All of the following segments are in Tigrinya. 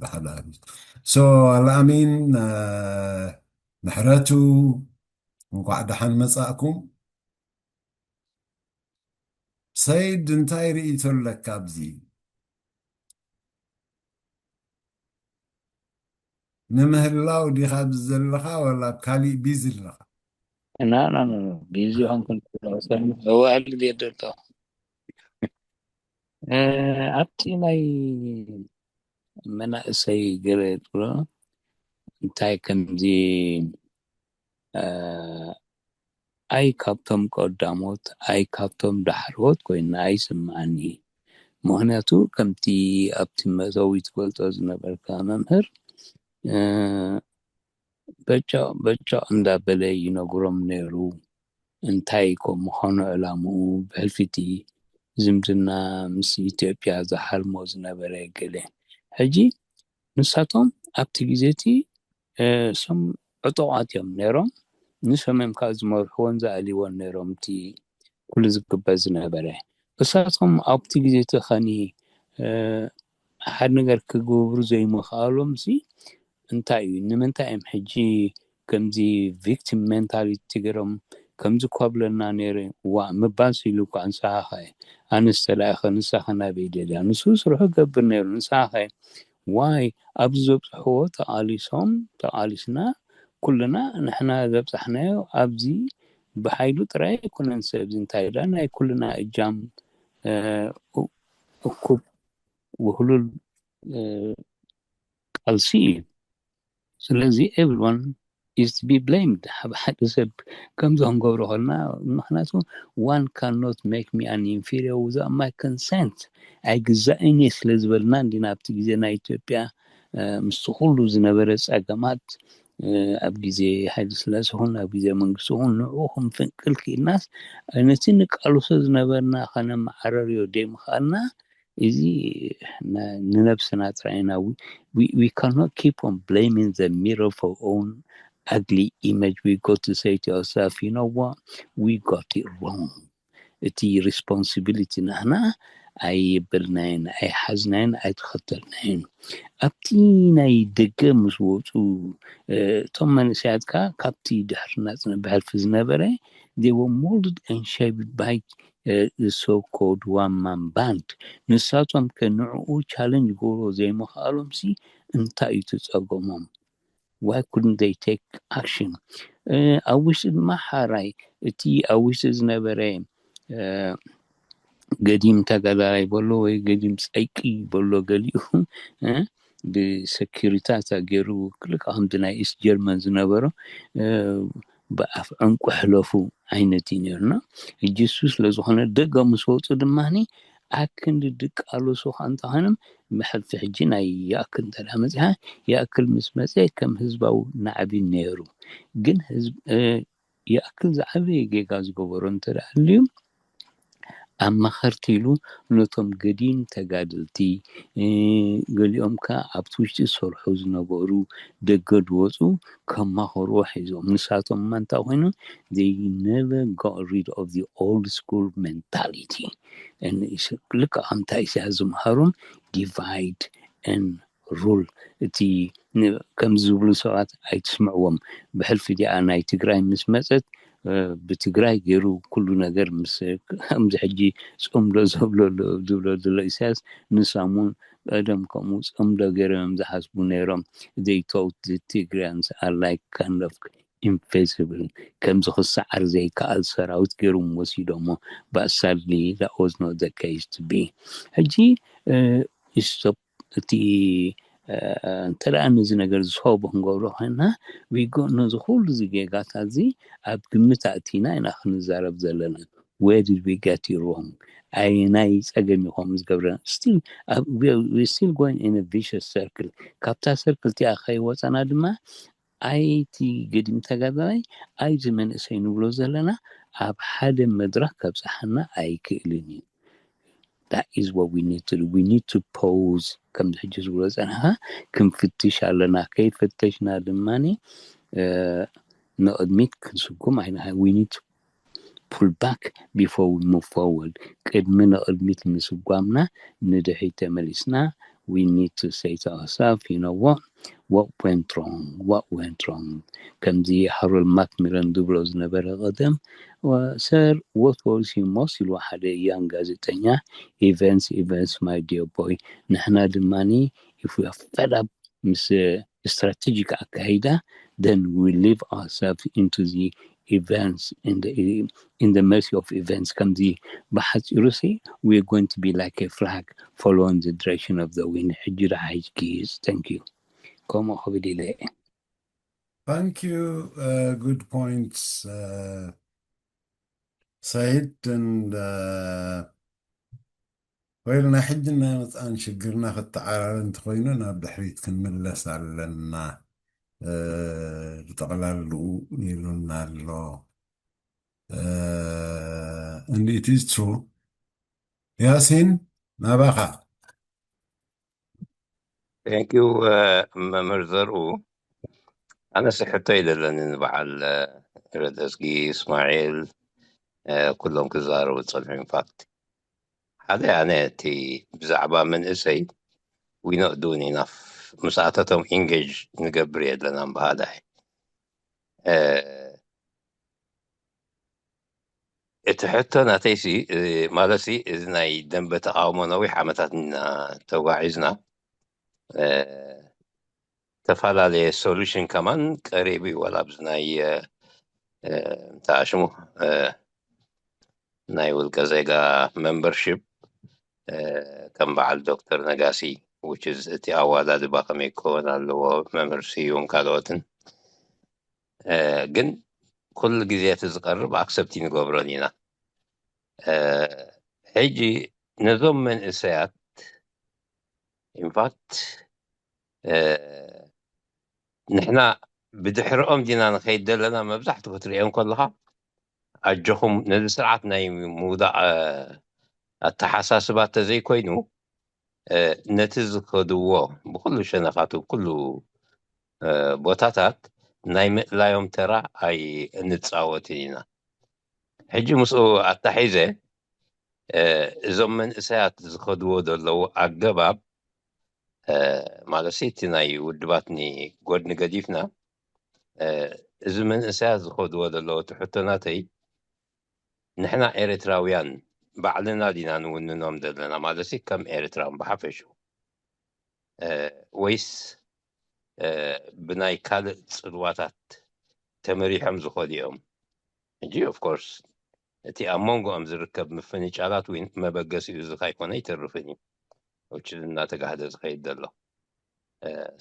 ብሓላሉ። So ኣልኣሚን፣ እ፣ ምሕረቱ፣ እንኳዕ ደሓን መጻእኩም። ሰይድ፣ እንታይ ርእይቶ ኣለካ ኣብዚ? ንምህላው ዲኻ ኣብዚ ዘለኻ፣ ወላ ኣብ ካሊእ ቢዚ ኣለኻ? ና ና ና ቢዚ ሆንኩን። እዋል ቤት ደሎ። እ፣ ኣብቲ ናይ መናእሰይ ገለ ትብሎ እንታይ ከምዚ፣ እ፣ ኣይ ካብቶም ቀዳሞት ኣይ ካብቶም ዳሕሮት ኮይና ኣይስምዓኒ። ምኽንያቱ ከምቲ ኣብቲ መእተዊ ትገልጾ ዝነበርካ መምህር፣ እ፣ በጫቕ በጫቕ እንዳበለ ይነግሮም ነይሩ። እንታይ ከም ምዃኑ ዕላምኡ፣ ብሕልፊ እቲ ዝምድና ምስ ኢትዮጵያ ዝሓልሞ ዝነበረ ገለ። ሕጂ ንሳቶም ኣብቲ ግዜ እቲ፣ እ፣ እሶም ዕጡቓት እዮም ነይሮም። ንሶም እዮም ከዓ ዝመርሕዎን ዝኣልይዎን ነይሮም እቲ ኩሉ ዝግበር ዝነበረ። እሳቶም ኣብቲ ግዜ እቲ ኸኒ፣ እ፣ ሓደ ነገር ክገብሩ ዘይምኽኣሎም ሲ እንታይ እዩ? ንምንታይ እዮም ሕጂ ከምዚ ቪክቲም ሜንታሊቲ ገይሮም ከምዚ እኳ ብለና ነይረ? ዋ፣ ምባስ ኢሉ እኳ ንስኻ ኸ፣ ኣነስ ተላኢኸ ንስኻ ናበይ ደልያ? ንሱ ስርሑ ገብር ነይሩ፣ ንስኻ ኸ? ዋይ፣ ኣብዚ ዘብፅሕዎ ተቓሊሶም፣ ተቓሊስና፣ ኩልና ንሕና ዘብፃሕናዮ ኣብዚ ብሓይሉ ጥራይ ኣይኮነን ሰብ እዚ፣ እንታይ ደኣ ናይ ኩልና እጃም፣ እ፣ እ፣ እኩብ ውህሉል፣ እ፣ ቃልሲ እዩ። ስለዚ everyone is to be blamed። ሓደ ሓደ ሰብ ከምዚ ክንገብሮ ከለና፣ ምኽንያቱ one cannot make me an inferior without my consent፣ ኣይግዛእን እየ ስለ ዝበልና እንዲና ኣብቲ ግዜ ናይ ኢትዮጵያ፣ እ፣ ምስቲ ኩሉ ዝነበረ ጸገማት፣ እ፣ ኣብ ግዜ ሃይለ ስላሴ ይኹን ኣብ ግዜ መንግስቲ ይኹን ንዕኡ ከም ፍንቅል ክኢልናስ፣ ነቲ ንቃልሶ ዝነበርና ከነመዓረርዮ ደይምኽኣልና፣ እዚ ን-፣ ንነብስና ጥራይ ኢና። We, we, we cannot keep on blaming the mirror for own ugly image. We got to say to ourselves, you know what? We got it wrong. እቲ ሪስፖንሲቢሊቲ ንሕና ኣይበልናዮን፣ ኣይሓዝናዮን፣ ኣይተኸተልናዮን። ኣብቲ ናይ ደገ ምስ ወፁ፣ እ፣ እቶም መንእሰያት ከዓ ካብቲ ድሕሪ ናፅነት ብሕልፊ ዝነበረ፣ they were molded and shaped by፣ እ፣ the so-called one man band። ንሳቶም ከ ንዕኡ ቻለንጅ ገብሮ ዘይምኽኣሎም ሲ እንታይ እዩ እቲ ጸገሞም? Why couldn't they take action? እ፣ ኣብ ውሽጢ ድማ ሓራይ እቲ ኣብ ውሽጢ ዝነበረ፣ እ፣ ገዲም ተጋዳላይ በሎ ወይ ገዲም ጸይቂ በሎ ገሊኡ፣ እ፣ ብሰኪሪታት ገይሩ ልክዕ ከምቲ ናይ ኢስት ጀርመን ዝነበሮ፣ እ፣ ብኣፍ ዕንቁ ሕለፉ ዓይነት እዩ ነይሩና። ሕጂ እሱ ስለ ዝኾነ ደገ ምስ ወፁ ድማኒ ኣክንዲ ድቃለሱ ከዓ እንተኾይኖም ብሕልፊ ሕጂ ናይ ይኣክል እንተ ደኣ መፂኻ ይኣክል ምስ መፀ ከም ህዝባዊ ናዕቢ ነይሩ። ግን ህዝብ፣ እ፣ ይኣክል ዝዓበየ ጌጋ ዝገበሮ እንተ ደኣ ኣልዩ ኣማኸርቲ ኢሉ ነቶም ገዲም ተጋደልቲ፣ እ፣ ገሊኦም ከኣ ኣብቲ ውሽጢ ዝሰርሑ ዝነበሩ ደገ ዝወፁ ከማኸርዎ ሒዞም። ንሳቶም እማ እንታይ ኮይኑ? They never got rid of the old school mentality። And ልክዕ ከምታ ኢሳያስ ዝምሃሮም ዲቫይድ ኤንድ ሩል። እቲ ን-፣ ከምዚ ዝብሉ ሰባት ኣይትስምዕዎም። ብሕልፊ እዚኣ ናይ ትግራይ ምስ መፀት፣ እ፣ ብትግራይ ገይሩ ኩሉ ነገር ምስ፣ ከምዚ ሕጂ ፅምዶ ዘብሎ ኣሎ፣ ዝብሎ ዘሎ ኢሳያስ፣ ንሳም እውን ቀደም ከምኡ ፅምዶ ገይሮም እዮም ዝሓስቡ ነይሮም። They thought the Tigrayans are like kind of invisible፣ ከምዚ ክሰዓር ዘይከኣል ሰራዊት ገይሮም ወሲዶሞ። But sadly that was not the case to be። ሕጂ፣ እ፣ stop እቲ፣ እ፣ እንተ ደኣ ነዚ ነገር ዝሰቡ ክንገብሮ ኮይንና፣ we go፣ ነዚ ኩሉ እዚ ጌጋታት እዚ ኣብ ግምት ኣእቲና ኢና ክንዛረብ ዘለና። Where did we get it wrong? ኣየናይ ጸገም እዩ ከምኡ ዝገብረና? Still፣ ኣብ፣ we are, we are still going in a vicious circle። ካብታ ሰርክል እቲኣ ከይወጸና ድማ፣ ኣይቲ ገዲም ተጋዳላይ፣ ኣይቲ መንእሰይ ንብሎ ዘለና፣ ኣብ ሓደ መድረኽ ከብጽሓና ኣይክእልን እዩ። That is what we need to do. We need to pause። ከምዚ ሕጂ ዝብሎ ጸናኻ ክንፍትሽ ኣለና። ከይፈተሽና ድማኒ፣ እ፣ ንቕድሚት ክንስጉም ኣይና። We need to pull back before we move forward። ቅድሚ ንቕድሚት ምስጓምና ንድሕሪት ተመሊስና we need to say to ourselves, you know what? What went wrong? What went wrong? ከምዚ ሃሮልድ ማክሚለን ዝብሎ ዝነበረ ቀደም፣ Sir, what worries you most? ኢልዎ ሓደ young ጋዜጠኛ። Events, events, my dear boy. ንሕና ድማ if we are fed up ምስ ስትራቴጂክ ኣካይዳ, then we leave ourselves into the events, in the, in the mercy of events. ከምዚ ብሓፂሩ ሲ, we're going to be like a flag following the direction of the wind. ሕጂ ደሓ ሂጅ ጊዝ። Thank you. ከምኡ ክብል ኢለ እየ። Thank you. Uh, good points, uh, Said. And uh, ወይል ናይ ሕጂ ናይ መፅኣን ሽግርና ክተዓራረ እንተኮይኑ ናብ ድሕሪት ክንምለስ ኣለና። ብጠቕላልኡ ኢሉና ኣሎ። And it is true። ያሲን፣ ናባኻ። Thank you መምህር ዘርኡ። ኣነስ ሕቶ ይደለኒ ንበዓል ረደስጊ፣ እስማዒል፣ ኩሎም ክዛረቡ ዝፀንሑ። ኢንፋክት ሓደ ኣነ እቲ ብዛዕባ መንእሰይ we not doing enough፣ ምስኣተቶም ኢንጌጅ ንገብር የለናን ብሃዳይ። እቲ ሕቶ ናተይሲ፣ ማለትሲ፣ እዚ ናይ ደንበ ተቃውሞ ነዊሕ ዓመታት ተጓዒዝና፣ ተፈላለየ ሶሉሽን ከማን ቀሪቡ እዩ። ዋላ ኣብዚ ናይ እንታይ ሽሙ ናይ ውልቀ ዜጋ ሜምበርሺፕ ከም በዓል ዶክተር ነጋሲ፣ which is እቲ ኣዋዳድባ ከመይ ክኸውን ኣለዎ፣ መምህር ስዩም፣ ካልኦትን፣ ግን ኩሉ ግዜ እቲ ዝቀርብ ኣክሰፕት ንገብሮን ኢና። ሕጂ ነዞም መንእሰያት ኢንፋክት ንሕና ብድሕርኦም ዲና ንኸይድ ዘለና። መብዛሕትኡ ክትሪኦ እንከለኻ ኣጆኹም ነዚ ስርዓት ናይ ምውዳቕ ኣተሓሳስባ ተዘይኮይኑ ነቲ ዝኸድዎ ብኩሉ ሸነኻቱ ኩሉ ቦታታት ናይ ምእላዮም ተራ ኣይንፃወትን ኢና። ሕጂ ምስኡ ኣታሒዘ እዞም መንእሰያት ዝኸድዎ ዘለዉ ኣገባብ ማለት እቲ ናይ ውድባት ንጎድኒ ገዲፍና፣ እዚ መንእሰያት ዝኸድዎ ዘለዉ ትሕቶናተይ ንሕና ኤርትራውያን ባዕልና ዲና ንውንኖም ዘለና፣ ማለት ከም ኤርትራን ብሓፈሽኡ፣ ወይስ ብናይ ካልእ ጽልዋታት ተመሪሖም ዝኸዱ እዮም? ሕጂ ኦፍኮርስ እቲ ኣብ መንጎኦም ዝርከብ ምፍንጫላት ወይ መበገሲኡ እዚ ካይኮነ ኣይተርፍን እዩ፣ ውችል እናተጋህደ ዝኸይድ ዘሎ።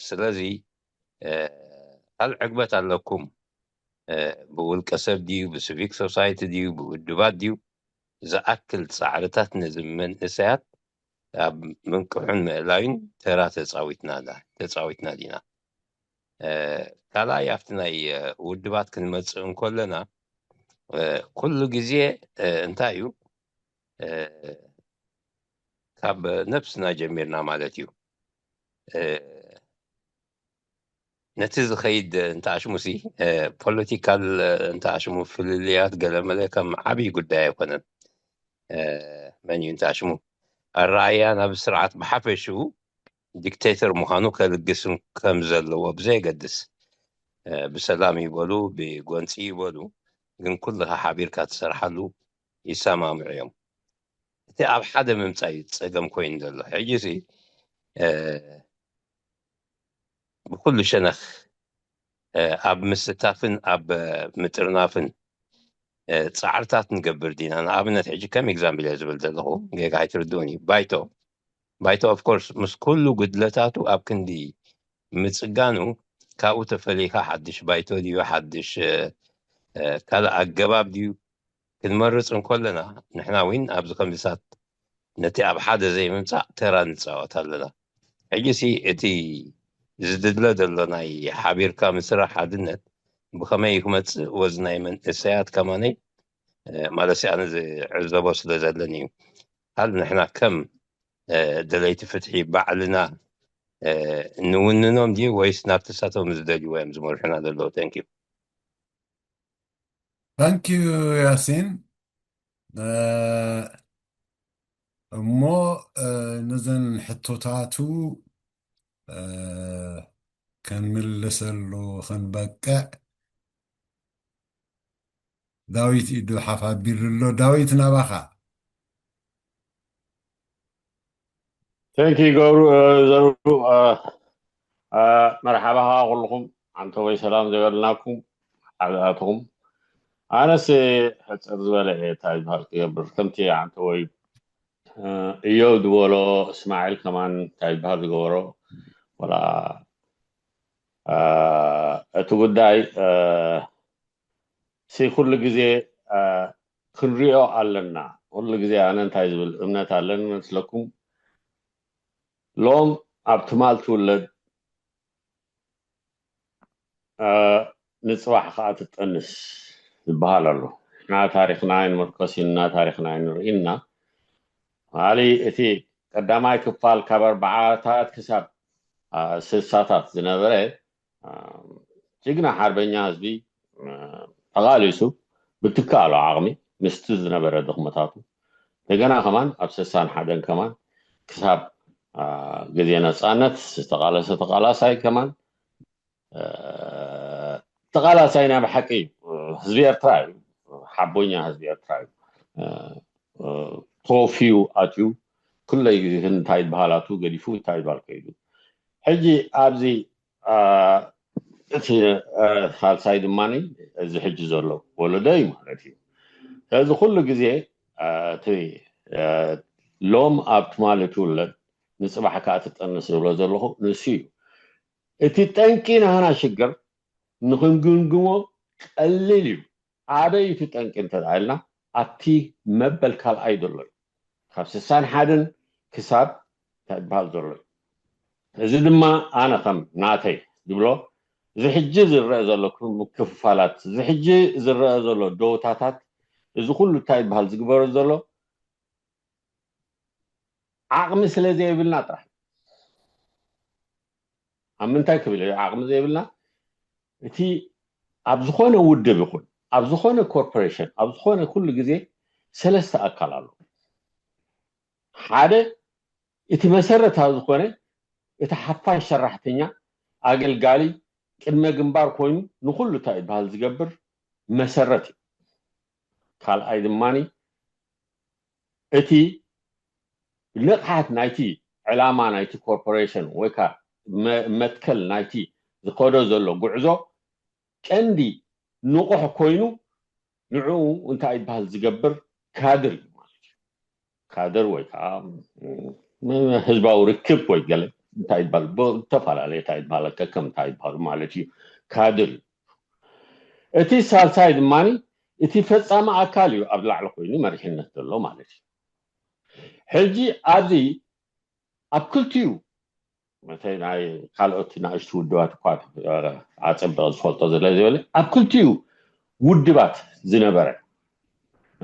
ስለዚ ካልእ ዕግበት ኣለኩም፣ ብውልቀ ሰብ ድዩ፣ ብሲቪክ ሶሳይቲ ድዩ፣ ብውድባት ድዩ፣ ዝኣክል ፃዕርታት ነዚ መንእሰያት ኣብ ምንቅሑን ምእላዩን ተራ ተፃዊትና ዲና። ካልኣይ ኣብቲ ናይ ውድባት ክንመፅእ እንከለና ኩሉ ግዜ እንታይ እዩ፣ ካብ ነብስና ጀሚርና ማለት እዩ። ነቲ ዝኸይድ እንተኣሽሙሲ ፖለቲካል እንተኣሽሙ ፍልልያት ገለመለ ከም ዓብዪ ጉዳይ ኣይኮነን። መን እዩ እንተኣሽሙ ኣረኣያ ናብ ስርዓት ብሓፈሽኡ ዲክቴተር ምዃኑ ከልግስን ከም ዘለዎ ብዘየገድስ፣ ብሰላም ይበሉ ብጎንፂ ይበሉ፣ ግን ኩልኻ ሓቢርካ ትሰርሓሉ ይሰማምዑ እዮም። እቲ ኣብ ሓደ ምምፃእ እዩ ፀገም ኮይኑ ዘሎ። ሕጂ ሲ ብኩሉ ሸነኽ ኣብ ምስታፍን ኣብ ምጥርናፍን ፃዕርታት ንገብር ዲና? ንኣብነት ሕጂ ከም ኤግዛምፕል እየ ዝብል ዘለኹ፣ ጌጋ ኣይትርድኡን እዩ። ባይቶ ባይቶ ኦፍኮርስ ምስ ኩሉ ጉድለታቱ ኣብ ክንዲ ምፅጋኑ፣ ካብኡ ተፈሊካ ሓድሽ ባይቶ ድዩ ሓድሽ ካልእ ኣገባብ ድዩ ክንመርፅ እንከለና፣ ንሕና እውን ኣብዚ ከምዚታት ነቲ ኣብ ሓደ ዘይምምፃእ ተራ ንፃወት ኣለና። ሕጂ ሲ እቲ ዝድለ ዘሎ ናይ ሓቢርካ ምስራሕ ሓድነት ብኸመይ ክመፅእ፣ ወዚ ናይ መንእሰያት ከማነይ ማለት ኣነ ዝዕዘቦ ስለ ዘለኒ እዩ። ሃል ንሕና ከም ደለይቲ ፍትሒ ባዕልና ንውንኖም ድዩ ወይስ ናብቲ ሳቶም ዝደልይዎ እዮም ዝመርሑና ዘለዉ? Thank you። Thank you ያሲን። እሞ ነዘን ሕቶታቱ ከንምልሰሉ ክንበቅዕ ዳዊት ኢዱ ሓፍ ኣቢሉ ኣሎ። ዳዊት ናባኻ። Thank you ገብሩ ዘሩ መርሓባ ኸዓ ኩልኹም ዓንተወይ ሰላም ዘበልናኩም ሓዛትኹም ኣነስ ሕፅር ዝበለ እየ እንታይ ዝበሃል ክገብር ከምቲ ዓንተወይ እዮብ ዝበሎ እስማዒል ከማን እንታይ ዝበሃል ዝገበሮ ወላ እቲ ጉዳይ ሲ ኩሉ ግዜ ክንሪኦ ኣለና ኩሉ ግዜ ኣነ እንታይ ዝብል እምነት ኣለኒ መስለኩም ሎም ኣብ ትማል ትውለድ ንፅባሕ ከዓ ትጠንስ ዝበሃል ኣሎ እና ታሪክና ኣይንምርኮስ እና ታሪክና ኣይንርኢ እና በሃሊ እቲ ቀዳማይ ክፋል ካብ ኣርባዓታት ክሳብ ስሳታት ዝነበረ ጅግና ሓርበኛ ህዝቢ ተቓሊሱ ብትከኣሎ ዓቕሚ ምስቲ ዝነበረ ድኽመታቱ እንደገና ከማን ኣብ ስሳን ሓደን ከማን ክሳብ ግዜ ነፃነት ዝተቓለሰ ተቓላሳይ ከማን ተቓላሳይ ናይ ብሓቂ ህዝቢ ኤርትራ እዩ ሓቦኛ ህዝቢ ኤርትራ እዩ ተወፊዩ ኣትዩ ኩለይ እንታይ ዝበሃል ኣትዩ ገዲፉ እንታይ ዝበሃል ከይዱ ሕጂ ኣብዚ እቲ ሳልሳይ ድማ እዚ ሕጂ ዘሎ ወለዶ እዩ ማለት እዩ ስለዚ ኩሉ ግዜ እቲ ሎም ኣብ ትማሊ ትውለድ ንፅባሕ ከዓ ትጠንስ ዝብሎ ዘለኹ ንሱ እዩ እቲ ጠንቂ ናህና ሽግር ንክንግምግሞ ቀሊል እዩ ኣበይ እቲ ጠንቂ እንተደኣ ኢልና ኣብቲ መበል ካልኣይ ዘሎ እዩ ካብ ስሳን ሓደን ክሳብ እንታይ ዝበሃል ዘሎ እዩ እዚ ድማ ኣነ ከም ናተይ ዝብሎ እዚ ሕጂ ዝረአ ዘሎ ምክፍፋላት እዚ ሕጂ ዝረአ ዘሎ ደወታታት እዚ ኩሉ እንታይ ዝበሃል ዝግበሮ ዘሎ ዓቕሚ ስለ ዘይብልና ጥራሕ ኣብ ምንታይ ክብል እዩ ዓቕሚ ዘይብልና እቲ ኣብ ዝኾነ ውድብ ይኹን ኣብ ዝኾነ ኮርፖሬሽን ኣብ ዝኾነ ኩሉ ግዜ ሰለስተ ኣካል ኣሎ ሓደ እቲ መሰረታዊ ዝኾነ እቲ ሓፋሽ ሰራሕተኛ ኣገልጋሊ ቅድመ ግንባር ኮይኑ ንኩሉ እንታይ ዝበሃል ዝገብር መሰረት እዩ ካልኣይ ድማ እቲ ንቕሓት ናይቲ ዕላማ ናይቲ ኮርፖሬሽን ወይ ከዓ መትከል ናይቲ ዝኸዶ ዘሎ ጉዕዞ ቀንዲ ንቑሕ ኮይኑ ንዕኡ እንታይ ይበሃል ዝገብር ካድር እዩ ማለት እዩ ካድር ወይ ከዓ ህዝባዊ ርክብ ወይ ገለ እንታይ ይበሃል ዝተፈላለዩ እንታይ ይበሃል ከከም እንታይ ይበሃሉ ማለት እዩ ካድር እዩ እቲ ሳልሳይ ድማ እቲ ፈፃሚ ኣካል እዩ ኣብ ላዕሊ ኮይኑ መሪሕነት ዘሎ ማለት እዩ ሕጂ ኣብዚ ኣብ ክልቲኡ መተይ ናይ ካልኦት ናእሽቱ ውድባት እኳ ኣፀብቕ ዝፈልጦ ዘለ ዝበለ ኣብ ክልቲኡ ውድባት ዝነበረ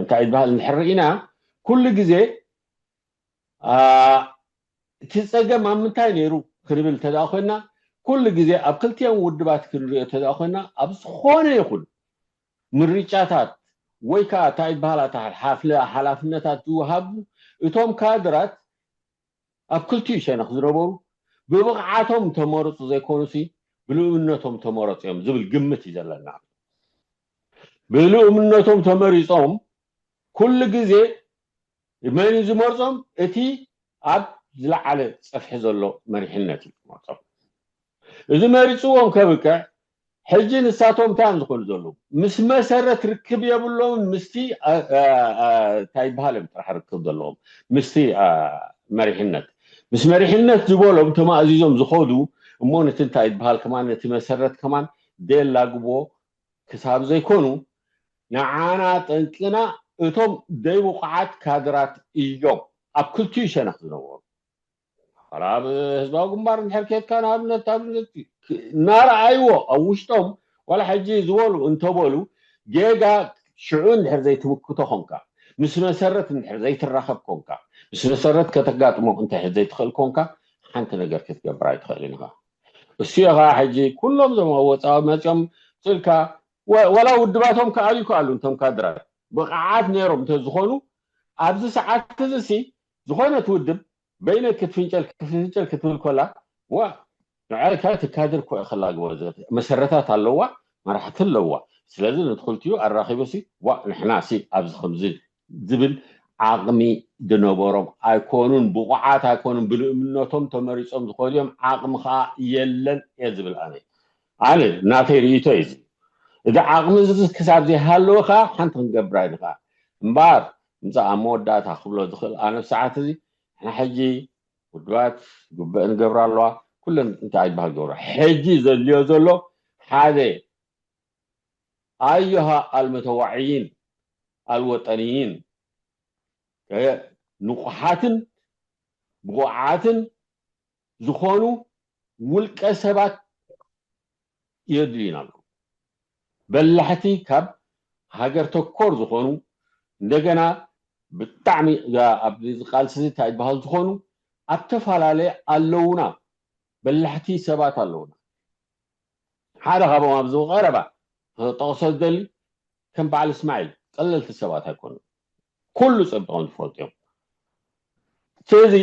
እንታይ ዝበሃል እንድሕር ርኢና ኩሉ ግዜ እቲ ፀገም ኣብ ምንታይ ነይሩ ክንብል እንተ ኮይና ኩሉ ግዜ ኣብ ክልቲኦም ውድባት ክንሪኦ እንተ ኮይና ኣብ ዝኾነ ይኹን ምርጫታት ወይ ከዓ እንታይ ዝበሃላ ሓላፍነታት ዝወሃቡ እቶም ካድራት ኣብ ክልቲኡ ሸነኽ ዝነበሩ ብብቕዓቶም ተመረፁ ዘይኮኑሲ ብልኡምነቶም ተመረፁ እዮም ዝብል ግምት እዩ ዘለና ብልኡምነቶም ተመሪፆም ኩሉ ግዜ መን እዩ ዝመርፆም እቲ ኣብ ዝለዓለ ፀፍሒ ዘሎ መሪሕነት እዩ ዝመርፆም እዚ መሪፅዎም ከብቅዕ ሕጂ ንሳቶም እንታይ እዮም ዝኾኑ ዘለዉ ምስ መሰረት ርክብ የብሎምን ምስቲ እንታይ ይበሃል እዮም ጥራሕ ርክብ ዘለዎም ምስቲ መሪሕነት ምስ መሪሕነት ዝበሎም ተማእዚዞም ዝኸዱ እሞ ነቲ እንታይ ይበሃል ከማን ነቲ መሰረት ከማን ደላግቦ ክሳብ ዘይኮኑ ንዓና ጠንቅና እቶም ደይብቑዓት ካድራት እዮም ኣብ ክልቲኡ ሸነኽ ዝነበሩ ዋላ ኣብ ህዝባዊ ግንባር እንድሕር ኬድካ ንኣብነት ኣብነት እናረኣይዎ ኣብ ውሽጦም ዋላ ሕጂ ዝበሉ እንተበሉ ጌጋ ሽዑ እንድሕር ዘይትምክቶ ኮንካ ምስ መሰረት እንድሕር ዘይትራኸብ ኮንካ ምስ መሰረት ከተጋጥሞ እንድሕር ዘይትኽእል ኮንካ ሓንቲ ነገር ክትገብር ኣይትኽእልን ኢኻ እሱ ከዓ ሕጂ ኩሎም ዞም ወፃ መፅኦም ፅልካ ወላ ውድባቶም ከዓብዩ ከኣሉ እንቶም ካድራት ብቕዓት ነይሮም እንተዝኾኑ ኣብዚ ሰዓት እዚ ሲ ዝኾነት ውድብ በይነ ክትፍንጨል ክትፍንጨል ክትብል ኮላ ዋ ንዓይካ ትካድር ኮ ክላግቦ መሰረታት ኣለዋ፣ መራሕቲ ኣለዋ። ስለዚ ንትኽልቲኡ ኣራኺቡ ሲ ዋ ንሕና ሲ ኣብዚ ከምዚ ዝብል ዓቕሚ ዝነበሮም ኣይኮኑን፣ ብቑዓት ኣይኮኑን፣ ብልእምነቶም ተመሪጾም ዝኸዱ እዮም። ዓቕሚ ከዓ የለን እየ ዝብል ኣነ ኣነ ናተይ ርእይቶ እዩ። እዚ ዓቕሚ እዚ ክሳብ ዘይሃለወ ከዓ ሓንቲ ክንገብር ኣይንኽእል። እምበኣር ምፃ ኣብ መወዳእታ ክብሎ ዝኽእል ኣነ ሰዓት እዚ ንሕና ሕጂ ውድባት ግቡእ ንገብራ ኣለዋ። ኩለን እንታይ ይበሃል ገብራ ሕጂ ዘድልዮ ዘሎ ሓደ ኣዮሃ ኣልመተዋዕይን ኣልወጠንይን ንቑሓትን ብቑዓትን ዝኾኑ ውልቀ ሰባት የድልዩና ኣለዉ። በላሕቲ ካብ ሃገር ተኮር ዝኾኑ እንደገና ብጣዕሚ ኣብዚ ቃልሲ እንታይ ይበሃል ዝኾኑ ኣብ ተፈላለየ ኣለዉና። በላሕቲ ሰባት ኣለዉና። ሓደ ካብኦም ኣብዚ ቀረባ ክጠቕሶ ዝደሊ ከም በዓል እስማዒል ቀለልቲ ሰባት ኣይኮኑን። ኩሉ ጸቢቖም ዝፈልጡ እዮም። ስለዚ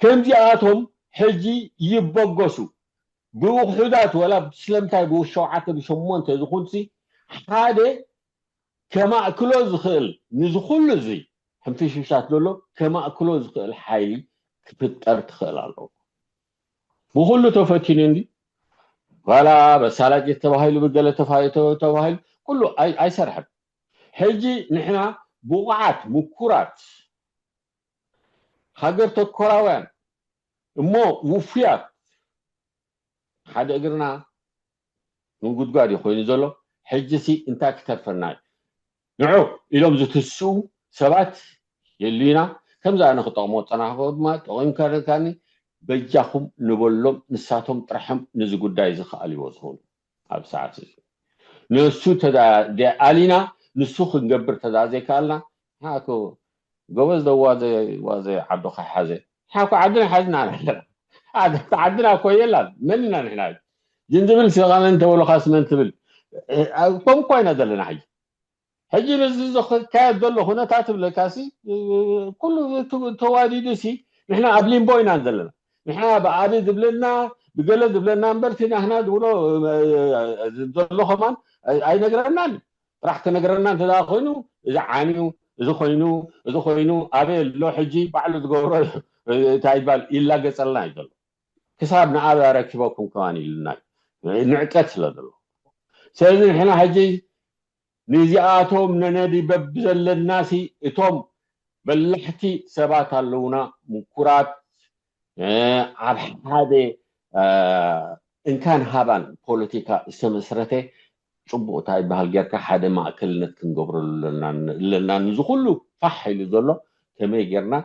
ከምዚኣቶም ሕጂ ይበገሱ። ብውሑዳት ወላ ስለምንታይ ብሸውዓተ ብሸሞንተ ዝኹንሲ ሓደ ከማእክሎ ዝኽእል ንዚ ኩሉ እዚ ሕንፍሽፍሻት ዘሎ ከማእክሎ ዝኽእል ሓይሊ ክፍጠር ክኽእል ኣለዎ። ብኹሉ ተፈቲኑ እንዲ ዋላ በሳላጭ ተባሂሉ ብገለ ተፋይቶ ተባሂሉ ኩሉ ኣይ- ኣይሰርሐን። ሕጂ ንሕና ብቑዓት ምኩራት ሃገር ተኮራውያን እሞ ውፉያት ሓደ እግርና ምጉድጓድ እዩ ኮይኑ ዘሎ። ሕጂ ሲ እንታይ ክተርፈና እዩ? ንዑ ኢሎም ዝትስኡ ሰባት የሉና። ከምዚ ኣነ ክጠቕሞ ዝፀናሕኩ ድማ ጠቒምካኒ በጃኹም ንበሎም። ንሳቶም ጥራሖም ነዚ ጉዳይ እዚ ክኣልይዎ ዝኽእሉ ኣብ ሰዓት እዚ ንሱ ኣሊና ንሱ ክንገብር ተዳ ዘይከኣልና ሓኮ ጎበዝ ደዋዘ ዋዘ ዓዱ ከሓዘ ሓኮ ዓድና ሓዝና ኣለና። ዓድና እኮ የላን። መን ኢና ንሕና? ጅንጅብል ስቐመን ተበሉኻስ መን ትብል? ከም እኳ ኢና ዘለና ሕጂ። ሕጂ ነዚ ዝካየድ ዘሎ ኩነታት ትብለካሲ ኩሉ ተዋዲዱ ሲ ንሕና ኣብ ሊምቦ ኢና ዘለና። ንሕና ብኣቢ ዝብለና ብገለ ዝብለና እምበር እቲ ናህና ዝብሎ ዘሎ ከማን ኣይነግረናን። ጥራሕ ክነግረና እንተ ኮይኑ እዚ ዓንዩ እዚ ኮይኑ እዚ ኮይኑ ኣበይ ኣሎ ሕጂ ባዕሉ ዝገብሮ እንታይ ይባል ይላገፀልና እዩ ዘሎ። ክሳብ ንኣበይ ኣረኪበኩም ከማን ኢሉና እዩ ንዕቀት ስለ ዘሎ። ስለዚ ንሕና ሕጂ ንዚኣቶም ነነዲ በብዘለናሲ እቶም በላሕቲ ሰባት ኣለውና ምኩራት ኣብ ሓደ እንካን ሃባን ፖለቲካ ዝተመስረተ ፅቡቅ እንታይ ይበሃል ጌርካ ሓደ ማእከልነት ክንገብረሉ ኣለና ንዚ ኩሉ ፋሕ ኢሉ ዘሎ ከመይ ጌርና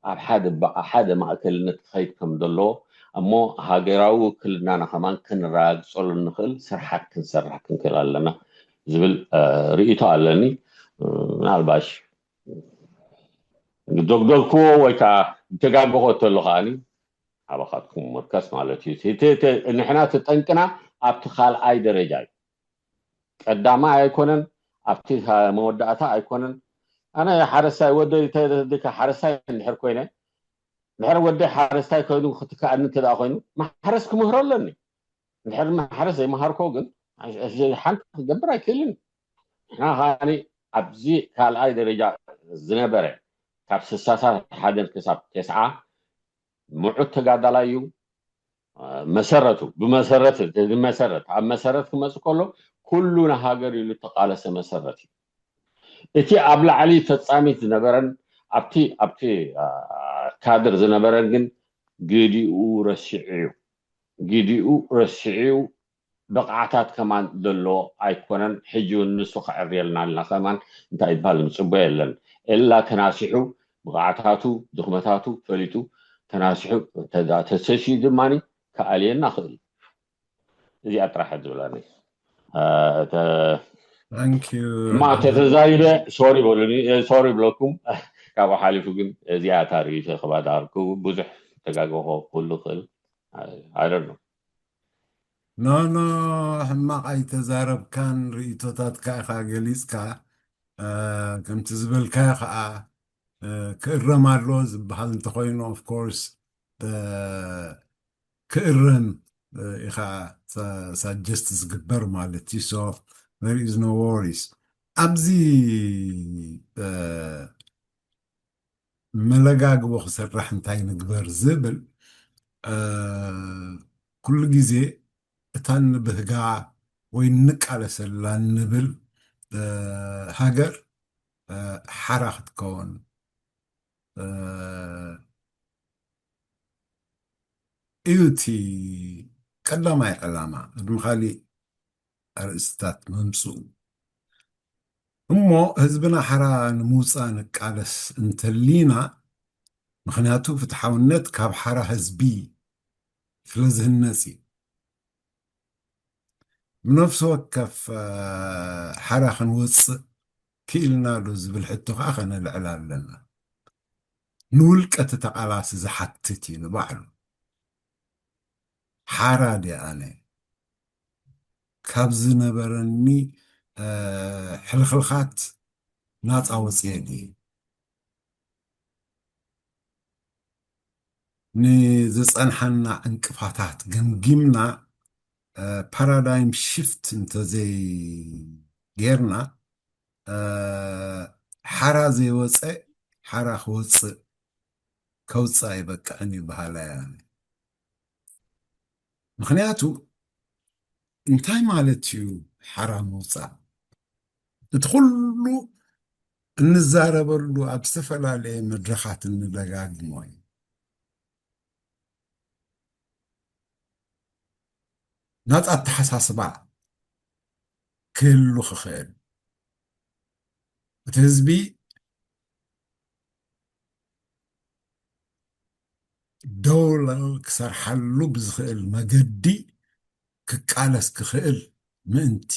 ኣብ ሓደ ሓደ ማእከልነት ክኸይድ ከም ዘለዎ እሞ ሃገራዊ ውክልናና ከማን ክንረጋግፀሉ እንኽእል ስርሓት ክንሰርሕ ክንክእል ኣለና ዝብል ርእይቶ ኣለኒ። ምናልባሽ ዶግዶግክዎ ወይ ከዓ ተጋግኾ ተሎ ከዓኒ ኣባኻትኩም መርከስ ማለት እዩ። ንሕና ተጠንቅና ኣብቲ ካልኣይ ደረጃ እዩ። ቀዳማይ ኣይኮነን፣ ኣብቲ መወዳእታ ኣይኮነን። ኣነ ሓረስታይ ወደይ ሓረስታይ እንድሕር ኮይነ ድሕሪ ወደይ ሓረስታይ ኮይኑ ክትከኣኒ እንተ ኮይኑ ማሕረስ ክምህሮ ኣለኒ። እንድሕር ማሕረስ ዘይመሃርኮ ግን ሓንቲ ክገብር ኣይክእልን። ንሕና ከዓኒ ኣብዚ ካልኣይ ደረጃ ዝነበረ ካብ ስሳሳት ሓደን ክሳብ ተስዓ ምዑት ተጋዳላይ እዩ። መሰረቱ ብመሰረት መሰረት ኣብ መሰረት ክመፅ ከሎ ኩሉ ንሃገር ኢሉ ተቃለሰ መሰረት እዩ። እቲ ኣብ ላዕሊ ፈፃሚት ዝነበረን ኣብቲ ኣብቲ ካድር ዝነበረን ግን ግዲኡ ረሲዑ እዩ። ግዲኡ ረሲዑ ብቕዓታት ከማን ዘለዎ ኣይኮነን። ሕጂ እውን ንሱ ከዕርየልና ኣለና ከማን እንታይ ይበሃል ንፅበዮ የለን። ኤላ ተናሲሑ ብቕዓታቱ ድኽመታቱ ፈሊጡ ተናሲሑ ተሰሲኡ ድማ ከኣልየና ክእል። እዚኣ ጥራሕ ዝብላኒ። እማ ተተዛሪበ ሶሪ በሉኒ፣ ሶሪ ብለኩም። ካብኡ ሓሊፉ ግን እዚኣ እታ ርእይቶ ከባዳርኩ ብዙሕ ተጋገኾ ክህሉ ክእል። I don't know። ኖ ኖ ሕማቕ ኣይተዛረብካን፣ ርእይቶታትካ ኢኻ ገሊጽካ። ከምቲ ዝበልካዮ ከዓ ክእረም ኣሎ ዝበሃል እንተኾይኑ፣ of course ክእረም ኢኻ ሳጀስት ዝግበር ማለት እዩ። So there is no worries ኣብዚ መለጋግቦ ክሰርሕ እንታይ ንግበር ዝብል ኩሉ ግዜ እታ ንብህጋ ወይ ንቃለሰላ ንብል ሃገር ሓራ ክትከውን እዩ እቲ ቀዳማይ ዕላማ። ቅድሚ ካሊእ ኣርእስትታት ምምፅኡ እሞ ህዝብና ሓራ ንምውፃእ ንቃለስ እንተሊና፣ ምክንያቱ ፍትሓውነት ካብ ሓራ ህዝቢ ስለ ዝህነፅ እዩ። ብነፍሲ ወከፍ ሓራ ክንወፅእ ክኢልና ዶ ዝብል ሕቶ ከዓ ከነልዕል ኣለና። ንውልቀ እቲ ተቃላሲ ዝሓትት እዩ ንባዕሉ። ሓራ ድየ ኣነ ካብ ዝነበረኒ ሕልኽልኻት ናፃ ወፅየ ድየ? ንዝፀንሓና ዕንቅፋታት ገምጊምና ፓራዳይም ሽፍት እንተዘይ ጌርና ሓራ ዘይወፀ ሓራ ክወፅእ ከውፅእ ኣይበቅዕን እዩ በሃላይ ኣነ። ምክንያቱ እንታይ ማለት እዩ ሓራ ምውፃእ? እቲ ኩሉ እንዛረበሉ ኣብ ዝተፈላለየ መድረኻት እንደጋግሞ እዩ። ናፃ ኣተሓሳስባ ክህሉ ክኽእል እቲ ህዝቢ ደውለል ክሰርሓሉ ብዝኽእል መገዲ ክቃለስ ክኽእል ምእንቲ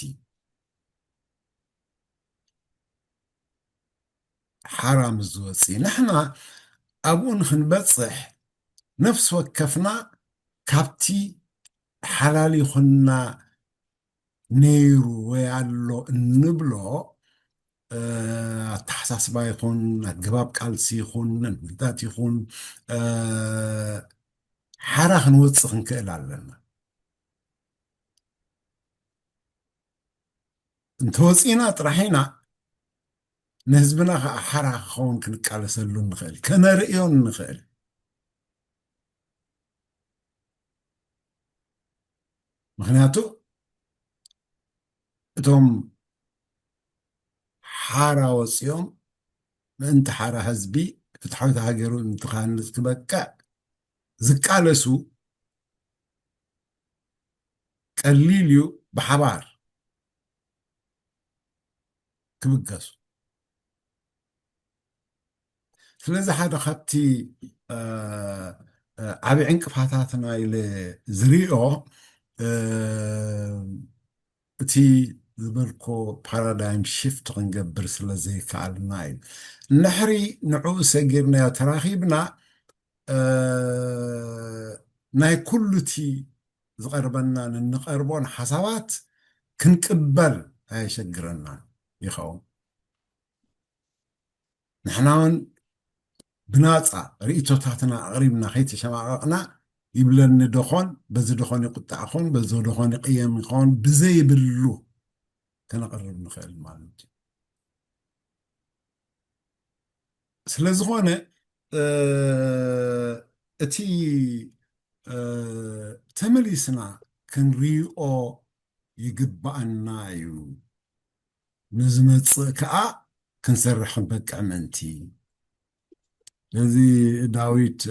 ሓራ ምስ ዝወፅእ ንሕና ኣብኡ ንክንበፅሕ ነፍሲ ወከፍና ካብቲ ሓላል ይኹንና ነይሩ ወይ ኣሎ እንብሎ ኣተሓሳስባ ይኹን ኣገባብ ቃልሲ ይኹን መንታት ይኹን ሓራ ክንወፅእ ክንክእል ኣለና። እንተወፂና ጥራሕ ኢና ንህዝብና ከዓ ሓራ ክኸውን ክንቃለሰሉ ንኽእል ከነርእዮን ንኽእል። ምክንያቱ እቶም ሓራ ወፂኦም ምእንቲ ሓራ ህዝቢ ፍትሓዊት ሃገሩ እንትኻንፅ ክበቅዕ ዝቃለሱ ቀሊል እዩ ብሓባር ክብገሱ። ስለዚ ሓደ ካብቲ ዓብዪ ዕንቅፋታትና ኢለ ዝሪኦ እቲ ዝበልኮ ፓራዳይም ሽፍት ክንገብር ስለ ዘይከኣልና እዩ። ንሕሪ ንዕኡ ሰጊርናዮ ተራኺብና ናይ ኩሉ እቲ ዝቐርበናን እንቐርቦን ሓሳባት ክንቅበል ኣየሸግረናን ይኸውን። ንሕና እውን ብናፃ ርእቶታትና ኣቕሪብና ከይተሸማቐቕና ይብለኒ ደኾን በዚ ደኾን ይቁጣዕ ኾን በዚ ደኾን ይቅየም ይኾን ብዘይብሉ ከነቕርብ ንኽእል ማለት እዩ። ስለ ዝኾነ እቲ ተመሊስና ክንሪኦ ይግባኣና እዩ። ንዝመፅእ ከዓ ክንሰርሕ ክንበቅዕ ምእንቲ እዚ ዳዊት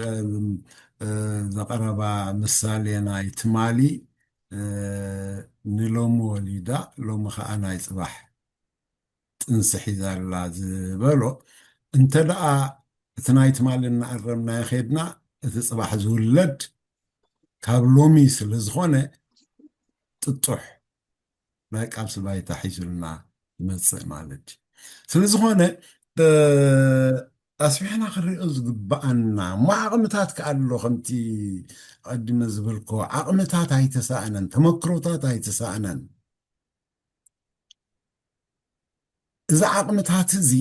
ዘቐረባ ምሳሌ ናይ ትማሊ ንሎሚ ወሊዳ ሎሚ ከዓ ናይ ፅባሕ ጥንሲ ሒዛ ኣላ ዝበሎ እንተ ደኣ እቲ ናይ ትማሊ እናኣረምናዮ ከድና እቲ ፅባሕ ዝውለድ ካብ ሎሚ ስለ ዝኾነ ጥጡሕ ናይ ቃልሲ ባይታ ሒዙልና ይመፅእ ማለት እዩ። ስለ ዝኾነ ኣስቢሕና ክንሪኦ ዝግባኣና እሞ ዓቕምታት ከኣሎ ከምቲ ኣቀዲመ ዝበልኮ ዓቕምታት ኣይተሳእነን፣ ተመክሮታት ኣይተሳእነን። እዚ ዓቕምታት እዚ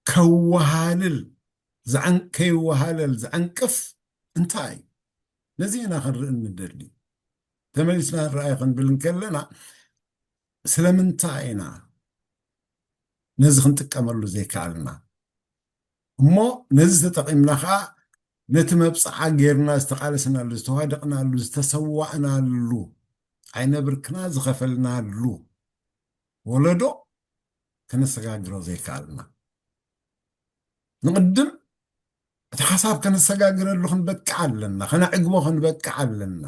ከወሃልል ዝዓን- ከይወሃለል ዝዓንቅፍ እንታይ እዩ? ነዚ ኢና ክንርኢ እንደሊ። ተመሊስና ንረኣይ ክንብል እንከለና ስለምንታይ ኢና ነዚ ክንጥቀመሉ ዘይከኣልና? እሞ ነዚ ተጠቒምና ከዓ ነቲ መብፅዓ ጌርና ዝተቓለስናሉ፣ ዝተዋደቕናሉ፣ ዝተሰዋእናሉ፣ ዓይነ ብርክና ዝኸፈልናሉ ወለዶ ከነሰጋግሮ ዘይከኣልና? ንቕድም እቲ ሓሳብ ከነሰጋግረሉ ክንበቅዕ ኣለና፣ ከነዕግቦ ክንበቅዕ ኣለና፣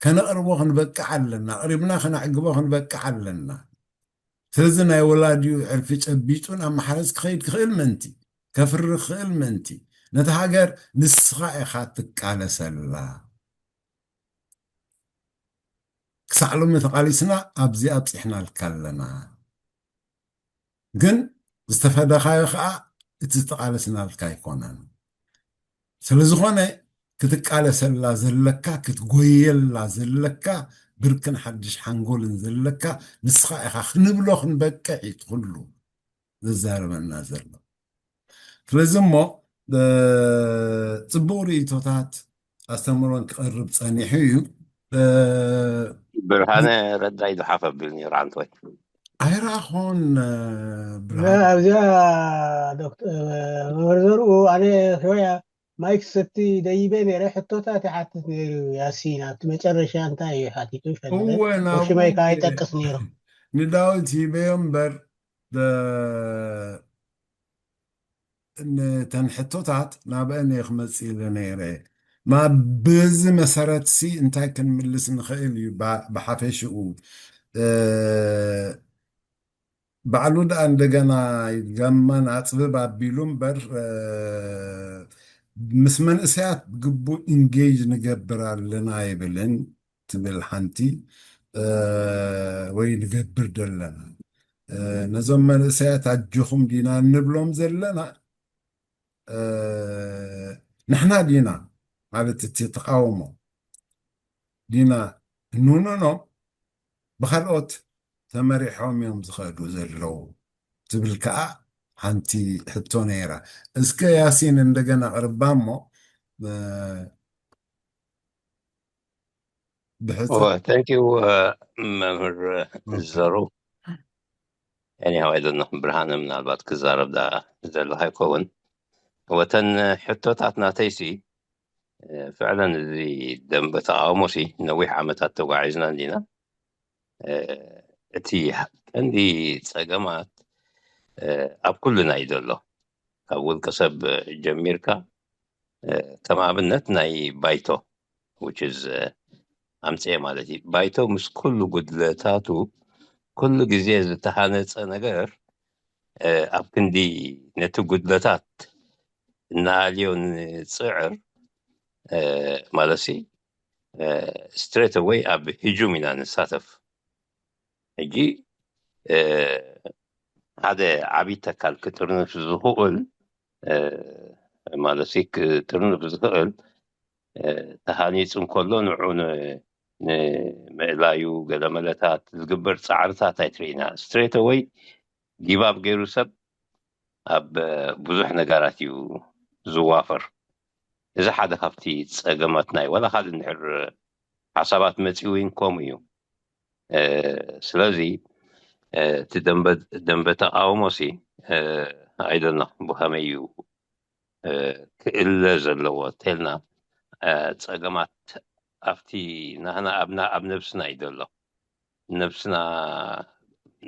ከነቕርቦ ክንበቅዕ ኣለና፣ ኣቕሪብና ከነዕግቦ ክንበቅዕ ኣለና። ስለዚ ናይ ወላዲኡ ዕርፊ ጨቢጡ ናብ ማሕረስ ክኸይድ ክኽእል ምእንቲ፣ ከፍሪ ክኽእል ምእንቲ፣ ነቲ ሃገር ንስኻ ኢኻ ትቃለሰላ። ክሳዕ ሎሚ ተቓሊስና ኣብዚ ኣብፂሕናልካ ኣለና። ግን ዝተፈደኻዮ ከዓ እቲ ዝተቓለስናልካ ኣይኮነን። ስለዝኾነ ክትቃለሰላ ዘለካ፣ ክትጎየላ ዘለካ፣ ብርክን ሓድሽ ሓንጎልን ዘለካ ንስኻ ኢኻ ክንብሎ ክንበቅዕ እዩ እቲ ኩሉ ዘዛረበና ዘሎ። ስለዚ እሞ እ፣ ፅቡቕ ርእቶታት ኣስተምህሮን ክቐርብ ፀኒሑ እዩ። እ፣ ብርሃነ ረዳይ ዝሓፍ ኣቢሉ ነይሩ ዓንተወይ። ኣይረኣኹን እ፣ لا ብርሃን ኣብዚኣ ዶክተር መምህር ዘርኡ ኣነ ሸወያ ማይክ ሰቲ ደይበ ነይረ ሕቶታት ይሓትት ነይሩ ያሲን ኣብቲ መጨረሻ እንታይ እዩ ሓቲቱ ይፈልጥ እወ ናብኡ ሽመይ ከዓ ይጠቅስ ነይሩ ንዳዊት ሂበዮ እምበር እ፣ ነተን ሕቶታት ናብአን እየ ክመፅእ ኢለ ነይረ። ማ በዚ መሰረት ሲ እንታይ ክንምልስ ንኽእል እዩ? ባ- ብሓፈሽኡ እ፣ ባዕሉ ደኣ እንደገና ይጋማን ኣፅብብ ኣቢሉ እምበር እ፣ ምስ መንእሰያት ብግቡእ ኢንጌጅ ንገብር ኣለና ይብልን ትብል ሓንቲ እ፣ ወይ ንገብር ዘለና እ፣ ነዞም መንእሰያት ኣጆኹም ዲና እንብሎም ዘለና እ፣ ንሕና ዲና ማለት እቲ ተቃውሞ ዲና እንውንኖም ብካልኦት ተመሪሖም እዮም ዝኸዱ ዘለዉ ትብል ከዓ ሓንቲ ሕቶ ነይራ። እስከ ያሲን እንደገና ቅርባ እሞ እ፣ ብሕቶ Well, thank you, uh, መምህር ኦኬ። ዘሩ። Anyhow, I don't know, ብርሃነ ምናልባት ክዛረብ ዳ ዘለካ ይከውን። ወተን ሕቶታት ናተይሲ እ፣ ፍዕለን እዚ ደንበ ተቃውሞሲ ነዊሕ ዓመታት ተጓዒዝና እንዲና። እ፣ እቲ ቀንዲ ጸገማት እ፣ ኣብ ኩልና እዩ ዘሎ። ካብ ውልቀ ሰብ ጀሚርካ እ፣ ከም ኣብነት ናይ ባይቶ which is እ፣ ኣምጽኤ ማለት እዩ። ባይቶ ምስ ኩሉ ጉድለታቱ ኩሉ ግዜ ዝተሃነጸ ነገር እ፣ ኣብ ክንዲ ነቲ ጉድለታት እናኣልዮ ንጽዕር እ፣ ማለትሲ ስትሬት ኣወይ ኣብ ህጁም ኢና ንሳተፍ። ሕጂ እ፣ ሓደ ዓብዪ ተካል ክጥርንፍ ዝኽእል እ፣ ማለትሲ ክጥርንፍ ዝኽእል እ፣ ተሃኒፁ እንከሎ ንዑ ን- ንምእላዩ ገለመለታት ዝግበር ፃዕርታት ኣይትርኢና። ስትሬት ኣወይ ጊባብ ገይሩ ሰብ ኣብ እ፣ ብዙሕ ነገራት እዩ ዝዋፈር። እዚ ሓደ ካብቲ ፀገማት ናይ ዋላ ካልእ እንድሕር ሓሳባት መፂኡ እውን ከምኡ እዩ። እ፣ ስለዚ እ፣ እቲ ደንበ ደንበ ተቃውሞ ሲ እ፣ ኣይደና ብኸመይ እዩ እ፣ ክእለ ዘለዎ ተልና እ፣ ፀገማት ኣብቲ ናህና ኣብና ኣብ ነብስና እዩ ዘሎ። ነብስና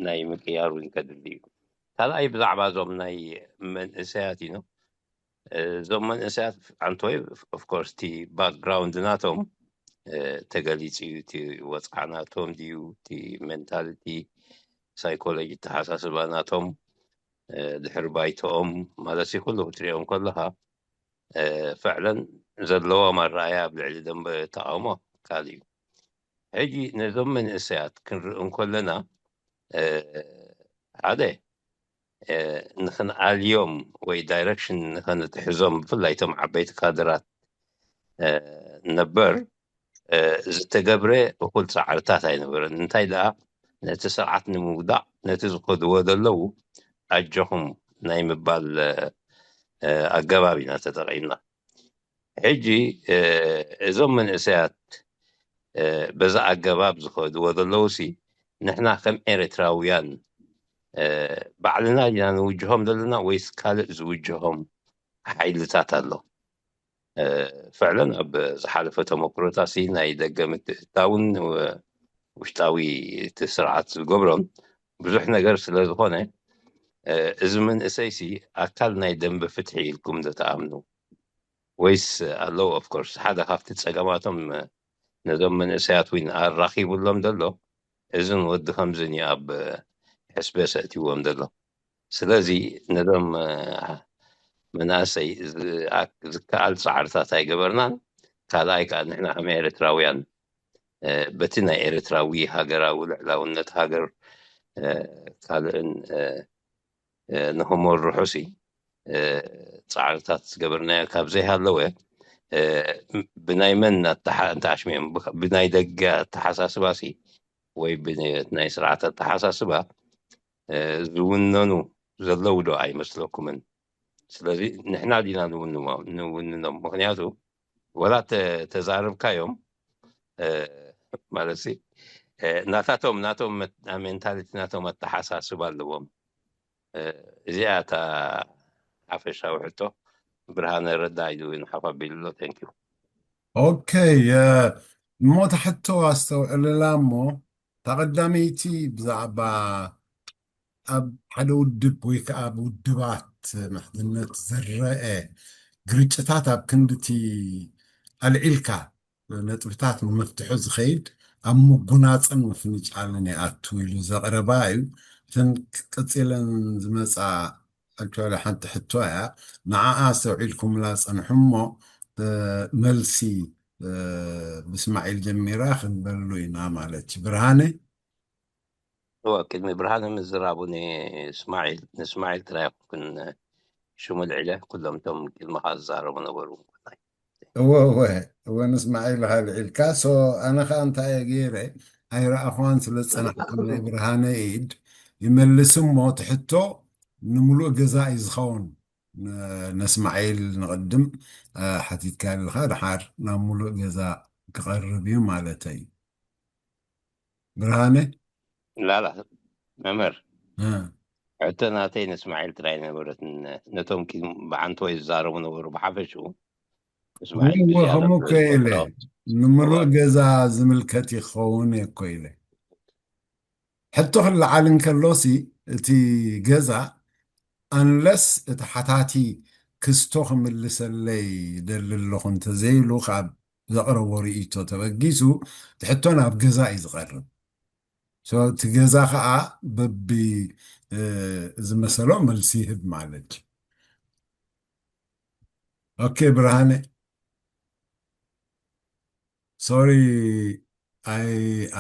ናይ ምቅያር እውን ከድሊ እዩ። ካልኣይ ብዛዕባ እዞም ናይ መንእሰያት እዩ። እዞም መንእሰያት ኣንቶይ ኦፍኮርስ እቲ ባክግራውንድ ናቶም እ፣ ተገሊፁ እዩ። እቲ ወፅዓ ናቶም ድዩ እቲ ሜንታሊቲ ሳይኮሎጂ ኣተሓሳስባ ናቶም እ፣ ድሕሪ ባይቶኦም ማለት ኩሉ ክትሪኦም ከለካ እ፣ ፍዕለን ዘለዎም ኣረኣያ ኣብ ልዕሊ ደንበ ተቃውሞ ካልእ እዩ። ሕጂ ነዞም መንእሰያት ክንርኢ እንከለና እ፣ ሓደ እ፣ ንክንኣልዮም ወይ ዳይረክሽን ንክንትሕዞም ብፍላይ እቶም ዓበይቲ ካድራት እ፣ ነበር እ፣ ዝተገብረ እኹል ፃዕርታት ኣይነበረን። እንታይ ደኣ ነቲ ስርዓት ንምውዳቕ ነቲ ዝኸድዎ ዘለዉ ኣጆኹም ናይ ምባል ኣገባብ ኢና ተጠቒምና። ሕጂ እዞም መንእሰያት በዛ ኣገባብ ዝኸድዎ ዘለዉ ሲ ንሕና ከም ኤርትራውያን ባዕልና ኢና ንውጅሆም ዘለና ወይስ ካልእ ዝውጅሆም ሓይልታት ኣሎ? ፍዕለን ኣብ ዝሓለፈ ተመክሮታሲ ናይ ደገ ምትእትታውን ውሽጣዊ እቲ ስርዓት ዝገብሮን ብዙሕ ነገር ስለ ዝኾነ እዚ መንእሰይሲ ኣካል ናይ ደንበ ፍትሒ ኢልኩም ዶ ትኣምኑ? ወይስ ኣለዉ? ኦፍኮርስ ሓደ ካብቲ ጸገማቶም ነዞም መንእሰያት እውን ኣራኺቡሎም ዘሎ እዝን ወዲ ከምዝን እዩ ኣብ ሕስበ ሰእትዎም ዘሎ። ስለዚ ነዞም መናእሰይ ዝከኣል ጻዕርታት ኣይገበርናን። ካልኣይ ከዓ ንሕና ከም ኤርትራውያን በቲ ናይ ኤርትራዊ ሃገራዊ ልዕላውነት ሃገር ካልእን ንኸመርሑ ሲ ጻዕርታት ዝገበርናዮ ካብ ዘይሃለወ ብናይ መን እንተኣሽሚኦም ብናይ ደገ ኣተሓሳስባ ሲ ወይ ብናይ ስርዓት ኣተሓሳስባ ዝውነኑ ዘለዉ ዶ ኣይመስለኩምን? ስለዚ ንሕና ዲና ንውንኖም። ምክንያቱ ወላ ተዛርብካዮም ማለት ናታቶም ናቶም ሜንታሊቲ ናቶም ኣተሓሳስባ ኣለዎም። እዚኣ እታ ሓፈሻዊ ሕቶ። ብርሃነ ረዳ ኢሉ ንሓፍ ኣቢሉ ኣሎ። Thank you። ኦኬ፣ እሞ እታ ሕቶ ኣስተውዕልላ እሞ እታ ቀዳመይቲ ብዛዕባ ኣብ ሓደ ውድብ ወይ ከዓ ኣብ ውድባት ምሕዝነት ዝረአ ግርጭታት ኣብ ክንድቲ ኣልዒልካ ነጥብታት ንምፍትሑ ዝኸይድ ኣብ ምጉናፅን ምፍንጫልን ይኣቱ ኢሉ ዘቕረባ እዩ። እተን ቀፂለን ዝመፃ ኣክቹዋሊ ሓንቲ ሕቶ እያ። ንዓኣ ኣስተውዒልኩምላ ፀንሑ እሞ መልሲ ብስማዒል ጀሚራ ክንበሉ ኢና ማለት እዩ። ብርሃነ እወ ቅድሚ ብርሃነ ምዝራቡ ንስማዒል ንስማዒል ጥራይ ኩን ሽሙ ልዕለ ኩሎም እቶም ቅድመኻ ዝዛረቡ ነበሩ። እወ እወ እወ ንስማዒል ሃልዒልካ ሶ ኣነ ከዓ እንታይ እየ ገይረ ኣይረኣኽዋን ስለ ዝፀናሕኩ ናይ ብርሃነ ኢድ ይመልስ እሞ ትሕቶ ንምሉእ ገዛ እዩ ዝኸውን። ነስማዒል ንቕድም ሓቲትካ ኣለኻ ድሓር ናብ ሙሉእ ገዛ ክቐርብ እዩ ማለተይ። ብርሃነ ላላ መምህር ሕቶ ናተይ ንእስማዒል ጥራይ ነበረት። ነቶም ብዓንተወይ ዝዛረቡ ነበሩ። ብሓፈሽኡ ከምኡ እኮ ኢለ ንምሉእ ገዛ ዝምልከት ይኸውን እኮ ኢለ። ሕቶ ክለዓል እንከሎሲ እቲ ገዛ ኣንለስ እቲ ሓታቲ ክስቶ ክምልሰለይ ደሊ ኣለኹ እንተዘይሉ ካብ ዘቕረቦ ርእይቶ ተበጊሱ እቲ ሕቶ ናብ ገዛ እዩ ዝቐርብ። እቲ ገዛ ከዓ በቢ ዝመሰሎ መልሲ ይህብ ማለት እዩ። ኦኬ ብርሃነ ሶሪ ኣይ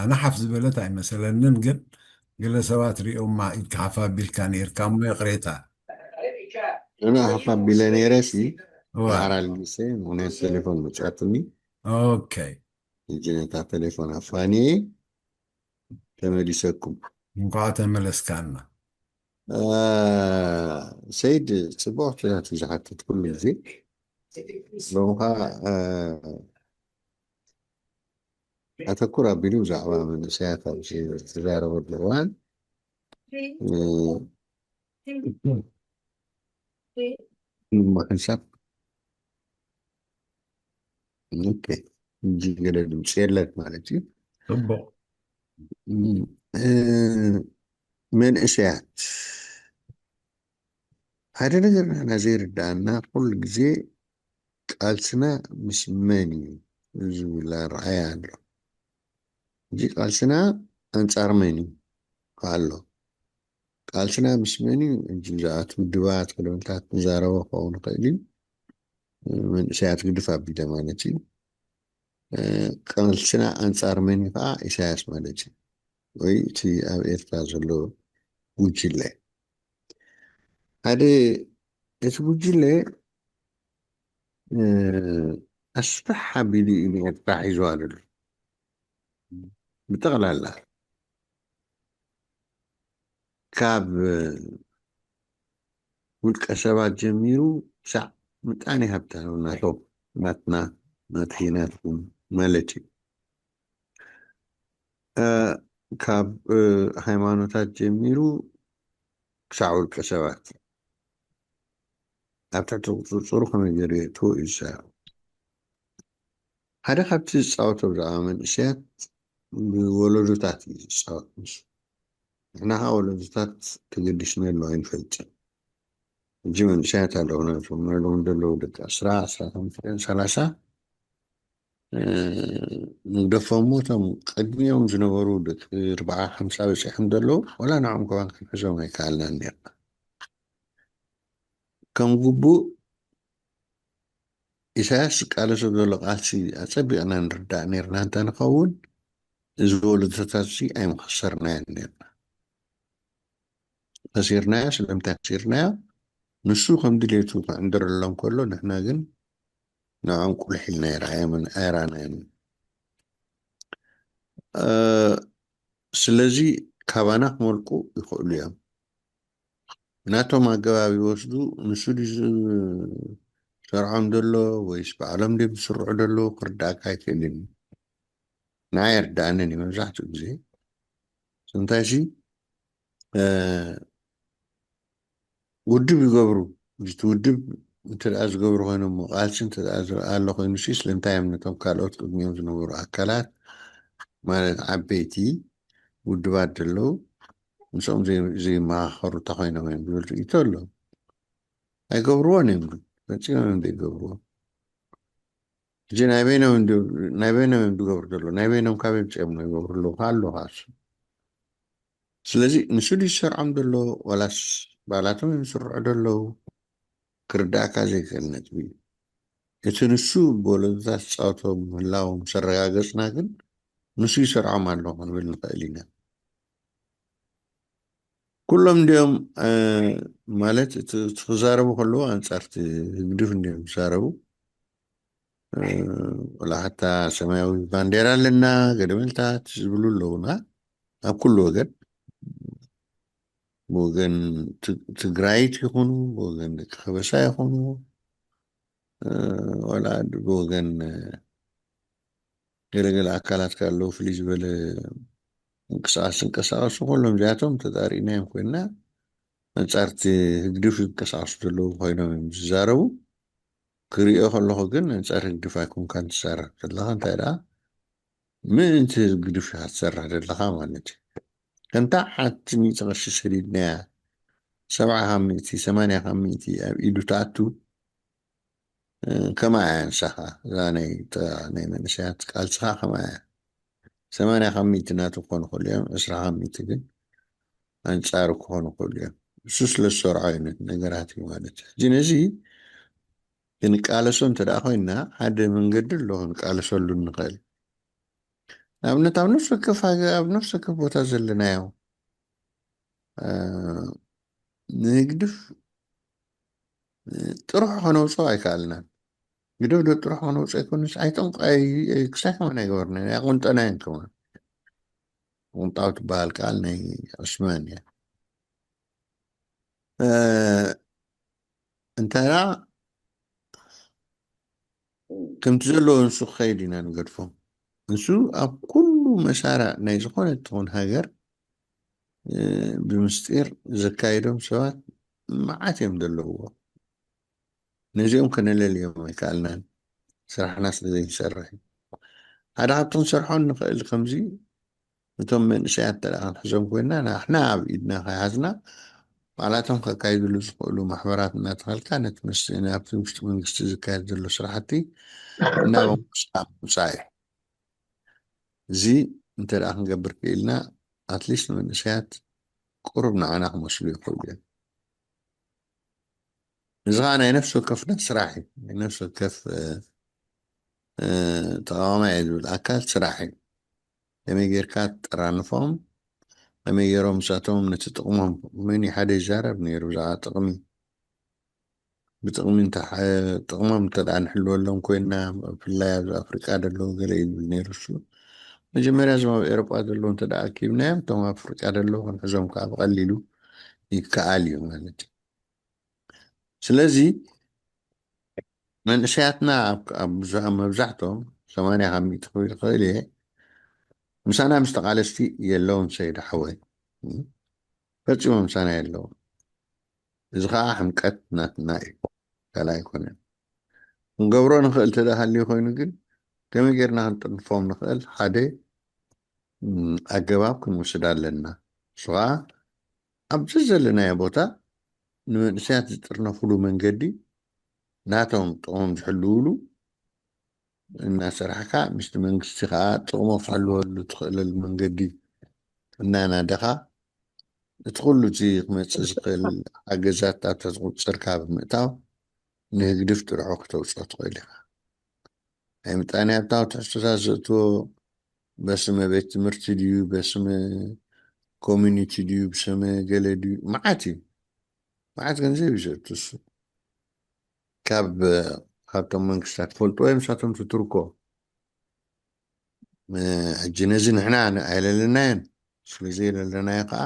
ኣነ ሓፍ ዝበለት ኣይመሰለንን፣ ግን ገለ ሰባት ሪኦማ ኢድካ ሓፍ ኣቢልካ ነይርካ እሞ ይቕሬታ። ኣነ ሓፍ ኣቢለ ነይረ ሲ ዳሕር ኣልጊሰ ምክንያት ቴሌፎን መፅኣትኒ። ኦኬ ሕጂ ነታ ቴሌፎን ኣፋንየ ተመሊሰኩም። እንኳዕ ተመለስካና። ሰይድ ፅቡቅ ሕቶታት እዩ ዝሓትት ኩሉ ግዜ። ሎምኻ ኣተኩር ኣቢሉ ብዛዕባ መንእሰያት ኣብ ዝዛረበሉ እዋን ምሕሳብ ኦኬ፣ ሕጂ ገለ ድምፂ የለን ማለት እዩ። ፅቡቅ መንእሰያት ሓደ ነገር ንሕና ዘይርዳኣና ኩሉ ግዜ ቃልስና ምስ መን እዩ ዝብል ኣረኣያ ኣሎ። እዚ ቃልስና ኣንፃር መን እዩ ኣሎ? ቃልስና ምስ መን እዩ? እዚ ብዛዕባ እቲ ውድባት ክለውንታት ንዛረቦ ክኸውን ይኽእል እዩ። መንእሰያት ግድፍ ኣቢለ ማለት እዩ። ቃልስና ኣንፃር መን እዩ ከዓ ኢሳያስ ማለት እዩ። ወይ እቲ ኣብ ኤርትራ ዘሎ ጉጅለ ሓደ እቲ ጉጅለ ኣስፍሕ ኣቢሉ እዩ ንኤርትራ ሒዝዋ ዘሎ። ብጠቕላላ ካብ ውልቀ ሰባት ጀሚሩ ክሳዕ ምጣኔ ሃብታዊ ናቶም፣ ናትና፣ ናተይ፣ ናትኩም ማለት እዩ። ካብ ሃይማኖታት ጀሚሩ ክሳዕ ውልቀ ሰባት ኣብ ትሕቲ ቁፅፅሩ ከመይ ገይሩ የእትዎ እዩ ዝሰርሕ። ሓደ ካብቲ ዝፃወቶ ብዛዕባ መንእሰያት ብወለዶታት እዩ ዝፃወት። ንሱ ንሕና ከዓ ወለዶታት ተገዲስና ኣሎ ኣይንፈልጥን። ሕጂ መንእሰያት ኣለዉ ናቶም ናሎም ዘለዉ ደቂ ዕስራ ዕስራ ሰላሳ ንግደፎም እሞ እቶም ቅድሚኦም ዝነበሩ ደቂ ኣርባዓ ሓምሳ በፂሖም ዘለዉ ዋላ ንዕኦም ከማን ክንሕዞም ኣይከኣልናን ነርና። ከም ግቡእ ኢሳያስ ዝቃለሶ ዘሎ ቃልሲ ኣጸቢቕና ንርዳእ ነርና እንተንኸውን እዚ ወለዶታት እዚ ኣይምኸሰርናዮን ነርና። ከሲርናዮ ስለምንታይ ከሲርናዮ? ንሱ ከም ድሌቱ ክዕንድረሎም ከሎ ንሕና ግን ንዕኦም ቁልሕ ኢልና ኣይረኣናዮምን። ስለዚ ካባና ክመልቁ ይኽእሉ እዮም። ናቶም ኣገባብ ይወስዱ። ንሱ ድዩ ዝሰርዖም ዘሎ ወይስ ባዕሎም ድዮም ዝስርዑ ዘለዉ ክርዳእካ ኣይክእልን እዩ። ንዓይ ኣይርድኣንን እዩ መብዛሕትኡ ግዜ። ስለምንታይሲ ውድብ ይገብሩ። እቲ ውድብ እንተ ደኣ ዝገብሩ ኮይኖም እሞ ቃልሲ እንተ ደኣ ኣሎ ኮይኑ ሲ ስለምንታይ እዮም ነቶም ካልኦት ቅድሚኦም ዝነበሩ ኣካላት ማለት ዓበይቲ ውድባት ዘለዉ ምስኦም ዘይመኻኸሩ እንተኮይኖም እዮም ዝብል ርእይቶ ኣሎ። ኣይገብርዎን እዮም። ፈጺሞም እዮም ዘይገብርዎ። እዚ ናይ በይኖም እዮም ዝገብሩ ዘለዉ። ናይ በይኖም ካበይ ምፅኦም ነው ይገብሩ ኣለዉ ኣሎ ካሱ። ስለዚ ንሱ ድዩ ዝሰርዖም ዘሎ ዋላስ ባላቶም እዮም ዝስርዑ ዘለዉ ክርዳእካ ዘይክእል ነጥቢ እዩ። እቲ ንሱ ብወለዶታት ዝፃወቶ ምህላዎም ምስ ኣረጋገፅና ግን ንሱ ይሰርዖም ኣሎ ክንብል ንኽእል ኢና። ኩሎም እንዲኦም ማለት እቲ ክዛረቡ ከለዉ ኣንፃር እቲ ህግድፍ እንዲኦም ዝዛረቡ ወላ ሓታ ሰማያዊ ባንዴራ ኣለና ገደመልታት ዝብሉ ኣለዉና ኣብ ኩሉ ወገን ብወገን ትግራይት ይኹኑ ብወገን ደቂ ከበሳ ይኹኑ ዋላ ብወገን ገለገለ ኣካላት ኣለዉ ፍልይ ዝበለ ምንቅስቃስ ዝንቀሳቀሱ ኩሎም እዚኣቶም ተጣሪእናዮም ኮይንና ኣንፃርቲ ህግድፍ ዝንቀሳቀሱ ዘለዉ ኮይኖም እዮም ዝዛረቡ። ክሪኦ ከለኹ ግን ኣንፃር ህግድፍ ኣይኮንካን ትዛረብ ዘለኻ እንታይ ደኣ ምእንቲ ህግድፍ ኢኻ ትሰርሕ ዘለኻ ማለት እዩ። ከምታ ሓንቲ ሚእቲ ቅርሺ ሰዲድናያ ሰብዓ ካብ ሚእቲ ሰማንያ ካብ ሚእቲ ኣብ ኢዱ ትኣቱ ከምኣ እያ ንሳኻ እዛ ናይ ናይ መንእሰያት ቃልስኻ ከምኣ እያ። ሰማንያ ካብ ሚእቲ ናቱ ክኾኑ ክእሉ እዮም፣ ዕስራ ካብ ሚእቲ ግን ኣንጻሩ ክኾኑ ክእሉ እዮም። እሱ ስለ ዝሰርዖ ዓይነት ነገራት እዩ ማለት እዩ። ሕጂ ነዚ ክንቃለሶ እንተ ደኣ ኮይንና ሓደ መንገዲ ኣሎ ክንቃለሰሉ እንኽእል። ንኣብነት ኣብ ነፍሲ ወከፍ ሃገር ኣብ ነፍሲ ወከፍ ቦታ ዘለናዮ ንህግድፍ ጥርሑ ከነውፅኦ ኣይከኣልናን። ግደፍ ዶ ጥርሑ ከነውፅኦ ኣይኮንስ ኣይጠንቋይ ክሳይ ከማን ኣይገበርናን ኣይቆንጠናዮን ከማን ቁንጣው ትበሃል ቃል ናይ ዑስማን እያ። እንተና ከምቲ ዘለዎ ንሱ ክኸይድ ኢና ንገድፎ። ንሱ ኣብ ኩሉ መሳርዕ ናይ ዝኾነ ትኹን ሃገር ብምስጢር ዘካይዶም ሰባት መዓት እዮም ዘለውዎ። ነዚኦም ከነለልዮም ኣይከኣልናን ስራሕና ስለ ዘይንሰርሕ ሓደ ካብቶም ሰርሖ ንኽእል ከምዚ እቶም መንእሰያት እንተ ደኣ ክንሕዞም ኮይንና ንሕና ኣብ ኢድና ከይሓዝና ባዕላቶም ከካይድሉ ዝኽእሉ ማሕበራት እናተኸልካ ነቲ ምስ ናብቲ ውሽጢ መንግስቲ ዝካየድ ዘሎ ስራሕቲ እናበምሳ ምውፃእ እዩ። እዚ እንተ ደኣ ክንገብር ክኢልና ኣትሊስት መንእሰያት ቁሩብ ንዓና ክመስሉ ይኽእሉ እዮም። እዚ ከዓ ናይ ነፍሲ ወከፍና ስራሕ እዩ። ናይ ነፍሲ ወከፍ ተቃዋማይ እየ ዝብል ኣካል ስራሕ እዩ። ከመይ ጌርካ ትጠራንፎም፣ ከመይ ገይሮም ንሳቶም ነቲ ጥቕሞም፣ መን ሓደ ይዛረብ ነይሩ ብዛዕባ ጥቕሚ ብጥቕሚ ጥቕሞም እንተ ደኣ ንሕልወሎም ኮይንና ብፍላይ ኣብዚ ኣፍሪቃ ዘለዉ ገለ እዩ ዝብል ነይሩ እሱ። መጀመርያ እዞም ኣብ ኤሮጳ ዘለዉ እንተ ደኣ ኣኪብናዮም እቶም ኣብ ኣፍሪቃ ዘለዉ ክንሕዞም ከዓ ብቐሊሉ ይከኣል እዩ ማለት እዩ። ስለዚ መንእሰያትና ኣብ ኣብ ብዙ- ኣብ መብዛሕቶም ሰማንያ ካብ ሚእቲ ክብል ይኽእል እየ፣ ምሳና ምስ ተቓለስቲ የለውን ሰይድ ሓወይ። ፈጺሞም ምሳና የለውን። እዚ ከዓ ሕምቀት ናትና እዩ፣ ካልእ ኣይኮነን። ክንገብሮ ንኽእል ተደሃልዩ ኮይኑ ግን ከመይ ጌርና ክንጥርንፎም ንኽእል ሓደ ኣገባብ ክንወስድ ኣለና። እሱ ከዓ ኣብ ዘለናዮ ቦታ ንመንእሰያት ዝጥርነፉሉ መንገዲ፣ ናቶም ጥቕሞም ዝሕልውሉ እናሰራሕካ፣ ምስቲ መንግስቲ ከዓ ጥቕሞ ክሕልወሉ ትኽእለሉ መንገዲ እናናደኻ፣ እቲ ኩሉ እቲ ክመፅእ ዝኽእል ሓገዛት ኣብታ ዝቁፅርካ ብምእታው ንህግድፍ ጥርሑ ክተውፅኦ ትኽእል ኢኻ። ናይ ምጣኔ ሃብታዊ ትሕዝቶታት ዘእትዎ በስመ ቤት ትምህርቲ ድዩ፣ በስመ ኮሚኒቲ ድዩ፣ ብስመ ገለ ድዩ፣ መዓት እዩ። መዓት ገንዘብ እዩ ዘእቱ እሱ። ካብ ካብቶም መንግስታት ትፈልጥዎ እዮም ንሳቶም ትትርኮ። ሕጂ ነዚ ንሕና ኣይለለናዮን፣ ስለ ዘይለለናዮ ከዓ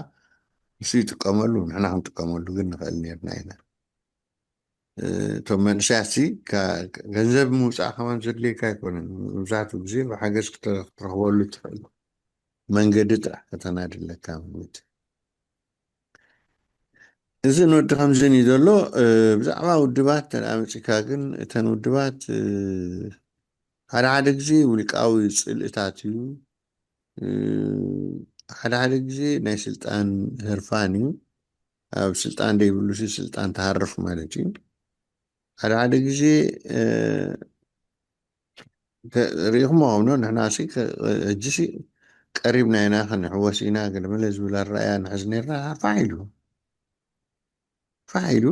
ንሱ ይጥቀመሉ፣ ንሕና ክንጥቀመሉ ግን ንኽእል ነርና ኢና። እቶም መንእሰያትሲ ገንዘብ ምውፃእ ከማን ዘድልየካ ኣይኮነን። መብዛሕትኡ ግዜ ብሓገዝ ክትረኽበሉ ትኽእል መንገዲ ጥራሕ ከተናድለካ ማለት እዩ። እዚ ንወዲ ከምዝን እዩ ዘሎ። ብዛዕባ ውድባት ተደኣ መፂካ ግን እተን ውድባት ሓደ ሓደ ግዜ ውልቃዊ ፅልእታት እዩ። ሓደ ሓደ ግዜ ናይ ስልጣን ህርፋን እዩ። ኣብ ስልጣን ደይብሉ ሲ ስልጣን ተሃርፍ ማለት እዩ። ሓደ ሓደ ግዜ ርኢኹም ሆኖ ንሕና ሕጂ ቀሪብና ኢና ክንሕወስ ኢና ገለመለ ዝብል ኣረኣያ ንሕዝ ነርና። ፋሕ ኢሉ ፋሕ ኢሉ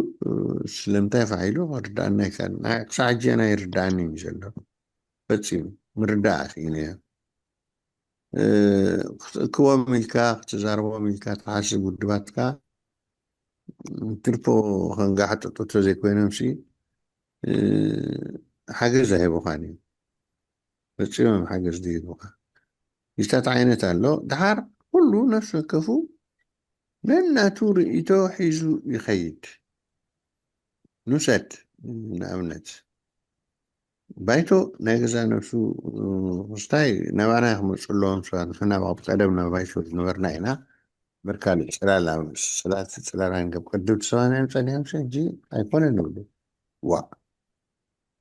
ስለምንታይ ፋሕ ኢሉ ክርዳእና ይካል። ክሳዕ ሕጂ ናይ ርዳእኒ እዩ ዘሎ። ፈፂሙ ምርዳእ ኣኽኢሉ እያ። ክትእክቦም ኢልካ ክትዛረቦም ኢልካ ትሓስብ ውድባትካ ትርፎ ከንጋሕጥጡ ተዘይኮይኖም ሲ ሓገዝ ኣይህቡኻን እዩ። ፈፂሞም ሓገዝ ዘይህቡኻ። ይስታት ዓይነት ኣሎ። ድሓር ኩሉ ነፍሲ ወከፉ ነናቱ ርእይቶ ሒዙ ይኸይድ። ንውሰድ ንኣብነት ባይቶ ናይ ገዛ ነብሱ ክስታይ ናባና ክመፁ ኣለዎም ሰባት። ንሕና ኣብ ቀደም ናብ ባይቶ ዝነበርና ኢና። በርካል ፅላል ኣብ ፅላል ፅላል ኣንገብ ቅድም ሰማንያን ፀኒሖም ሕጂ ኣይኮነን ይብሉ። ዋ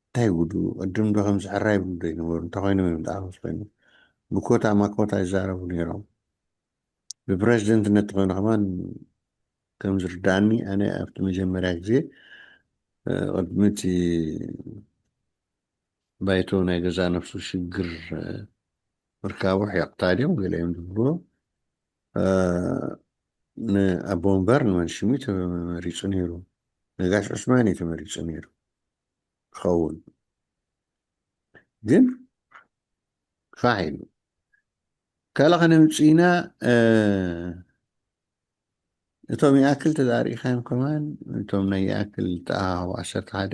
እንታይ ጉዱ ቅድም ዶ ከምዚ ሕራ ይብሉ ዶ ይነበሩ? እንታይ ኮይኖም እዮም ደኣ ምስ ኮይኑ ብኮታ ማኮታ ይዛረቡ ነይሮም። ብፕሬዚደንትነት ተኾይኑ ከማን ከም ዝርዳእኒ ኣነ ኣብቲ መጀመርያ ግዜ ቅድሚ እቲ ባይቶ ናይ ገዛ ነፍሱ ሽግር ምርካቡ ሕያቕታ ድዮም ገለ እዮም ዝብልዎ። ንኣቦ ወንበር ንመንሽሚ ተመሪፁ ነይሩ፣ ነጋሽ ዑስማን እዩ ተመሪፁ ነይሩ ክኸውን ግን ፋሕ ኢሉ ካልእ ከነምፅእ ኢና። እቶም ይኣክል ተዛሪእካዮም ከማን እቶም ናይ ይኣክል ተኣኻኸቡ ዓሰርተ ሓደ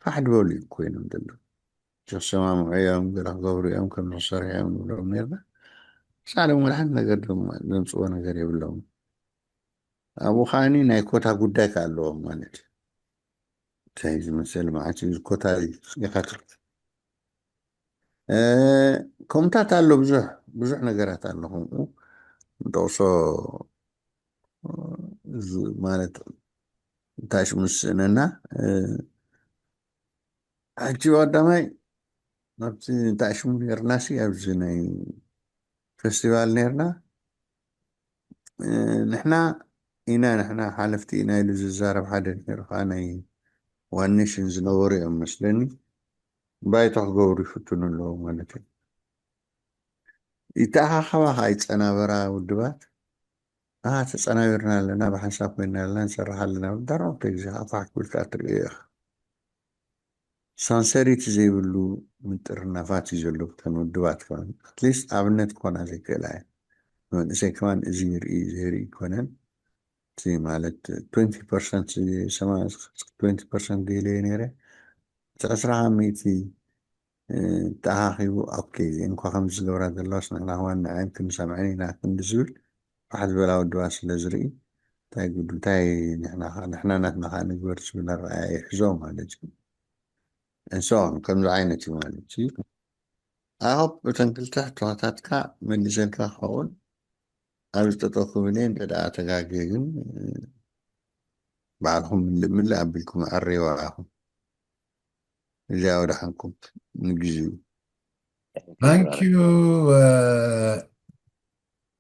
ፋሕ ድበሉ እዩ ኮይኖም ዘለዉ። ክሰማምዑ እዮም ገለ ክገብሩ እዮም ከም ንክሰርሑ እዮም ንብሎም ነርና። ሳዕሎም ወላ ሓንቲ ነገር ድማ ዘምፅዎ ነገር የብሎም። ኣብኡ ከዓኒ ናይ ኮታ ጉዳይ ከ ኣለዎም ማለት እዩ። እንታይ ዝመሰል መዓት እዩ ኮታ ኢኻ ትርፍ ከምታት ኣሎ ብዙሕ ብዙሕ ነገራት ኣሎ ከምኡ ንጠቕሶ ማለት እንታይ ሽሙ ዝስእነና። ሕጂ ቀዳማይ ኣብቲ እንታይ ሽሙ ነርናሲ ኣብዚ ናይ ፌስቲቫል ነርና ንሕና ኢና ንሕና ሓለፍቲ ኢና ኢሉ ዝዛረብ ሓደ ነይሩ ከዓ ናይ ዋን ኔሽን ዝነበሩ እዮም መስለኒ። ባይቶ ክገብሩ ይፍትኑ ኣለዉ ማለት እዩ። ይተኣኻኸባ ከዓ ይፀናበራ ውድባት። ተፀናቢርና ኣለና፣ ብሓንሳብ ኮይና ኣለና፣ ንሰርሕ ኣለና። ዳርባ ግዜ ከዓ ፋሕ ክብል ከዓ ትርእዮ ኢኻ። ሳንሰሪቲ ዘይብሉ ምጥርናፋት እዩ ዘሎ ብተን ውድባት ከማን ኣትሊስት ኣብነት ክኾና ዘይክእላ እየ። ንመንእሰይ ከማን እዚ ይርኢ እዚ ይርኢ ይኮነን። እቲ ማለት ትወንቲ ፐርሰንት ሰማ ትወንቲ ፐርሰንት ደይለየ ነይረ እቲ ዕስራ ካብ ሚእቲ ተኣኻኺቡ ኦኬ እዚአን እኳ ከምዚ ዝገብራ ዘለዋስ ንሕና ከማን ንዐን ክንሰምዐን ኢና ክንዲ ዝብል ፋሕ ዝበላ ውድባት ስለ ዝርኢ እቲ እንታይ ጉድ እንታይ ንሕና ኸ- ንሕና ናትና ኸዓ ንግበር ዝብል ኣረኣእያ ይሕዞ ማለት እዩ። እንሶን ከምዚ ዓይነት እዩ ማለት እዩ። ኣሆብ እተን ክልተ ሕቶታትካ መሊሰልካ ክኸውን ኣብ ዝጠጠው ክብል እየ። እንተ ደኣ ተጋግየ ግን ባዕልኹም ምልእ ምልእ ኣቢልኩም ኣዕርይዋ ኢኹም። እዚኣ ወደሓንኩም ንግዚኡ። Thank you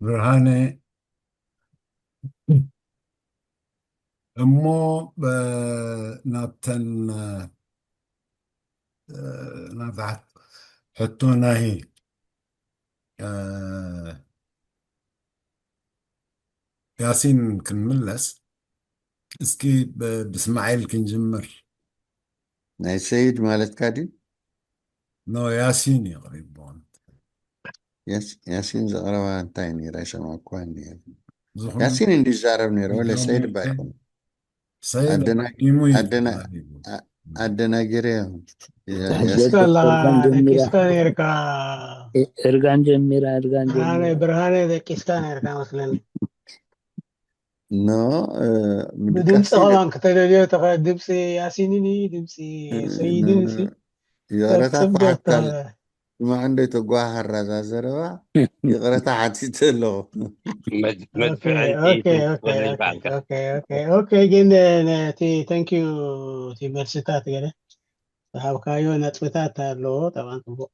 ብርሃነ። እሞ ናብተን ናብዛ ሕቶ ናይ ያሲን ክንምለስ እስኪ ብስማዒል ክንጅምር። ናይ ሰይድ ማለትካ ድዩ? ኖ ያሲን እዩ ቀሪቡ። ያሲን ዘቕረባ እንታይ ነይራ? ይሰማዕኳ ነይሩ። ያሲን እንዲ ይዛረብ ነይሩ ወለ ሰይድ ባይኮን ሰይድ ኣደና- ዲሙ ኣደና- ኣደናጊረ ደቂስካ ነርካ። እርጋን ጀሚራ እርጋን ብርሃነ ጀሚራ ብርሃነ ደቂስካ ነርካ መስለኒ። ኖ ብድምፂ ከማን ከተደልዮ ተኸ ድምፂ ያሲንን እዩ፣ ድምፂ ሰይድን ሲ ይቕረታ ጽብቅ ክሓታ ስማዕ እንዶ ተጓሃራ እዛ ዘረባ። ይቕረታ ሓቲተ ኣለኹ። መድፍዕን ጥይትን ትኾነልካ እንካ ኦኬ ግን ነቲ ተንኪዩ እቲ መልስታት ገለ ዝሃብካዮ ነጥብታት ኣለዎ። ጠብዓን ጽቡቅ።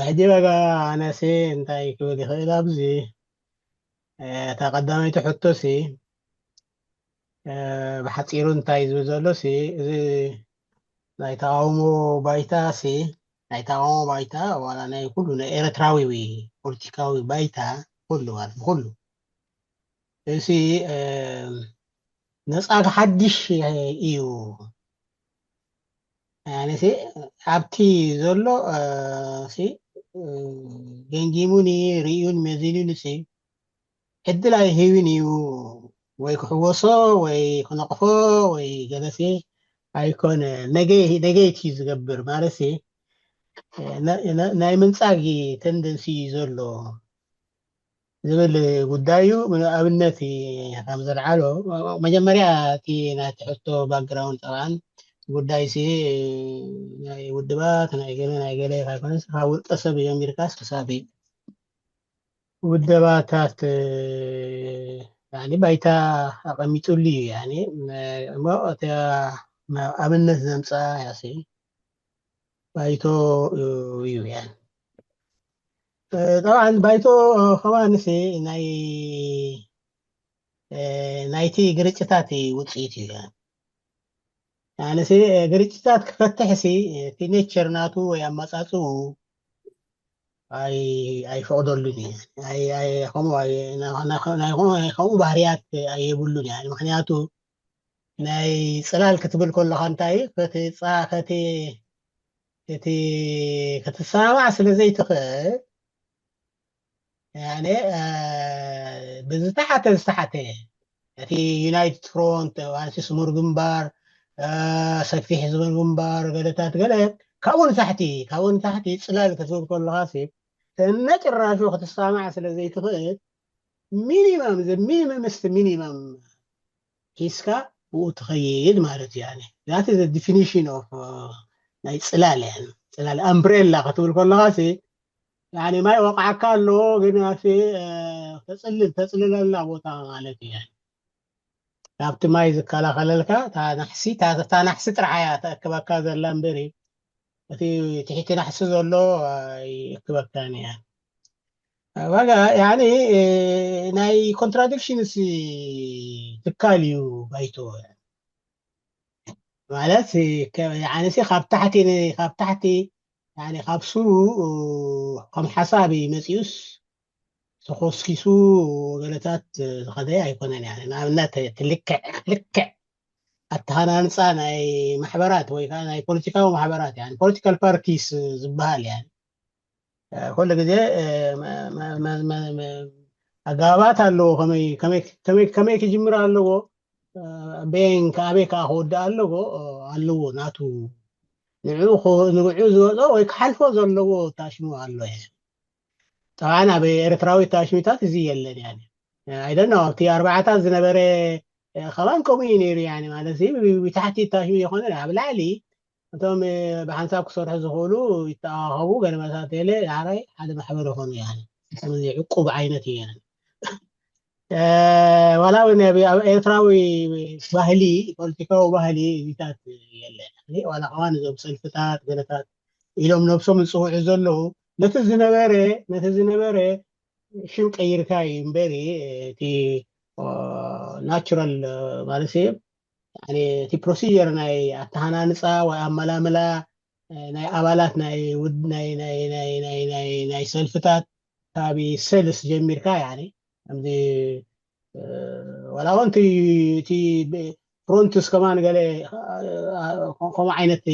ሕጂ በጋ ኣነሲ እንታይ ክብል ይኽእል ኣብዚ እታ ቀዳመይቲ ሕቶሲ ብሓፂሩ እንታይ ዝብል ዘሎሲ እዚ ናይ ተቃውሞ ባይታ ሲ ናይ ተቃውሞ ባይታ ዋላ ናይ ኩሉ ናይ ኤርትራዊ ፖለቲካዊ ባይታ ኩሉ ማለት ብኩሉ እዚ ነፃ ሓድሽ እዩ። ያኔ ሲ ኣብቲ ዘሎ ሲ ገምጊሙኒ ርእዩን መዚኑኒ ሲ ዕድል ኣይህብን እዩ። ወይ ክሕወሶ ወይ ክነቕፎ ወይ ገለሲ ኣይኮነ ነገይቲ ዝገብር ማለት ሲ ናይ ምንጻጊ ተንደንሲ እዩ ዘሎ ዝብል ጉዳይ እዩ። ኣብነት ከም ዘልዓሎ መጀመርያ እቲ ናይ ትሕቶ ባክግራውንድ ጠብዓን ጉዳይ ሲ ናይ ውድባት ናይ ገለ ናይ ገለ ካብ ውልቀ ሰብ ጀሚርካስ ክሳብ ውደባታት ባይታ ኣቐሚጡሉ እዩ። እሞ ኣብነት ዘምፃ ያሲ ባይቶ እዩ። ጠብዓን ባይቶ ከማንሲ ናይ ናይቲ ግርጭታት ውፅኢት እዩ። ኣነሲ ግርጭታት ክፈትሕ ሲ እቲ ኔቸር ናቱ ወይ ኣመፃፅኡ ኣይፈቕደሉን እዩ። ከምኡ ባህርያት ኣየብሉን እዩ። ምክንያቱ ናይ ፅላል ክትብል ከለካ እንታይ እቲ ክትሰማማዕ ስለ ዘይትኽእል ያኔ ብዝተሓተ ዝተሓተ እቲ ዩናይትድ ፍሮንት ዋንሲ ስሙር ግንባር ሰፊሕ ዝበል ግንባር ገለታት ገለ ካብኡ ንታሕቲ ካብኡ ንታሕቲ ፅላል ክትብል ከለካ ሲ ተነጭራሹ ክትሰማዕ ስለ ዘይትኽእል ሚኒመም ሚኒመም ስ ሚኒመም ሒዝካ ብኡ ትኸይድ ማለት እዩ። ዛት ዲፊኒሽን ኦፍ ናይ ፅላል ያ ፅላል ኣምብሬላ ክትብል ከለካ ሲ ያኔ ማይ ወቕዓካ ኣለዎ ግን ያሲ ተፅልል ተፅልለላ ቦታ ማለት እዩ። ካብቲ ማይ ዝከላኸለልካ እታ ናሕሲ እታ ናሕሲ ጥራሕ እያ ተእክበካ ዘላ እምበሪ እቲ ትሕቲ ናሕሲ ዘሎ ይእክበካን እያ። ዋጋ ያኒ ናይ ኮንትራዲክሽንስ ትካል እዩ ባይቶ ማለት ያኒ ካብ ታሕቲ ካብ ታሕቲ ካብ ስሩ ከም ሓሳብ መፂኡስ ተኾስኪሱ ገለታት ዝኸደ ኣይኮነን። ንኣብነት ልክዕ ልክዕ ኣተሃናንፃ ናይ ማሕበራት ወይ ከዓ ናይ ፖለቲካዊ ማሕበራት ፖለቲካል ፓርቲስ ዝበሃል ኩሉ ግዜ ኣገባባት ኣለዎ። ከመይ ክጅምር ኣለዎ፣ በየን ኣበይ ከዓ ክወድእ ኣለዎ ኣለዎ ናቱ ንዑ ዝወፅኦ ወይ ክሓልፎ ዘለዎ ታሽሙ ኣሎ። ጠብዓን ኣብ ኤርትራዊ ታሽሚታት እዚ የለን። ኣይደኖ ኣብቲ ኣርባዓታት ዝነበረ ከማን ከምኡ እዩ ነይሩ። ያኒ ማለት ብታሕቲ ታሽሙ ይኮነ ኣብ ላዕሊ እቶም ብሓንሳብ ክሰርሑ ዝኽእሉ ይተኣኻኸቡ። ገለ መሳተለ ዳሕራይ ሓደ ማሕበር ይኾኑ። ያኒ ከምዚ ዕቁብ ዓይነት እዩ። ያኒ ዋላ እውን ኣብ ኤርትራዊ ባህሊ፣ ፖለቲካዊ ባህሊ እዚታት የለ። ዋላ ከማን እዞም ሰልፍታት ገለታት ኢሎም ነብሶም ዝፅውዑ ዘለዉ ነቲ ዝነበረ ነቲ ዝነበረ ሽም ቀይርካ እዩ እምበሪ እቲ ናቹራል ማለት እቲ ፕሮሲጀር ናይ ኣተሃናንፃ ወይ ኣመላምላ ናይ ኣባላት ናይ ሰልፍታት ካብ ሰልስ ጀሚርካ ከምዚ ዋላ እውን እቲ ፍሮንትስ ከማን ገለ ከምኡ ዓይነት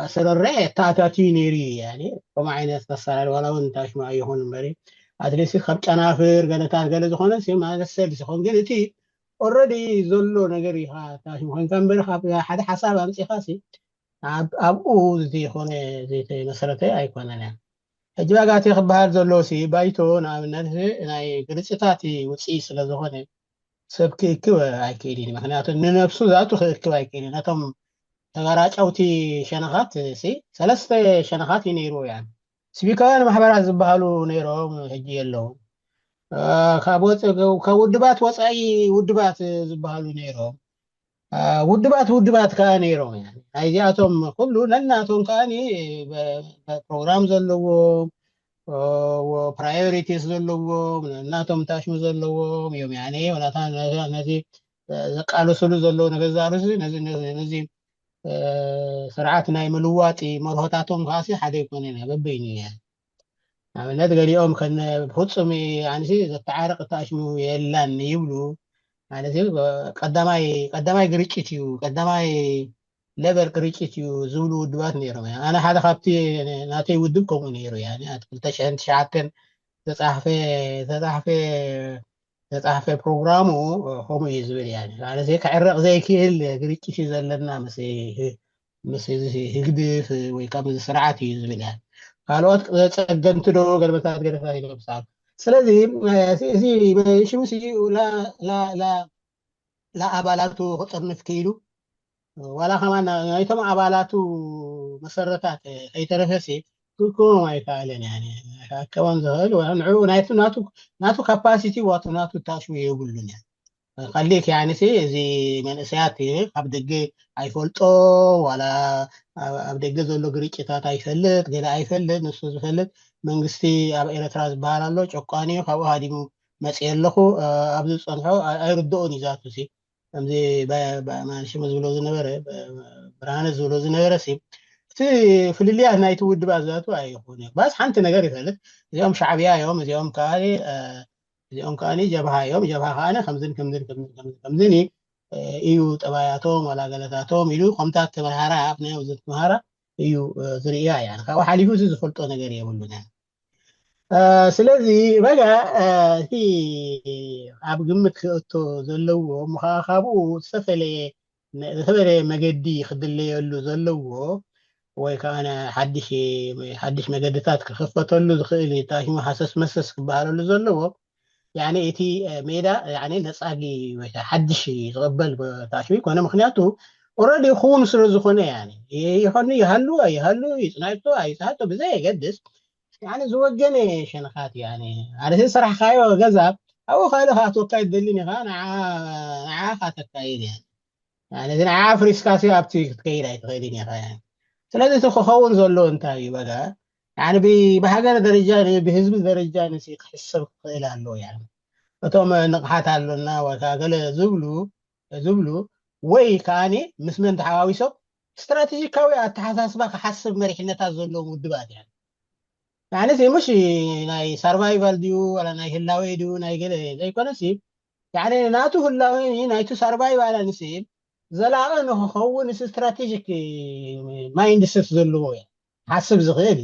ኣሰረርያ ኣተኣታትዩ ነይሩ እዩ። ከምኡ ዓይነት ኣሰራርያ ዋላ እውን ታሽማ ይኹን እምበሪ ኣትሊስት ካብ ጨናፍር ገለታት ገለ ዝኾነ ማለት ሰልስ ይኸውን ግን እቲ ኦረዲ ዘሎ ነገር እዩ። ታሽሙ ኮይንካ እምበሪ ካብ ሓደ ሓሳብ ኣምፂኻ ኣብኡ ዝኾነ ዘይተመሰረተ ኣይኮነን። ሕጂ ዋጋቲ ክበሃል ዘሎ ሲ ባይቶ ንኣብነት ናይ ግርጭታት ውፅኢ ስለዝኾነ ሰብ ክእክብ ኣይክእል እዩ። ምክንያቱ ንነብሱ ዛቱ ክእክብ ኣይክእል እዩ። ነቶም ተጋራጫውቲ ሸነኻት ሲ ሰለስተ ሸነኻት እዩ ነይሩ። ያ ስቢካውያን ማሕበራት ዝበሃሉ ነይሮም፣ ሕጂ የለውም። ካብ ውድባት ወፃኢ ውድባት ዝበሃሉ ነይሮም። ውድባት ውድባት ከዓ ነይሮም። ናይዚኣቶም ኩሉ ነናቶም ከዓ ፕሮግራም ዘለዎም ፕራዮሪቲስ ዘለዎም ነናቶም ታሽሙ ዘለዎም እዮም። ነዚ ዘቃለስሉ ዘለዉ ነገዛርሲ ነዚ ስርዓት ናይ ምልዋጢ መርሆታቶም ከዓ ሓደ ይኮነ ኢና በበይኑ እያ። ንኣብነት ገሊኦም ከነ ብፍፁም ኣንሲ ዘተዓርቅ ታሽሙ የላን ይብሉ። ማለት ቀዳማይ ቀዳማይ ግርጭት እዩ ቀዳማይ ለበል ግርጭት እዩ ዝብሉ ውድባት ነይሮም። ኣነ ሓደ ካብቲ ናተይ ውድብ ከምኡ ነይሩ። ኣቲ ክልተ ሽሕን ትሽዓተን ተፃሕፈ ተፃሕፈ ተፃሕፈ ፕሮግራሙ ከምኡ እዩ ዝብል። ማለት ክዕረቕ ዘይክእል ግርጭት እዩ ዘለና ምስ ህግድፍ ወይ ካብ ስርዓት እዩ ዝብል። ካልኦት ፀገምቲ ዶ ገለመታት ገለታት ይለብሳሉ። ስለዚ እዚ ሽምሲ ለኣባላቱ ክጥርንፍ ክኢሉ ዋላ ከማን ናይቶም ኣባላቱ መሰረታት ከይተረፈሲ ክእከቦም ኣይከኣለን። ከእከቦም ዝኽእል ንኡ ናቱ ካፓሲቲ ዋቱ ናቱ ታሽሙ የብሉን። ከሊክ ያንሲ እዚ መንእሰያት ካብ ደገ ኣይፈልጦ ዋላ ኣብ ደገ ዘሎ ግርጭታት ኣይፈልጥ ገለ ኣይፈልጥ ንሱ ዝፈልጥ መንግስቲ ኣብ ኤረትራ ዝበሃል ኣሎ ጨቋኒ ካብኡ ሃዲሙ መፅየ ኣለኹ ኣብዚ ዝፀንሖ ኣይርድኦን እዩ ዛቱ ሲ ከምዚ ማንሽም ዝብሎ ዝነበረ ብርሃነ ዝብሎ ዝነበረ ሲ እቲ ፍልልያት ናይቲ ውድባት ዛቱ ኣይኮነ ባስ ሓንቲ ነገር ይፈልጥ እዚኦም ሻዕብያ እዮም እዚኦም ከዓ እዚኦም ከዓ ጀብሃ እዮም ጀብሃ ከዓ ከምዝን ከምዝን ከምዝን እዩ ጠባያቶም ዋላ ገለታቶም ኢሉ ከምታት ተምሃራ ኣብናዮም ዘትምሃራ እዩ ዝርእያ እያ ካብኡ ሓሊፉ እዚ ዝፈልጦ ነገር የብሉን ስለዚ በጋ እቲ ኣብ ግምት ክእቶ ዘለዎ ምኸዓ ካብኡ ዝተፈለየ ዝተፈለየ መገዲ ክድለየሉ ዘለዎ ወይ ከዓ ሓድሽ ሓድሽ መገድታት ክኽፈተሉ ዝኽእል ታሽሙ ሃሰስ መሰስ ክበሃለሉ ዘለዎ ያኒ እቲ ሜዳ ያኒ ነፃጊ ወይ ሓድሽ ዝቕበል ታሽሙ ይኮነ ምክንያቱ ኦረዲ ክውን ስለ ዝኾነ ያኒ ይኾኑ ይሃሉ ኣይሃሉ ይፅናይቶ ኣይፅናይቶ ብዘይ የገድስ ያኒ ዝወገነ ሸነኻት ያኒ ማለት ዝሰራሕካዮ ገዛ ኣብኡ ካልእ ከኣትወካ ይደልን ኢኻ ንዓ ንዓ ካተካይድ ያኒ ያኒ እዚ ንዓ ኣፍሪስካሲ ኣብቲ ክትከይድ ኣይትኽእልን ኢኻ ያኒ ስለዚ እቲ ክኸውን ዘሎ እንታይ እዩ በጋ ያኒ ብሃገር ደረጃ ብህዝቢ ደረጃ ንሲ ክሕሰብ ክኽእል ኣለዎ ያኒ እቶም ንቕሓት ኣሎና ወይ ከዓ ገለ ዝብሉ ዝብሉ ወይ ከዓኒ ምስ መን ተሓዋዊሶም ስትራቴጂካዊ ኣተሓሳስባ ክሓስብ መሪሕነታት ዘለዎም ውድባት እዮም። ንዓነስ ምሽ ናይ ሳርቫይቫል ድዩ ዋላ ናይ ህላዌ ድዩ ናይ ገለ ዘይኮነሲ ያኒ ናቱ ህላዌ ናይቱ ሳርቫይቫል ኣንሲ ዘላቒ ንክኸውን ስትራቴጂክ ማይንድሰት ዘለዎ እዩ ሓስብ ዝኽእል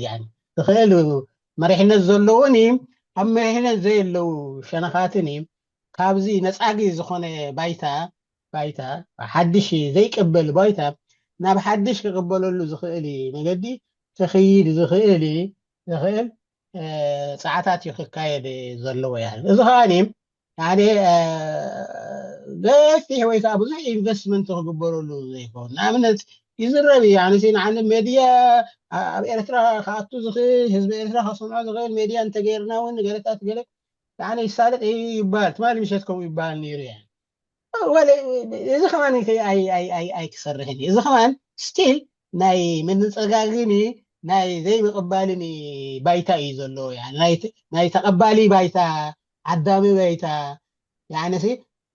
ዝኽእል መሪሕነት ዘለዎን ኣብ መሪሕነት ዘየለዉ ሸነኻትን ካብዚ ነፃጊ ዝኾነ ባይታ ባይታ ሓድሽ ዘይቅበል ባይታ ናብ ሓድሽ ክቅበለሉ ዝኽእል መገዲ ክኽይድ ዝኽእል ዝኽእል ፀዓታት እዩ ክካየድ ዘለዎ ያ እዚ ከዓ ሓደ ገፊሕ ወይ ከዓ ብዙሕ ኢንቨስትመንት ክግበረሉ ዘይኮን። ንኣብነት ይዝረብ እዩ። ኣነሲ ንዓነ ሜድያ ኣብ ኤርትራ ክኣቱ ዝኽእል፣ ህዝቢ ኤርትራ ከሰምዖ ዝኽእል ሜድያ እንተገይርና እውን ገለታት ገለ ይሳለጥ ይበሃል። ትማሊ ምሸት ከምኡ ይበሃል ነይሩ። ወለ እዚ ከማን ኣይክሰርሕን እዩ። እዚ ከማን ስቲል ናይ ምንፀጋግን ናይ ዘይምቕባልን ባይታ እዩ ዘለዎ። ናይ ተቐባሊ ባይታ፣ ዓዳሚ ባይታ፣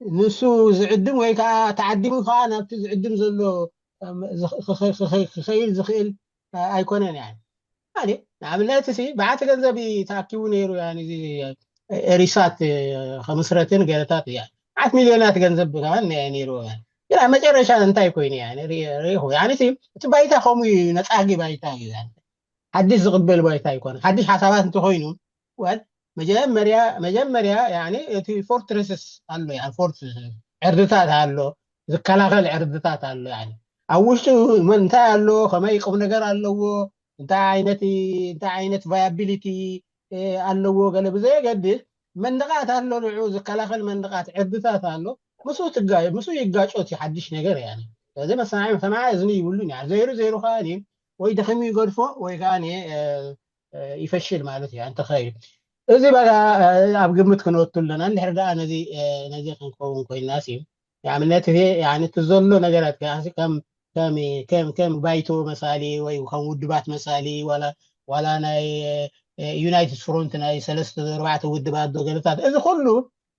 ንሱ ዝዕድም ወይ ከዓ ተዓዲሙ ከዓ ናብቲ ዝዕድም ዘሎ ክኸይድ ዝኽእል ኣይኮነን። ንኣብነት ሲ ብዓቲ ገንዘብ ተኣኪቡ ነይሩ። ሪሳት ከምስረትን ገለታት እያ ዓት ሚልዮናት ገንዘብ ከማን ነይሩ። ግን ኣብ መጨረሻ እንታይ ኮይኑ ሪኹ እቲ ባይታ ከምኡ እዩ። ነፃጊ ባይታ እዩ። ሓድሽ ዝቕበል ባይታ ይኮነ። ሓድሽ ሓሳባት እንተኮይኑ ወል መጀመርያ መጀመርያ እቲ ፎርትረስስ ኣሎ። ፎርት ዕርድታት ኣሎ፣ ዝከላኸል ዕርድታት ኣሎ። ኣብ ውሽጡ እንታይ ኣሎ፣ ከመይ ቁም ነገር ኣለዎ፣ እንታይ ዓይነት እንታይ ዓይነት ቫያቢሊቲ ኣለዎ፣ ገለ ብዘየገድስ መንደቓት ኣሎ፣ ንዑ ዝከላኸል መንደቓት ዕርድታት ኣሎ። ምስ ምስ ይጋጮ እቲ ሓድሽ ነገር። እዚ መሰማዒ ሰማዒ እዝኒ ይብሉን። ዘይሩ ዘይሩ ከዓ ወይ ደኺሙ ይገድፎ ወይ ከዓ ይፈሽል ማለት እዩ። እንተኸይዱ እዚ በቃ ኣብ ግምት ክነወቱ ኣለና። እንድሕር ደኣ ነዚ ነዚ ክንከውን ኮይና ሲ ንኣብነት እቲ ዘሎ ነገራት ከም ከም ከም ባይቶ መሳሊ ወይ ከም ውድባት መሳሊ ዋላ ናይ ዩናይትድ ፍሮንት ናይ ሰለስተ ኣርባዕተ ውድባት ዶ ገለታት፣ እዚ ኩሉ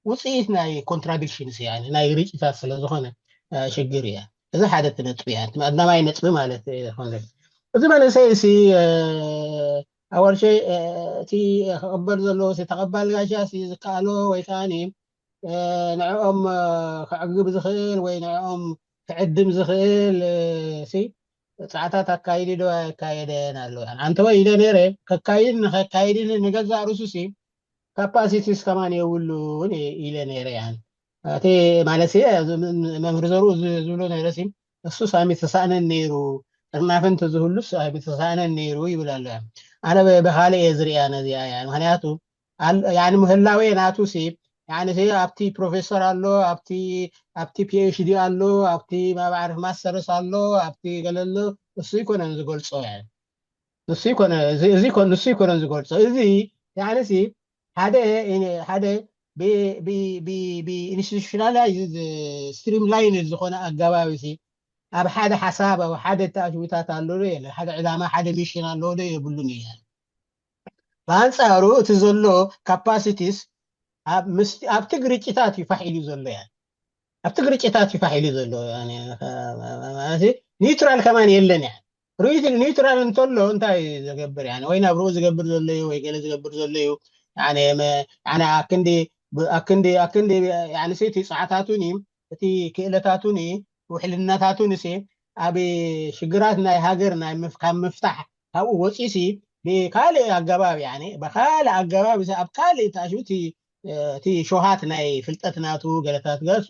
ውፅኢት ናይ ኮንትራዲክሽን ናይ ርጭታት ስለዝኾነ ሽግር እያ። እዚ ሓደ ነጥቢ እያ። ቀዳማይ ነጥቢ ማለት ኾነ እዚ መንእሰይ ሲ ኣወርሸ እቲ ክቕበል ዘለዎ ተቐባል ጋሻ ዝከኣሎ ወይ ከዓ ንዕኦም ክዕግብ ዝኽእል ወይ ንዕኦም ክዕድም ዝኽእል ፃዕታት ኣካይዲ ዶ ኣካየደን ኣሎ። ኣንተ ወይ ኢለ ነይረ ከካይድን ንኸካይድን ንገዛእ ርእሱ ሲ ካፓሲቲስ ከማን የብሉን ኢለ ነይረ። ያን እቲ ማለት መምህር ዘርኡ ዝብሎ ነይረ ሲ እሱ ሳሚ ተሳእነን ነይሩ፣ ጥርናፍን ተዝህሉ ሳሚ ተሳእነን ነይሩ ይብል ኣሎ። ኣነ ብካልእ እየ ዝርያ ነዚኣ። ምክንያቱ ምህላወ ናቱ ሲ ኣብቲ ፕሮፌሰር ኣሎ፣ ኣብቲ ፒኤችዲ ኣሎ፣ ኣብቲ ማባዕርፍ ማስተርስ ኣሎ፣ ኣብቲ ገለሎ እሱ ይኮነን ዝገልጾ። ንሱ ይኮነ እዚ ኮነ ንሱ ይኮነን ዝገልጾ። እዚ ያንሲ ሓደ ሓደ ብኢንስቲቱሽናላይዝ ስትሪም ላይን ዝኾነ ኣገባብ ሲ ኣብ ሓደ ሓሳብ ኣብ ሓደ ተኣሽቡታት ኣሎ ዶ የለ፣ ሓደ ዕላማ ሓደ ሚሽን ኣሎ ዶ የብሉን እየ። ብኣንጻሩ እቲ ዘሎ ካፓሲቲስ ኣብቲ ግርጭታት እዩ ፋሕ ኢሉ ዘሎ። ያ ኣብቲ ግርጭታት እዩ ፋሕ ኢሉ ዘሎ። ኒውትራል ከማን የለን። ያ ኒውትራል እንተሎ እንታይ ዘገብር ወይ ናብርኡ ዝገብር ዘሎ እዩ ወይ ገለ ዝገብር ዘሎ እዩ። ኣክንዲ ኣክንዲ ኣክንዲ እቲ ፃዕታቱን እቲ ክእለታቱን ውሕልነታቱን ሲ ኣብ ሽግራት ናይ ሃገር ካብ ምፍታሕ ካብኡ ወፂሲ ብካልእ ኣገባብ ብካልእ ኣገባብ ኣብ ካልእ ታሽቲ እቲ ሸውሃት ናይ ፍልጠት ናቱ ገለታት ገሱ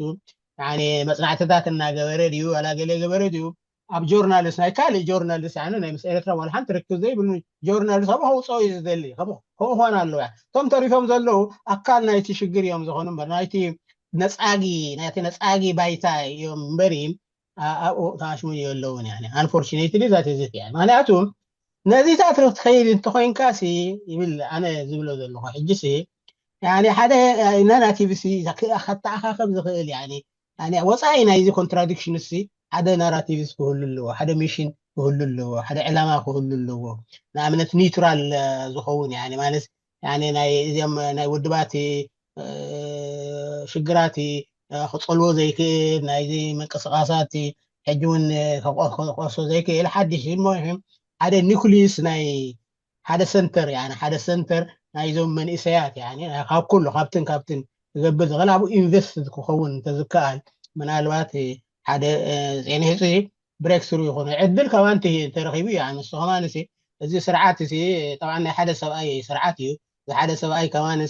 መፅናዕትታት እናገበረ ድዩ ዋላ ገለ ገበረ ድዩ ኣብ ጆርናልስ ናይ ካልእ ጆርናልስ ናይ ምስ ኤርትራ ዋላ ሓንቲ ርክብ ዘይብሉ ጆርናልስ ኣብ ከውፅኦ እዩ ዝደሊ። ከምኡ ክኾን ኣለዎ። እቶም ተሪፎም ዘለዉ ኣካል ናይቲ ሽግር እዮም ዝኾኑ እምበር ናይቲ ነፃጊ ናይቲ ነፃጊ ባይታ እዮም እምበር ኣብኡ ተኣሽሙ የለውን። ኣንፎርቹኔትሊ ዛት ዝት ምክንያቱ ነዚታት ክትኸይድ እንተኮይንካ ይብል ኣነ ዝብሎ ዘለኹ ሕጂ ሓደ ናራቲቭ ከተኣኻኸብ ዝኽእል ወፃኢ ናይዚ ኮንትራዲክሽን ሲ ሓደ ናራቲቭ ክህሉ ኣለዎ፣ ሓደ ሚሽን ክህሉ ኣለዎ፣ ሓደ ዕላማ ክህሉ ኣለዎ። ንኣብነት ኒውትራል ዝኸውን ማለት እዚም ናይ ውድባት ሽግራት ክፀልዎ ዘይክእል ናይዚ ምንቅስቃሳት ሕጂ እውን ክቆሶ ዘይክእል ሓድሽ ሓደ ኒኩሊስ ናይ ሓደ ሰንተር ሓደ ሰንተር ናይዞም መንእሰያት ካብ ኩሉ ካብትን ካብትን ክገብር ዝኽእል ኣብኡ ኢንቨስት ክኸውን እንተዝከኣል ምናልባት ሓደ ፂንሒፂ ብሬክስሩ ይኾኑ ዕድል ከማን ተረኺቡ እዩ። ንሱ ከማን እዚ ስርዓት እዚ ጠብዓ ናይ ሓደ ሰብኣይ ስርዓት እዩ። ሓደ ሰብኣይ ከማን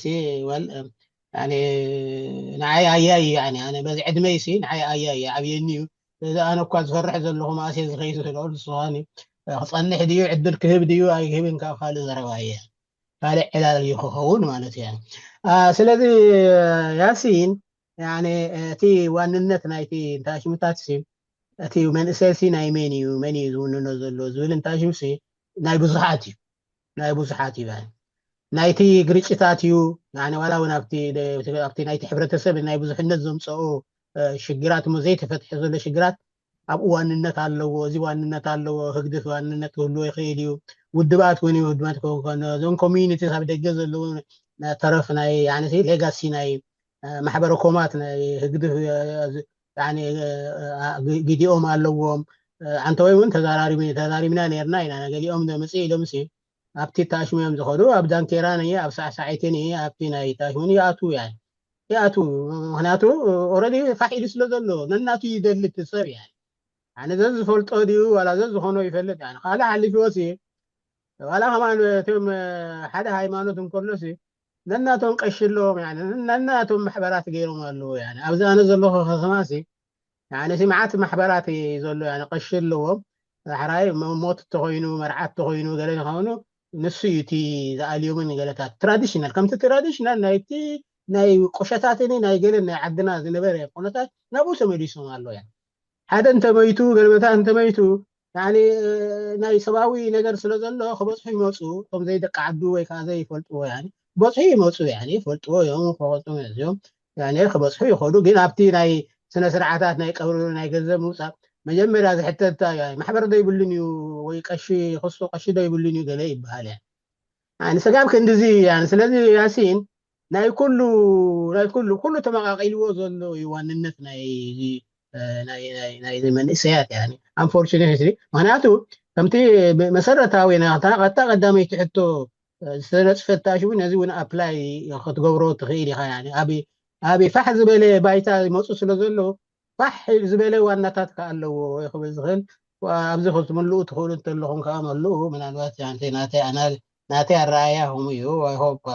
ንዓይ ኣያይ በዚ ዕድመይ ንዓይ ኣያይ ኣብየኒ እዩ። እዚ ኣነ እኳ ዝፈርሕ ዘለኹ ማእሴ ዝኸይድ ስለኦ ንስኻኒ ክፀንሕ ድዩ ዕድል ክህብ ድዩ ኣይክህብን ካብ ካልእ ዘረባ እየ። ካልእ ዕላል እዩ ክኸውን ማለት እዩ። ስለዚ ያሲን እቲ ዋንነት ናይቲ ታሽምታት እቲ መንእሰይ ሲ ናይ መን እዩ መን እዩ ዝውንኖ ዘሎ ዝብል እንታሽምሲ ናይ ብዙሓት እዩ ናይ ብዙሓት እዩ ናይቲ ግርጭታት እዩ። ዋላ እውን ኣብቲ ናይቲ ሕብረተሰብ ናይ ብዙሕነት ዘምፀኦ ሽግራት እሞ ዘይተፈትሐ ዘሎ ሽግራት ኣብ ዋንነት ኣለዎ። እዚ ዋንነት ኣለዎ። ህግደፍ ዋንነት ክህልዎ ይኽእል እዩ። ውድባት እውን ውድባት ክኾነ እዞም ኮሚዩኒቲ ኣብ ደገ ዘለዉ ተረፍ ናይ ሌጋሲ ናይ ማሕበረ ኮማት ናይ ህግድፍ ጊዲኦም ኣለዎም። ኣንተ ወይ እውን ተዛራሪብና ነርና ኢና። ገሊኦም መፅእ ኢሎም ሲ ኣብቲ ታሽሙ እዮም ዝኸዱ። ኣብ ዳንኬራ ን ኣብ ሳዕሳዒትን ኣብቲ ናይ ታሽሙን ይኣትዉ ያ ይኣትዉ። ምክንያቱ ኦረዲ ፋሕ ኢሉ ስለ ዘሎ ነናቱ ይደልት ሰብ ያ ኣነ ዘዝፈልጦ ድዩ ዋላ ዘዝኾኖ ይፈልጥ ያ ካልእ ሓሊፍዎ ሲ ዋላ ከማን እቶም ሓደ ሃይማኖት እንከሎ ሲ ነናቶም ቀሺ ኣለዎም ነናቶም ማሕበራት ገይሮም ኣለዎ። ኣብዚ ኣነ ዘለኹ ከተማ ሲ መዓት ማሕበራት እዩ ዘሎ ቀሺ ኣለዎም። ዳሕራይ ሞት ተኮይኑ መርዓት ተኮይኑ ገለ ተኮይኑ ንሱ እዩ እቲ ዝኣልዮምን ገለታት ትራዲሽናል ከምቲ ትራዲሽናል ናይቲ ናይ ቁሸታትን ናይ ገለን ናይ ዓድና ዝነበረ ቁነታት ናብኡ ተመሊሶም ኣሎ። ሓደ እንተመይቱ ገለመታት እንተመይቱ ናይ ሰብኣዊ ነገር ስለ ዘሎ ክበፅሑ ይመፁ። እቶም ዘይደቂ ዓዱ ወይ ከዓ ዘይፈልጥዎ ክበፅሑ ይመፁ ይፈልጥዎ እዮም። ክበፅሑ ይኸዱ። ግን ኣብቲ ናይ ስነ ስርዓታት ናይ ቀብሪ ናይ ገንዘብ ምውፃእ መጀመርያ ዝሕተት ማሕበር ዶ ይብሉን እዩ ወይ ቀሺ ክሱ ቀሺ ዶ ይብሉን እዩ ገለ ይበሃል። ንሰጋብ ክንድዚ ስለዚ ያሲን ናይ ኩሉ ናይ ኩሉ ኩሉ ተመቃቂልዎ ዘሎ እዩ ዋንነት ናይ ናይዚ መንእሰያት። ኣንፎርቹኔትሊ ምክንያቱ ከምቲ መሰረታዊ ናታ ቀዳመይቲ ሕቶ ዝተነፅፈት ታሽሙ ነዚ እውን ኣፕላይ ክትገብሮ ትኽእል ኢኻ። ኣብ ፋሕ ዝበለ ባይታ ይመፁ ስለ ዘሎ ፋሕ ዝበለ ዋናታት ከ ኣለዎ ክብል ዝኽእል ኣብዚ ክትምልኡ ትኽእሉ እንተለኹም ከዓ መልኡ። ምናልባት ናተይ ኣረኣያ ከምኡ እዩ። I hope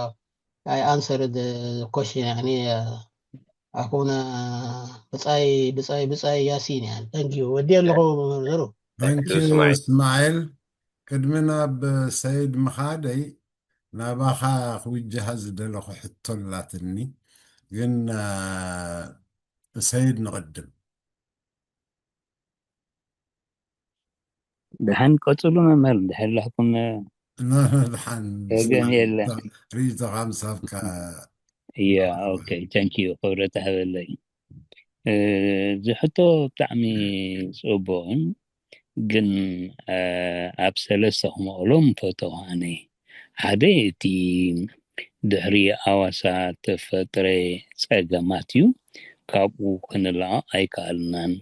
I answered the question. ኣኹና ብፃይ ብፃይ ብፃይ ያሲን ያ thank you ወዲ ኣለኹ መምህር ዘሩ እስማኤል ቅድሚ ናብ ሰይድ ምኻደይ ናባኻ ክውጀሃ ዝደለኹ ሕቶ ኣላትኒ ግን ሰይድ ንቕድም ደሓን ቀፅሉ መምህር እንድሕር ኣለኩም ደሓን ወገን የለ ሪኢቶኻ ምሳብካ እያ okay thank you ክብረት ይሃበለይ እዚ ሕቶ ብጣዕሚ ፅቡቕን ግን ኣብ ሰለስተ ክመቕሎም ፈተኹ ኣነ ሓደ እቲ ድሕሪ ኣዋሳ ተፈጥረ ፀገማት እዩ ካብኡ ክንላቐቕ ኣይከኣልናን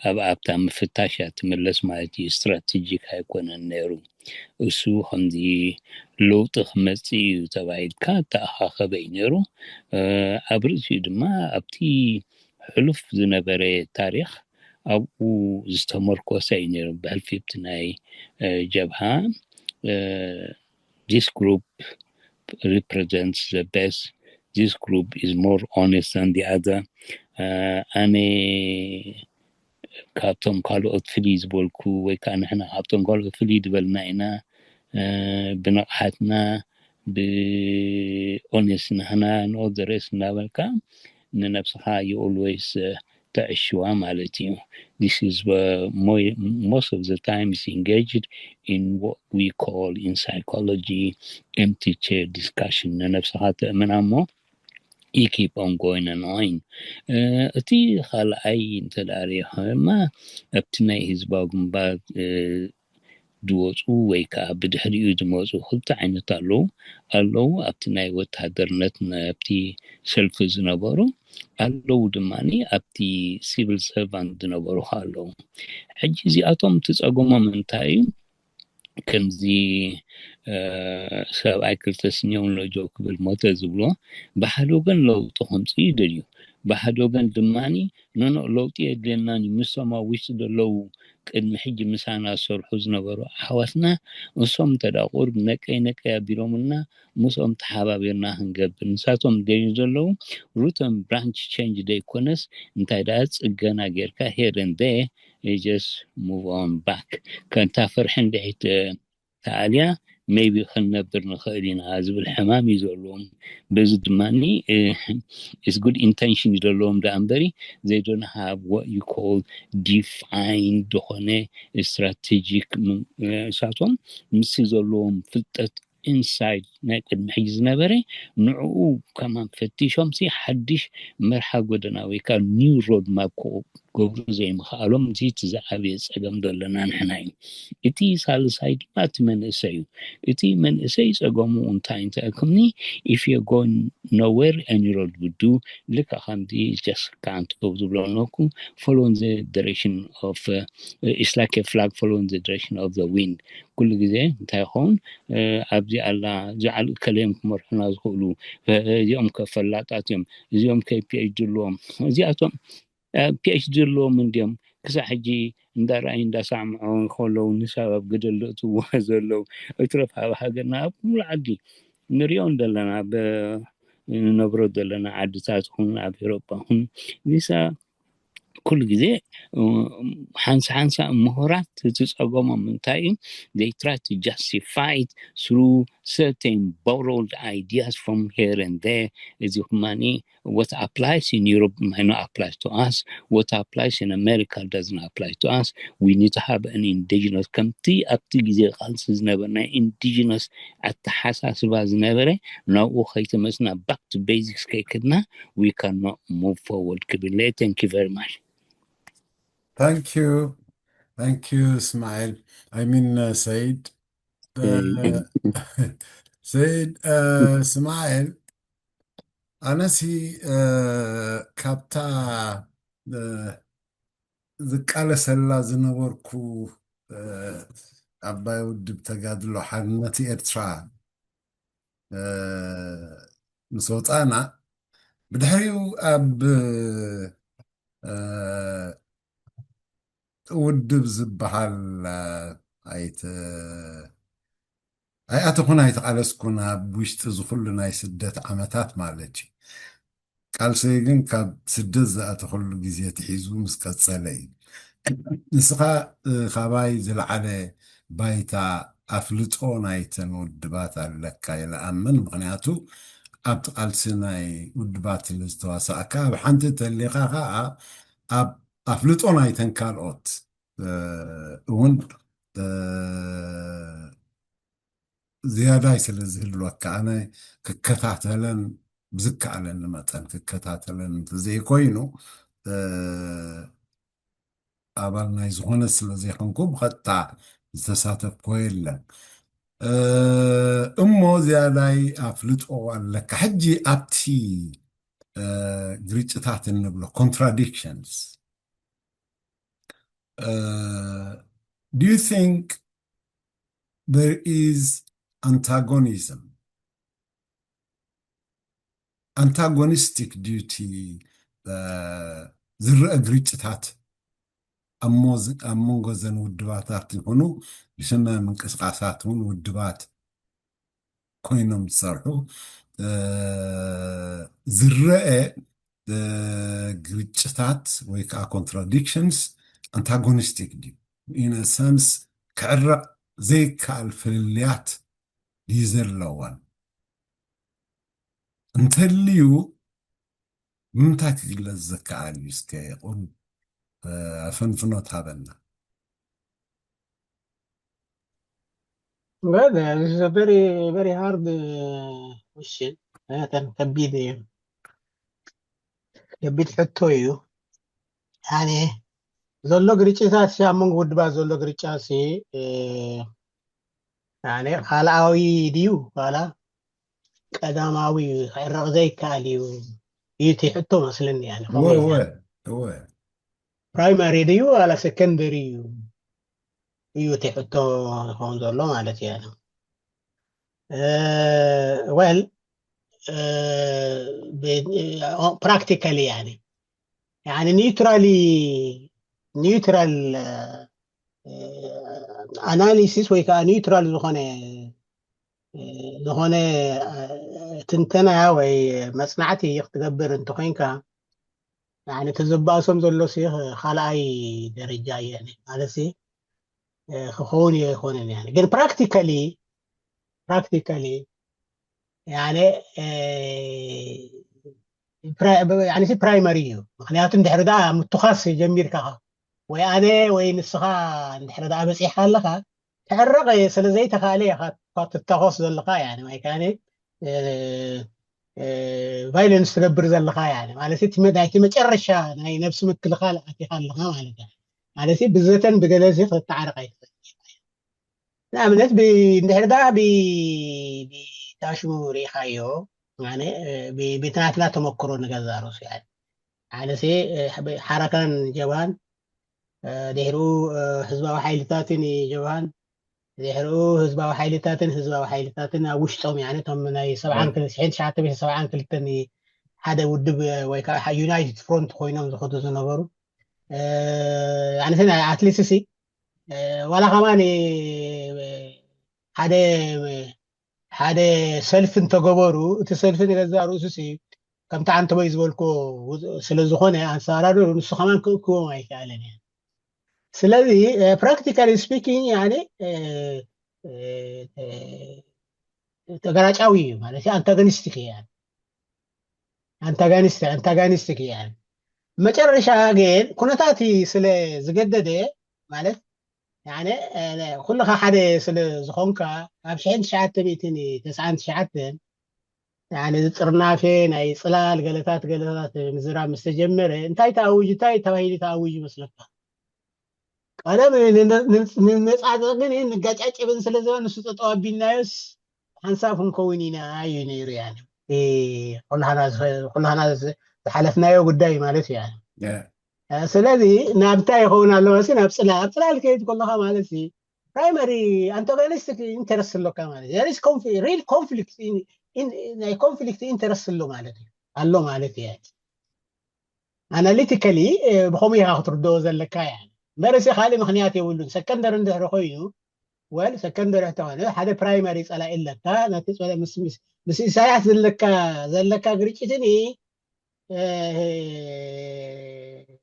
ኣብ ኣብታ ምፍታሽ እያ ትምለስ ማለት እዩ strategic ኣይኮነን ነይሩ እሱ ከምዚ ለውጢ ክመፅእ እዩ ተባሂልካ ተኣኻኸበ እዩ ነይሩ ኣብ ርእሲኡ ድማ ኣብቲ ሕሉፍ ዝነበረ ታሪክ ኣብኡ ዝተመርኮሰ እዩ ነይሩ ብሕልፊ ኣብቲ ናይ ጀብሃ this group represents the best this group is more honest than the other ኣነ ካብቶም ካልኦት ፍልይ ዝበልኩ ወይ ከዓ ንሕና ካብቶም ካልኦት ፍልይ ዝበልና ኢና ብንቕሓትና ብኦኔስናህና ንኦደሬስ እናበልካ ንነብስኻ you always ተዕሽዋ ማለት እዩ this is most of the time is engaged in what we call in psychology empty chair discussion ንነብስኻ ተእምና እሞ you keep on going and on እቲ ካልኣይ እንተዳሪኻ ድማ ኣብቲ ናይ ህዝባዊ ግንባር ዝወፁ ወይ ከዓ ብድሕሪኡ ዝመፁ ክልተ ዓይነት ኣለዉ ኣለዉ ኣብቲ ናይ ወታደርነት ኣብቲ ሰልፊ ዝነበሩ ኣለዉ ድማ ኣብቲ civil servant ዝነበሩ ኣለዉ ሕጂ እዚኣቶም እቲ ፀገሞም እንታይ እዩ ከምዚ ሰብኣይ ክልተ ስኒዮም ነጆ ክብል ሞተ ዝብሎ ብሓደ ወገን ለውጢ ከምፅኡ ይደልዩ ብሓደ ወገን ድማ ኖኖ ለውጢ የድልየናን እዩ ምሶም ኣብ ውሽጢ ዘለዉ ቅድሚ ሕጂ ምሳና ዝሰርሑ ዝነበሩ ኣሕዋትና እሶም እንተ ቁርብ ነቀይ ነቀይ ኣቢሎምልና ምስኦም ተሓባቢርና ክንገብር ንሳቶም ደልዩ ዘለዉ root and branch change ዘይኮነስ እንታይ ደኣ ፅገና ጌርካ here and there just move on back ከንታ ፍርሒ እንድሕር ተኣልያ maybe ክንነብር ንኽእል ኢና ዝብል ሕማም እዩ ዘለዎም። በዚ ድማ is good intention እዩ ዘለዎም ደኣ እምበሪ they don't have what you call defined ዝኾነ strategic። እሳቶም ምስ ዘለዎም ፍልጠት inside ናይ ቅድሚ ሕጂ ዝነበረ ንዕኡ ከማን ፈቲሾም ሲ ሓድሽ መርሓ ጎደና ወይ ከዓ new road map ክገብሩ ዘይምኽኣሎም እዚ እቲ ዝዓበየ ፀገም ዘለና ንሕና እዩ። እቲ ሳልሳይ ድማ እቲ መንእሰይ እዩ። እቲ መንእሰይ ፀገሙ እንታይ እንታይ ክምኒ if you go nowhere any road would do ልካ ከምዚ just can't go ዝብሎ ኣለኩ following the direction of it's like a flag following the direction of the wind። ኩሉ ግዜ እንታይ ይኸውን ኣብዚ ኣላ ዝዓል ከለዮም ክመርሑና ዝኽእሉ እዚኦም ከፈላጣት እዮም፣ እዚኦም ከ PhD ኣለዎም፣ እዚኣቶም PhD ኣለዎም እንዲዮም ክሳብ ሕጂ እንዳረኣዩ እንዳሳምዖ ከለዉ ንሳብ ኣብ ገደል ዘእትዎ ዘለዉ እትረፍ ኣብ ሃገርና ኣብ ሙሉ ዓዲ ንሪኦ ዘለና ንነብሮ ዘለና ዓድታት ኹን ኣብ ኤሮጳ ኹን ንሳ ኩሉ ግዜ ሓንሳ ሓንሳ ምሁራት እቲ ፀገሞም እንታይ እዩ they try to justify it through certain borrowed ideas from here and there። እዚ ኩማኒ what applies in Europe might not apply to us, what applies in America doesn't apply to us. We need to have an indigenous ከምቲ ኣብቲ ግዜ ቃልሲ ዝነበረ ናይ indigenous ኣተሓሳስባ ዝነበረ ናብኡ ከይተመስና back to basics ከይከድና we cannot move forward ክብል thank you very much። Thank you. Thank you, Ismail. I mean, uh, Said. Uh, Said, uh, Ismail, ኣነሲ ካብታ ዝቃለሰላ ዝነበርኩ ዓባይ ውድብ ተጋድሎ ሓርነት ኤርትራ ምስ ወፃና ብድሕሪኡ ኣብ ውድብ ዝበሃል ኣይተ ኣይኣተኹን ኣይተቓለስኩን ኣብ ውሽጢ ዝኹሉ ናይ ስደት ዓመታት ማለት እዩ። ቃልሰይ ግን ካብ ስደት ዝኣተኹሉ ግዜ ትሒዙ ምስ ቀጸለ እዩ። ንስኻ ካባይ ዝለዓለ ባይታ ኣፍልጦ ናይተን ውድባት ኣለካ ኢለ ኣምን። ምኽንያቱ ኣብቲ ቃልሲ ናይ ውድባት ስለ ዝተዋሳእካ ኣብ ሓንቲ ተሊኻ ከዓ ኣብ ኣፍልጦ ናይተን ካልኦት እውን ዝያዳይ ስለ ዝህልወካ ኣነ ክከታተለን ብዝከኣለኒ መጠን ክከታተለን እንተዘይኮይኑ ኣባል ናይ ዝኾነ ስለ ዘይኮንኩ ብቐጥታ ዝተሳተፍኮ የለን። እሞ ዝያዳይ ኣፍልጦ ኣለካ። ሕጂ ኣብቲ ግርጭታት እንብሎ contradictions do you think there is antagonism antagonistic duty ዝረአ ግርጭታት ኣብ መንጎ ዘን ውድባታት ይኹኑ ብስመ ምንቅስቃሳት እውን ውድባት ኮይኖም ዝሰርሑ ዝረአ ግርጭታት ወይ ከዓ contradictions antagonistic ድዩ in a sense ክዕረቕ ዘይከኣል ፍልልያት ድዩ ዘለወን እንተልዩ ብምንታይ ክግለጽ ዝከኣል እዩ እስከ ቁሩብ ኣፈንፍኖት ሃበና። Well, this is a very, very hard uh, question. ከቢድ እዩ። ከቢድ ሕቶ እዩ። ያኔ ዘሎ ግርጭታት ሲ ኣብ መንጎ ውድባት ዘሎ ግርጫ ሲ ያኔ ካልኣዊ ድዩ ካላ ቀዳማዊ ክዕረቕ ዘይከኣል እዩ እዩ እቲ ሕቶ መስለኒ። ያኔ primary ድዩ ዋላ secondary እዩ እዩ እቲ ሕቶ ዝኸውን ዘሎ ማለት እዩ። Well practically ያኔ ያኔ neutrally neutral analysis ወይ ከዓ neutral ዝኾነ ዝኾነ ትንተና ወይ መፅናዕቲ ክትገብር እንተኮይንካ እቲ ዝባእሶም ዘሎ ካልኣይ ደረጃ እየ ማለት ክኸውን እየ ኣይኮነን። ግን practically practically ያኔ ያኔ ፕራይመሪ እዩ። ምክንያቱ እንድሕር ዳ ምትኳስ ጀሚርካ ወይ ኣነ ወይ ንስኻ እንድሕር ዳ በፂሕካ ኣለካ፣ ተዕረቕ ስለ ዘይተካለ ኢኻ ትታኮስ ዘለካ ያኔ ወይ ካነ ቫይለንስ ትገብር ዘለካ ያኔ ማለት እቲ መ- ናይቲ መጨረሻ ናይ ነብሲ ምክልኻል ኣቲኻ ኣለካ ማለት እዩ። ማለት ብዘተን ብገለዚ ክትተዓረቕ ኣይትኽእል። ንኣብነት ብ- እንድሕር ዳ ብ- ብታሽሙ ርኢኻዮ ማነ ብ- ብናትና ተመክሮ ንገዛ ርእሱ ያኔ ሓለሴ ሓረካን ጀብሃን ድሕሪኡ ህዝባዊ ሓይልታትን ጀብሃን ድሕሪኡ ህዝባዊ ሓይልታትን ህዝባዊ ሓይልታትን ኣብ ውሽጦም ያኔ እቶም ናይ ሰብዓን ክል- ሽሕን ትሽዓተ ሚእትን ሰብዓን ክልተን ሓደ ውድብ ወይ ከዓ ዩናይትድ ፍሮንት ኮይኖም ዝኸዱ ዝነበሩ ያኔ ኣትሊስት ሲ ዋላ ከማን ሓደ ሓደ ሰልፊ እንተገበሩ እቲ ሰልፊ ንገዛ ርእሱ ሲ ከምቲ ኣንተበይ ዝበልኮ ስለዝኾነ ኣንሳራዶ ንሱ ከማን ክእክቦም ኣይከኣለን እየ። ስለዚ ፕራክቲካሊ ስፒኪንግ ያኔ ተገራጫዊ እዩ ማለት ኣንታጎኒስቲክ እየ ኣንታጋኒስት ኣንታጋኒስቲክ እየ። መጨረሻ ግን ኩነታት ስለ ዝገደደ ማለት ያኔ ኩልኻ ሓደ ስለ ዝኾንካ ኣብ ሽሕን ትሽዓተ ሚእትን ተስዓን ትሽዓተን ያኔ እዚ ጥርናፌ ናይ ፅላል ገለታት ገለታት ምዝራብ ምስ ተጀመረ እንታይ ተኣውጅ እንታይ ተባሂሉ ተኣውጅ ይመስለካ? ቀደም ንመፃፀቕን ንጋጫጭብን ስለ ዝበ ንሱ ጠጠው ኣቢልናዮስ ሓንሳብ ክንከውን ኢና እዩ ነይሩ ያኔ ኩላህና ዝሓለፍናዮ ጉዳይ ማለት እዩ። ስለዚ ናብታ ይኸውን ኣለዎ ሲ ናብ ፅላል ኣብ ፅላል ከይድ ከለካ ማለት ሲ ፕራይመሪ ኣንታጎኒስቲክ ኢንተረስት ኣለካ ማለት ሪል ኮንፍሊክት ናይ ኮንፍሊክት ኢንተረስት ኣሎ ማለት እዩ ኣሎ ማለት እየ። ኣናሊቲካሊ ብከምኡ ኢካ ክትርድኦ ዘለካ እያ። መርሲ ካልእ ምክንያት የብሉን። ሰከንደሪ እንድሕሪ ኮይኑ ወል ሰከንደሪ እንተኾነ ሓደ ፕራይመሪ ፀላኢ ኣለካ ነቲ ፀላኢ ምስ ምስ ምስ ኢሳያስ ዘለካ ዘለካ ግርጭትኒ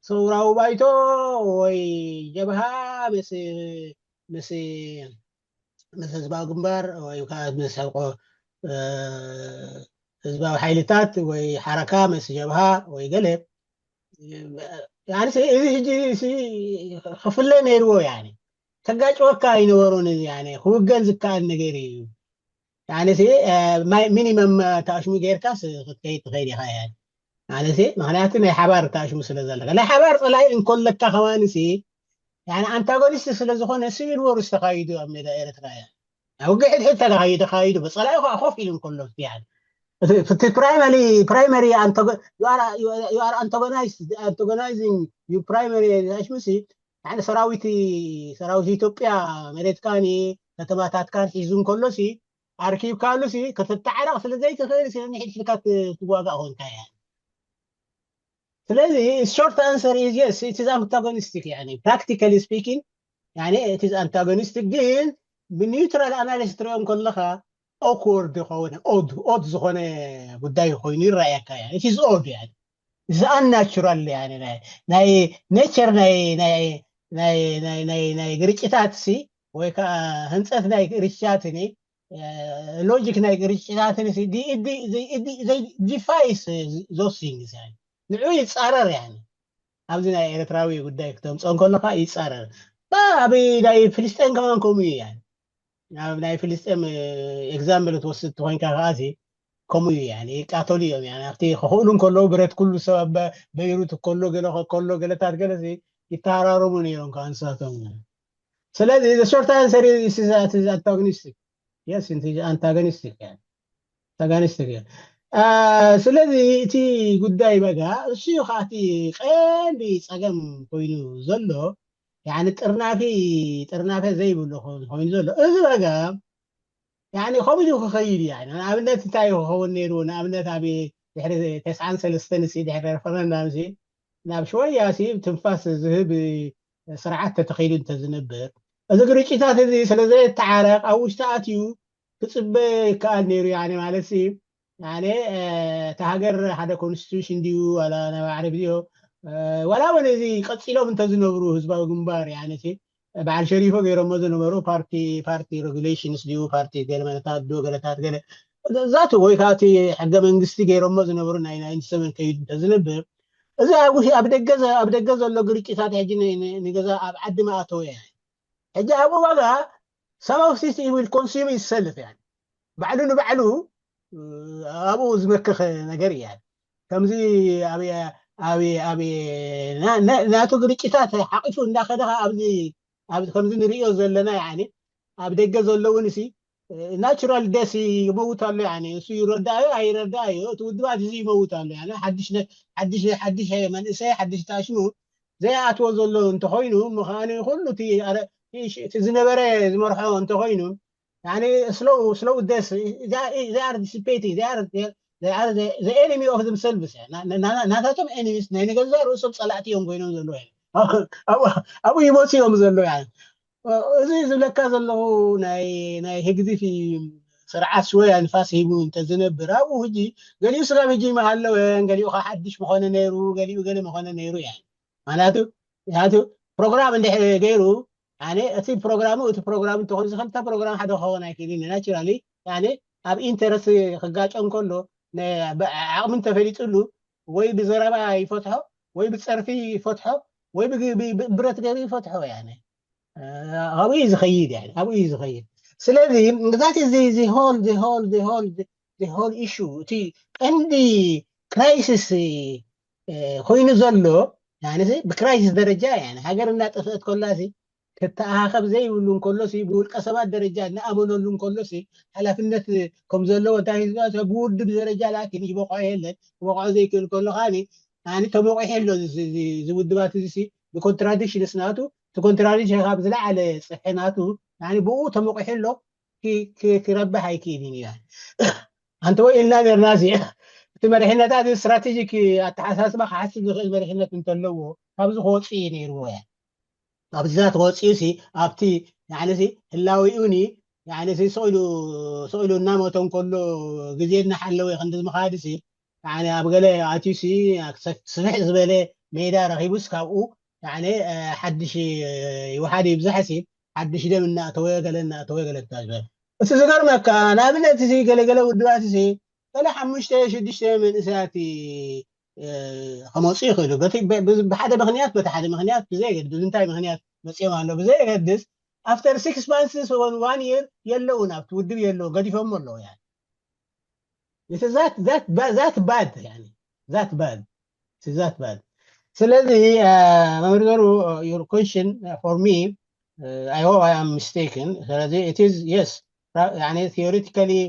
ሰውራዊ ባይቶ ወይ ጀብሃ ምስ ምስ ምስ ህዝባዊ ግንባር ወይ ከዓ ምስ ሕቆ ህዝባዊ ሓይልታት ወይ ሓረካ ምስ ጀብሃ ወይ ገለ እዚ ሕጂ ክፍለ ነይርዎ ያ ከጋጭወካ ኣይነበሮን እዚ ክውገን ዝከኣል ነገር እዩ። ሚኒመም ተኣሽሙ ጌርካስ ክትከይድ ትኸይድ ኢኻ። ማለት ምክንያቱ ናይ ሓባር ተኣሽሙ ስለ ዘለካ ናይ ሓባር ፀላኢ እንኮለካ ከማንሲ ኣንታጎኒስት ስለ ዝኾነ ሲቪል ወር ዝተኻይዱ ኣብ ሜዳ ኤርትራ እያ። ውግእ ሕድሕድ ተካይዱ ተካይዱ ብፀላኢ ከዓ ኮፍ ኢሉ እንከሎ እቲ ፕራይመሪ ፕራይመሪ ኣንታጎናይዝ ኣንታጎናይዚንግ ዩ ፕራይመሪ ተኣሽሙሲ ሰራዊት ሰራዊት ኢትዮጵያ መሬትካን ከተማታትካን ሒዙ እንከሎሲ ኣርኪብካሉ ሲ ክትተዓረቕ ስለ ዘይትኽእል ሲ ንሕድሕድካ ትዋጋእ ኮንካ እያ። ስለዚ short answer is yes it is antagonistic يعني practically speaking يعني it is antagonistic ግን ብኒውትራል ኣናሊስ ትሪኦም ከለኻ ኦክወርድ ዝኾነ ኦድ ኦድ ዝኾነ ጉዳይ ኮይኑ ይረኣየካ እያ። It is odd يعني እዚ ኣናቹራል ናይ ኔቸር ናይ ግርጭታት ሲ ወይ ከዓ ህንፀት ናይ ግርጭታት ሎጂክ ናይ ግርጭታት ዲፋይስ ዞሲንግስ ንዑ ይፃረር ያ ኣብዚ ናይ ኤርትራዊ ጉዳይ ክተምፀኦ ከለካ ይፃረር። ኣብ ናይ ፍልስጤን ከማን ከምኡ እዩ ኣብ ናይ ፍልስጤም ኤግዛምፕል ትወስድ ትኮንካ ከዓሲ ከምኡ እዩ ይቃተሉ እዮም ኣብቲ ክኽእሉ እንከለዉ ብረት ኩሉ ሰብ በይሩት ከሎ ገለ ከሎ ገለታት ገለ ይተሃራረሙ ነይሮም ከዓ ንሳቶም ስለዚ the short answer is antagonistic yes antagonistic antagonistic ስለዚ እቲ ጉዳይ በጋ እሱ እዩ ከዓቲ ቀንዲ ፀገም ኮይኑ ዘሎ ጥርናፊ ጥርናፈ ዘይብሉ ኮይኑ ዘሎ እዚ በጋ ከምኡ ክኸይድ እዩ ንኣብነት እንታይ ክኸውን ነይሩ ንኣብነት ኣብ ድሕሪ ተስዓን ሰለስተን ድሕሪ ረፈረንዳም ናብ ሽወያ ትንፋስ ዝህብ ስርዓት ተተኺሉ እንተዝነብር እዚ ግርጭታት እዚ ስለዘየተዓረቕ ኣብ ውሽጢ ኣትዩ ክፅበ ይከኣል ነይሩ ማለት እቲ ሃገር ሓደ ኮንስቲቱሽን ድዩ ዋላ ናይ ባዕሪ ድዮ ዋላ እውን እዚ ቀፂሎም እንተዝነብሩ ህዝባዊ ግንባር ያነቲ በዓል ሸሪፎ ገይሮሞ ዝነበሩ ፓርቲ ፓርቲ ሬጉሌሽንስ ድዩ ፓርቲ ገለመለታት ዶ ገለታት ገለ ዛቱ ወይ ከዓ እቲ ሕገ መንግስቲ ገይሮሞ ዝነበሩ ናይ ናይንቲ ሰቨን ከይዱ እንተዝነብር እዚ ኣብ ውሽ- ኣብ ደገ ዘ- ኣብ ደገ ዘሎ ግርጭታት ሕጂ ን- ን- ንገዛ ኣብ ዓዲ መኣተወ እያ። ሕጂ ኣብኡ ዋጋ some of this will consume itself እያ። ባዕሉ ንባዕሉ ኣብኡ ዝመክኽ ነገር እያ። ከምዚ ኣብ ኣብ ኣብ ና- ና- ናቱ ግርጭታት ሓቂፉ እንዳኸደ ኣብዚ ኣብዚ ከምዚ ንሪኦ ዘለና ያኒ ኣብ ደገ ዘለውን ሲ ናቹራል ደስ ይመውት ኣሎ ያኒ እሱ ይረዳእዮ ኣይረዳእዮ እቲ ውድባት እዚ ይመውት ኣሎ ያኒ ሓድሽ ነ- ሓድሽ ሓድሽ መንእሰይ ሓድሽ ታሽሙ ዘይኣትዎ ዘሎ እንተኾይኑ ምኻኒ ኩሉ እቲ ኣረ- እቲ ሽ- እቲ ዝነበረ ዝመርሖ እንተኾይኑ ያኒ ስለው ስለው ደስ they are dissipating they are they are the enemy of themselves ናታቶም enemies ናይ ንገዛ ርእሶም ፀላእቲ እዮም ኮይኖም ዘለዉ ኣብኡ ይመፁ እዮም ዘለዉ እዚ ዝብለካ ዘለኹ ናይ ናይ ህግድፍ ስርዓት ሽወያ ንፋስ ሂቡ እንተዝነብር ኣብኡ ሕጂ ገሊኡ ስጋብ ሕጂ ይመሃለወ ገሊኡ ከዓ ሓድሽ መኾነ ነይሩ ገሊኡ ገለ መኾነ ነይሩ እያ ማለቱ ያቱ ፕሮግራም እንድሕር ገይሩ ኣነ እቲ ፕሮግራሙ እቲ ፕሮግራም እንተኾን ዝኽልተ ፕሮግራም ሓደ ክኸውን ኣይክእልን ናቹራሊ ያኔ ኣብ ኢንተረስት ክጋጨ እንከሎ ዓቕሚ እንተፈሊጥሉ ወይ ብዘረባ ይፈትሖ ወይ ብፀርፊ ይፈትሖ ወይ ብረትገሪ ይፈትሖ ያኔ ኣብኡ እዩ ዝኸይድ ያኔ ኣብኡ እዩ ዝኸይድ ስለዚ that is the whole the whole the whole the whole issue እቲ ቀንዲ ክራይሲስ ኮይኑ ዘሎ ብክራይሲስ ደረጃ ሃገር እናጠፍአት ከላ ክተኣኻኸብ ዘይብሉ እንከሎሲ ብውልቀ ሰባት ደረጃ እናኣመነሉ እንከሎሲ ሓላፍነት ከም ዘለዎ እንታይ ህዝቢ ብውድብ ደረጃ ላኪን ይበቆ የለን ክበቆ ዘይክእል ከሎ ከዓኒ ኣነ ተመቂሑ ኣሎ ዝውድባት እዚ ብኮንትራዲክሽንስ ናቱ እቲ ኮንትራዲክሽን ካብ ዝለዓለ ፅሒ ናቱ ብኡ ተመቂሑ ኣሎ ክረብሕ ኣይክእልን እዩ ኣንተ ወይ ኢልና ነርና እዚ እቲ መሪሕነታት ስትራቴጂክ ኣተሓሳስባ ክሓስብ ዝኽእል መሪሕነት እንተለዎ ካብዚ ክወፅእ እዩ ነይርዎ እያ ኣብዚ ዛት ክወፅኡ ሲ ኣብቲ ያዕነሲ ህላዊኡኒ ያዕነሲ ስቕ ኢሉ ስቕ ኢሉ እናሞተ እንከሎ ግዜ እናሓለወ ክንዲ ምኻድ ሲ ያዕነ ኣብ ገለ ኣትዩ ሲ ስፍሕ ዝበለ ሜዳ ረኺቡስ ካብኡ ያዕነ ሓድሽ ይውሓድ ይብዛሕ ሲ ሓድሽ ደም እናእተወ ገለ እናእተወ ገለ ትታዝበ እቲ ዝገርመካ ንኣብነት እዚ ገለገለ ውድባት እዚ ገለ ሓሙሽተ ሽዱሽተ መንእሰያት ከመፁ ይኽእሉ ብሓደ ምክንያት በቲ ሓደ ምክንያት ብዘየገድስ እንታይ ምክንያት መፅኦም ኣሎ ብዘየገድስ after six months or one year የለውን ኣብቲ ውድብ የለውን ገዲፎም ኣለዉ ያ that bad that bad ስለዚ መምህር ዘሩ your question for me I hope I am mistaken ስለዚ it is yes theoretically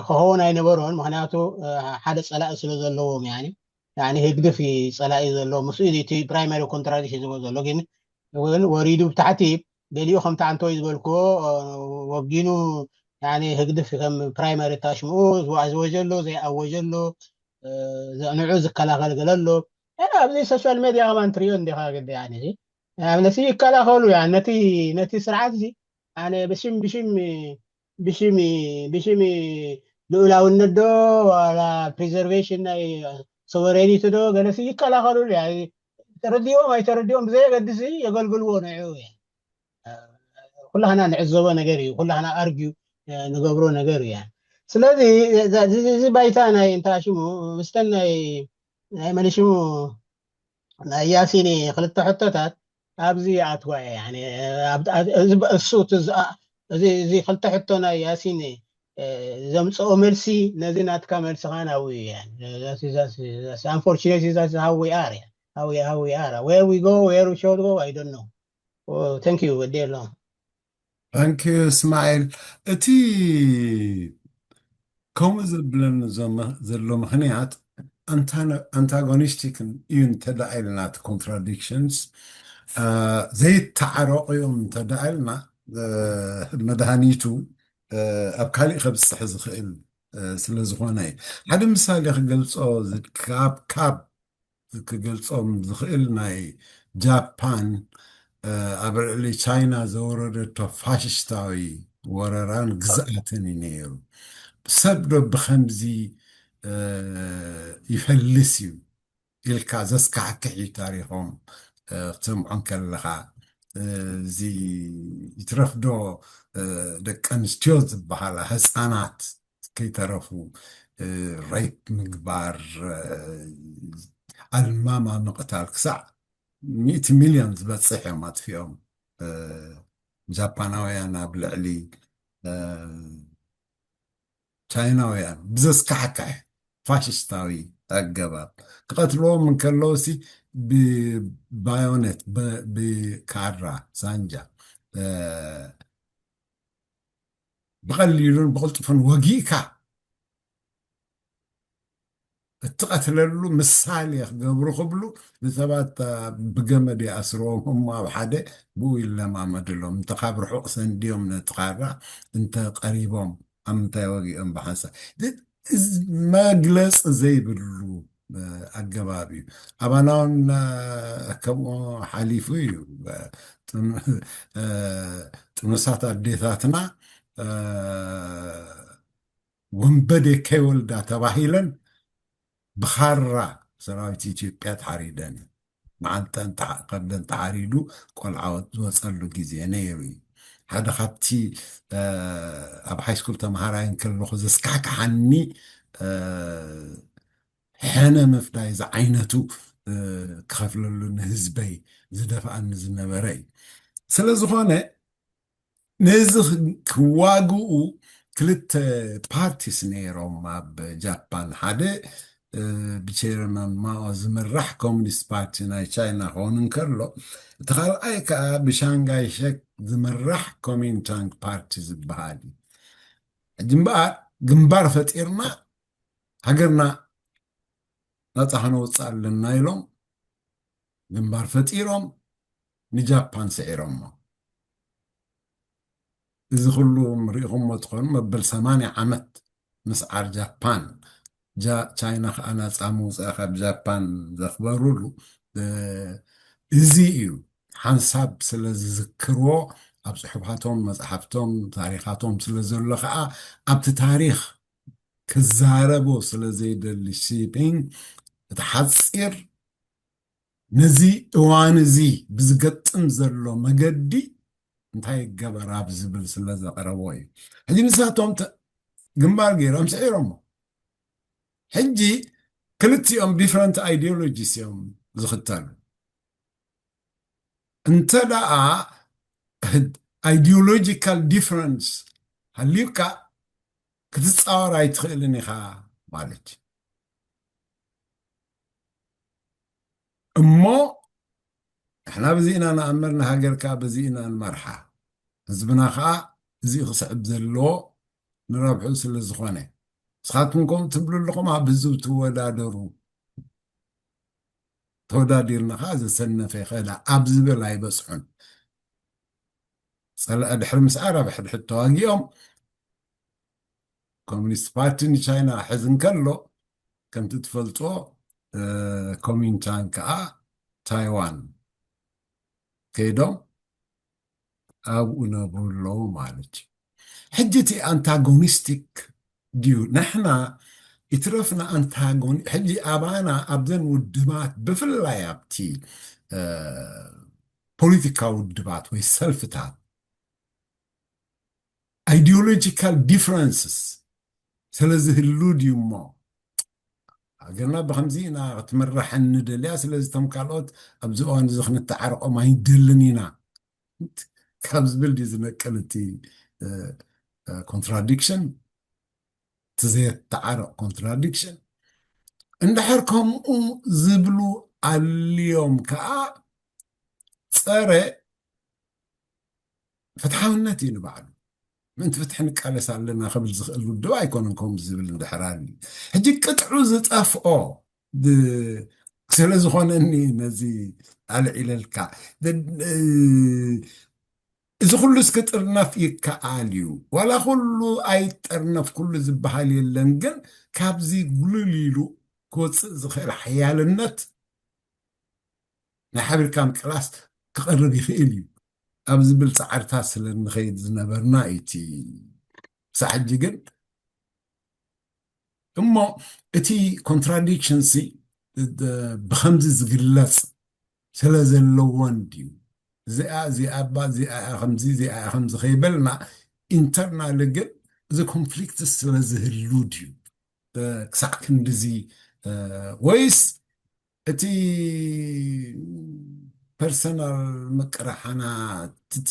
ክኸውን ኣይነበሮን ምክንያቱ ሓደ ፀላኢ ስለ ዘለዎም ህግድፍ ፀላኢ ዘለዎ ምስ እቲ primary contradiction ዝቦ ዘሎ ግን እውን ወሪዱ ብታሕቲ ገሊኡ ከምቲ ኣንቶይ ዝበልክዎ ወጊኑ ህግድፍ ከም primary ታሽምኡ ዝወጀሎ ዘይኣወጀሎ ንዑ ዝከላኸል ገለ ኣሎ ኣብዚ social media ከማን ትሪኦ እንዲኻ ግዲ ነዚ ይከላኸሉ ነቲ ስርዓት እዚ ኣነ ብሽም ብሽም ብሽም ብሽም ልኡላውነት ዶ ዋላ preservation ናይ sovereignty ዶ ገለሲ ይከላኸሉሉ ተረዲኦም ኣይተረዲኦም ብዘየገድስ የገልግልዎ ንዑ ኩላህና ንዕዘቦ ነገር እዩ ኩላህና argue ንገብሮ ነገር እዩ ስለዚ እዚ ባይታ ናይ እንታይ ሽሙ ምስተን ናይ ናይ መን ሽሙ ናይ ያሲን ክልተ ሕቶታት ኣብዚ ኣትዋ እሱ እዚ ክልተ ሕቶ ናይ ያሲን ዘምፅኦ መልሲ ነዚ ናትካ መልስኻ ናዊ unfortunately how we are how we are where we go where we should go I don't know thank you ወዲ የለውም thank you እስማኤል እቲ ከምኡ ዘብለኒ ዘሎ ምክንያት ኣንታጎኒስቲክ እዩ እንተደኣ ኢልና እቲ contradictions ዘይተዓረቑ እዮም እንተደኣ ኢልና መድሃኒቱ ኣብ ካሊእ ከብፅሕ ዝኽእል ስለ ዝኾነ ሓደ ምሳሌ ክገልፆ ካብ ካብ ክገልፆም ዝኽእል ናይ ጃፓን ኣብ ልዕሊ ቻይና ዘወረደቶ ፋሽስታዊ ወረራን ግዝኣትን እዩ ነይሩ። ሰብ ዶ ብኸምዚ ይፈልስ እዩ ኢልካ ዘስካሕክሕ እዩ ታሪኾም ክትሰምዖም ከለኻ። እዚ ይትረፍዶ ደቂ ኣንስትዮ ዝበሃላ ህፃናት ከይተረፉ ሬፕ ምግባር፣ ኣልማማ ምቕታል ክሳዕ ሚእቲ ሚልዮን ዝበፅሕ እዮም ኣጥፊኦም። ጃፓናውያን ኣብ ልዕሊ ቻይናውያን ብዘስካሕክሕ ፋሽስታዊ ኣገባብ ክቐትልዎም እንከለውሲ ብባዮኔት፣ ብካራ ሳንጃ ብቐሊሉን ብቕልጡፍን ወጊእካ እትቐትለሉ ምሳሌ ክገብሩ ክብሉ ንሰባት ብገመድ ይኣስርዎም እሞ ኣብ ሓደ ብኡ ይለማመድሎም። እንተ ካብ ርሑቕ ሰንድዮም ነቲ ካራ እንተ ቀሪቦም ኣብ ምንታይ ወጊኦም ብሓንሳብ መግለፂ ዘይብሉ ኣገባብ እዩ። ኣባናውን ከምኡ ሓሊፉ እዩ። ጥኑሳት ኣዴታትና ወንበዴ ከይወልዳ ተባሂለን ብኻራ ሰራዊት ኢትዮጵያ ተሓሪደን እዩ። መዓንጠን ከብደን ተሓሪዱ ቆልዓ ዝወፀሉ ግዜ ነይሩ እዩ። ሓደ ካብቲ ኣብ ሃይስኩል ተምሃራይ እንከለኹ ዘስካሕክሓኒ ሕነ ምፍዳይ ዝዓይነቱ ክኸፍለሉ ንህዝበይ ዝደፍኣኒ ዝነበረ እዩ። ስለ ዝኾነ ነዚ ክዋግኡ ክልተ ፓርቲስ ነይሮም ኣብ ጃፓን። ሓደ ብቼርማን ማኦ ዝምራሕ ኮሚኒስት ፓርቲ ናይ ቻይና ክኸውን እንከሎ፣ እቲ ካልኣይ ከዓ ብሻንጋይ ሸክ ዝምራሕ ኮሚንታንግ ፓርቲ ዝበሃል እዩ። ሕጂ እምበኣር ግንባር ፈጢርና ሃገርና ናፃ ከነውፅእ ኣለና ኢሎም ግንባር ፈጢሮም ንጃፓን ስዒሮሞ። እዚ ኩሉ ሪኢኹሞ ትኾኑ መበል ሰማንያ ዓመት ምስዓር ጃፓን፣ ቻይና ከዓ ናፃ ምውፅኣ ካብ ጃፓን ዘኽበሩሉ እዚ እዩ። ሓንሳብ ስለ ዝዝክርዎ ኣብ ፅሑፋቶም መፅሓፍቶም ታሪኻቶም ስለ ዘሎ ከዓ ኣብቲ ታሪኽ ክዛረቦ ስለ ዘይደሊ ሺፒንግ እቲ ሓፂር ነዚ እዋን እዚ ብዝገጥም ዘሎ መገዲ እንታይ ይገበር ኣብ ዝብል ስለ ዘቕረቦ እዩ። ሕጂ ንሳቶም ግንባር ገይሮም ስዒሮሞ። ሕጂ ክልቲኦም ዲፍረንት ኣይዲዮሎጂስ እዮም ዝኽተሉ። እንተ ደኣ ኣይዲዮሎጂካል ዲፍረንስ ሃልዩካ ክትፃወር ኣይትኽእልን ኢኻ ማለት እዩ። እሞ ንሕና በዚ ኢና ንኣምር፣ ንሃገር ከዓ በዚ ኢና ንመርሓ፣ ህዝብና ከዓ እዚ ክስዕብ ዘለዎ ንረብሑ ስለ ዝኾነ፣ ንስኻትኩም ከምኡ ትብሉ ኣለኹም፣ ኣብ ህዝቢ ትወዳደሩ። ተወዳዲርና ከዓ ዘሰነፈ ይኽእላ ኣብ ዝብል ኣይበፅሑን። ፀላኢ ድሕሪ ምስዓር ኣብ ሕድሕድ ተዋጊኦም ኮሚኒስት ፓርቲ ንቻይና ሕዝ እንከሎ ከምቲ ትፈልጦ ኮሚንታን ከዓ ታይዋን ከይዶም ኣብኡ ነብሩ ኣለዉ ማለት እዩ። ሕጂ እቲ ኣንታጎኒስቲክ ድዩ ንሕና ይትረፍና ኣንታጎኒ ሕጂ ኣባና ኣብዘን ውድባት ብፍላይ ኣብቲ ፖለቲካ ውድባት ወይ ሰልፍታት ኣይዲዮሎጂካል ዲፍረንስስ ስለ ዝህሉ ድዩ እሞ ሃገርና ብከምዚ ኢና ክትምራሕ እንደልያ። ስለዚ እቶም ካልኦት ኣብዚ እዋን እዚ ክንተዓረቆም ኣይንደልን ኢና ካብ ዝብል ድዩ ዝነቅል እቲ ኮንትራዲክሽን፣ እቲ ዘየተዓረቕ ኮንትራዲክሽን? እንድሕር ከምኡ ዝብሉ ኣልዮም ከዓ ፀረ ፍትሓውነት እዩ ንባዕሉ። ምእንቲ ፍትሒ ንቃለስ ኣለና ክብል ዝኽእል ውድብ ኣይኮነን። ከምኡ ዝብል እንድሕር ኣልዩ ሕጂ ቅጥዑ ዝጠፍኦ ስለ ዝኾነኒ ነዚ ኣልዒለልካ። እዚ ኩሉ እስክጥርነፍ ይከኣል እዩ። ዋላ ኩሉ ኣይጠርነፍ ኩሉ ዝበሃል የለን፣ ግን ካብዚ ጉልል ኢሉ ክወፅእ ዝኽእል ሓያልነት ናይ ሓቢርካ ምቅላስ ክቐርብ ይኽእል እዩ ኣብ ዝብል ፃዕርታት ስለ እንኸይድ ዝነበርና እዩ እቲ ክሳዕ ሕጂ ግን እሞ እቲ ኮንትራዲክሽን ሲ ብኸምዚ ዝግለፅ ስለ ዘለዎን ድዩ እዚኣ እዚኣ እባ እዚኣ እያ ከምዚ እዚኣ እያ ከምዚ ከይበልና ኢንተርናል ግን እዚ ኮንፍሊክት ስለ ዝህሉ ድዩ ክሳዕ ክንድዚ ወይስ እቲ ፐርሰናል ምቅርሓናት እቲ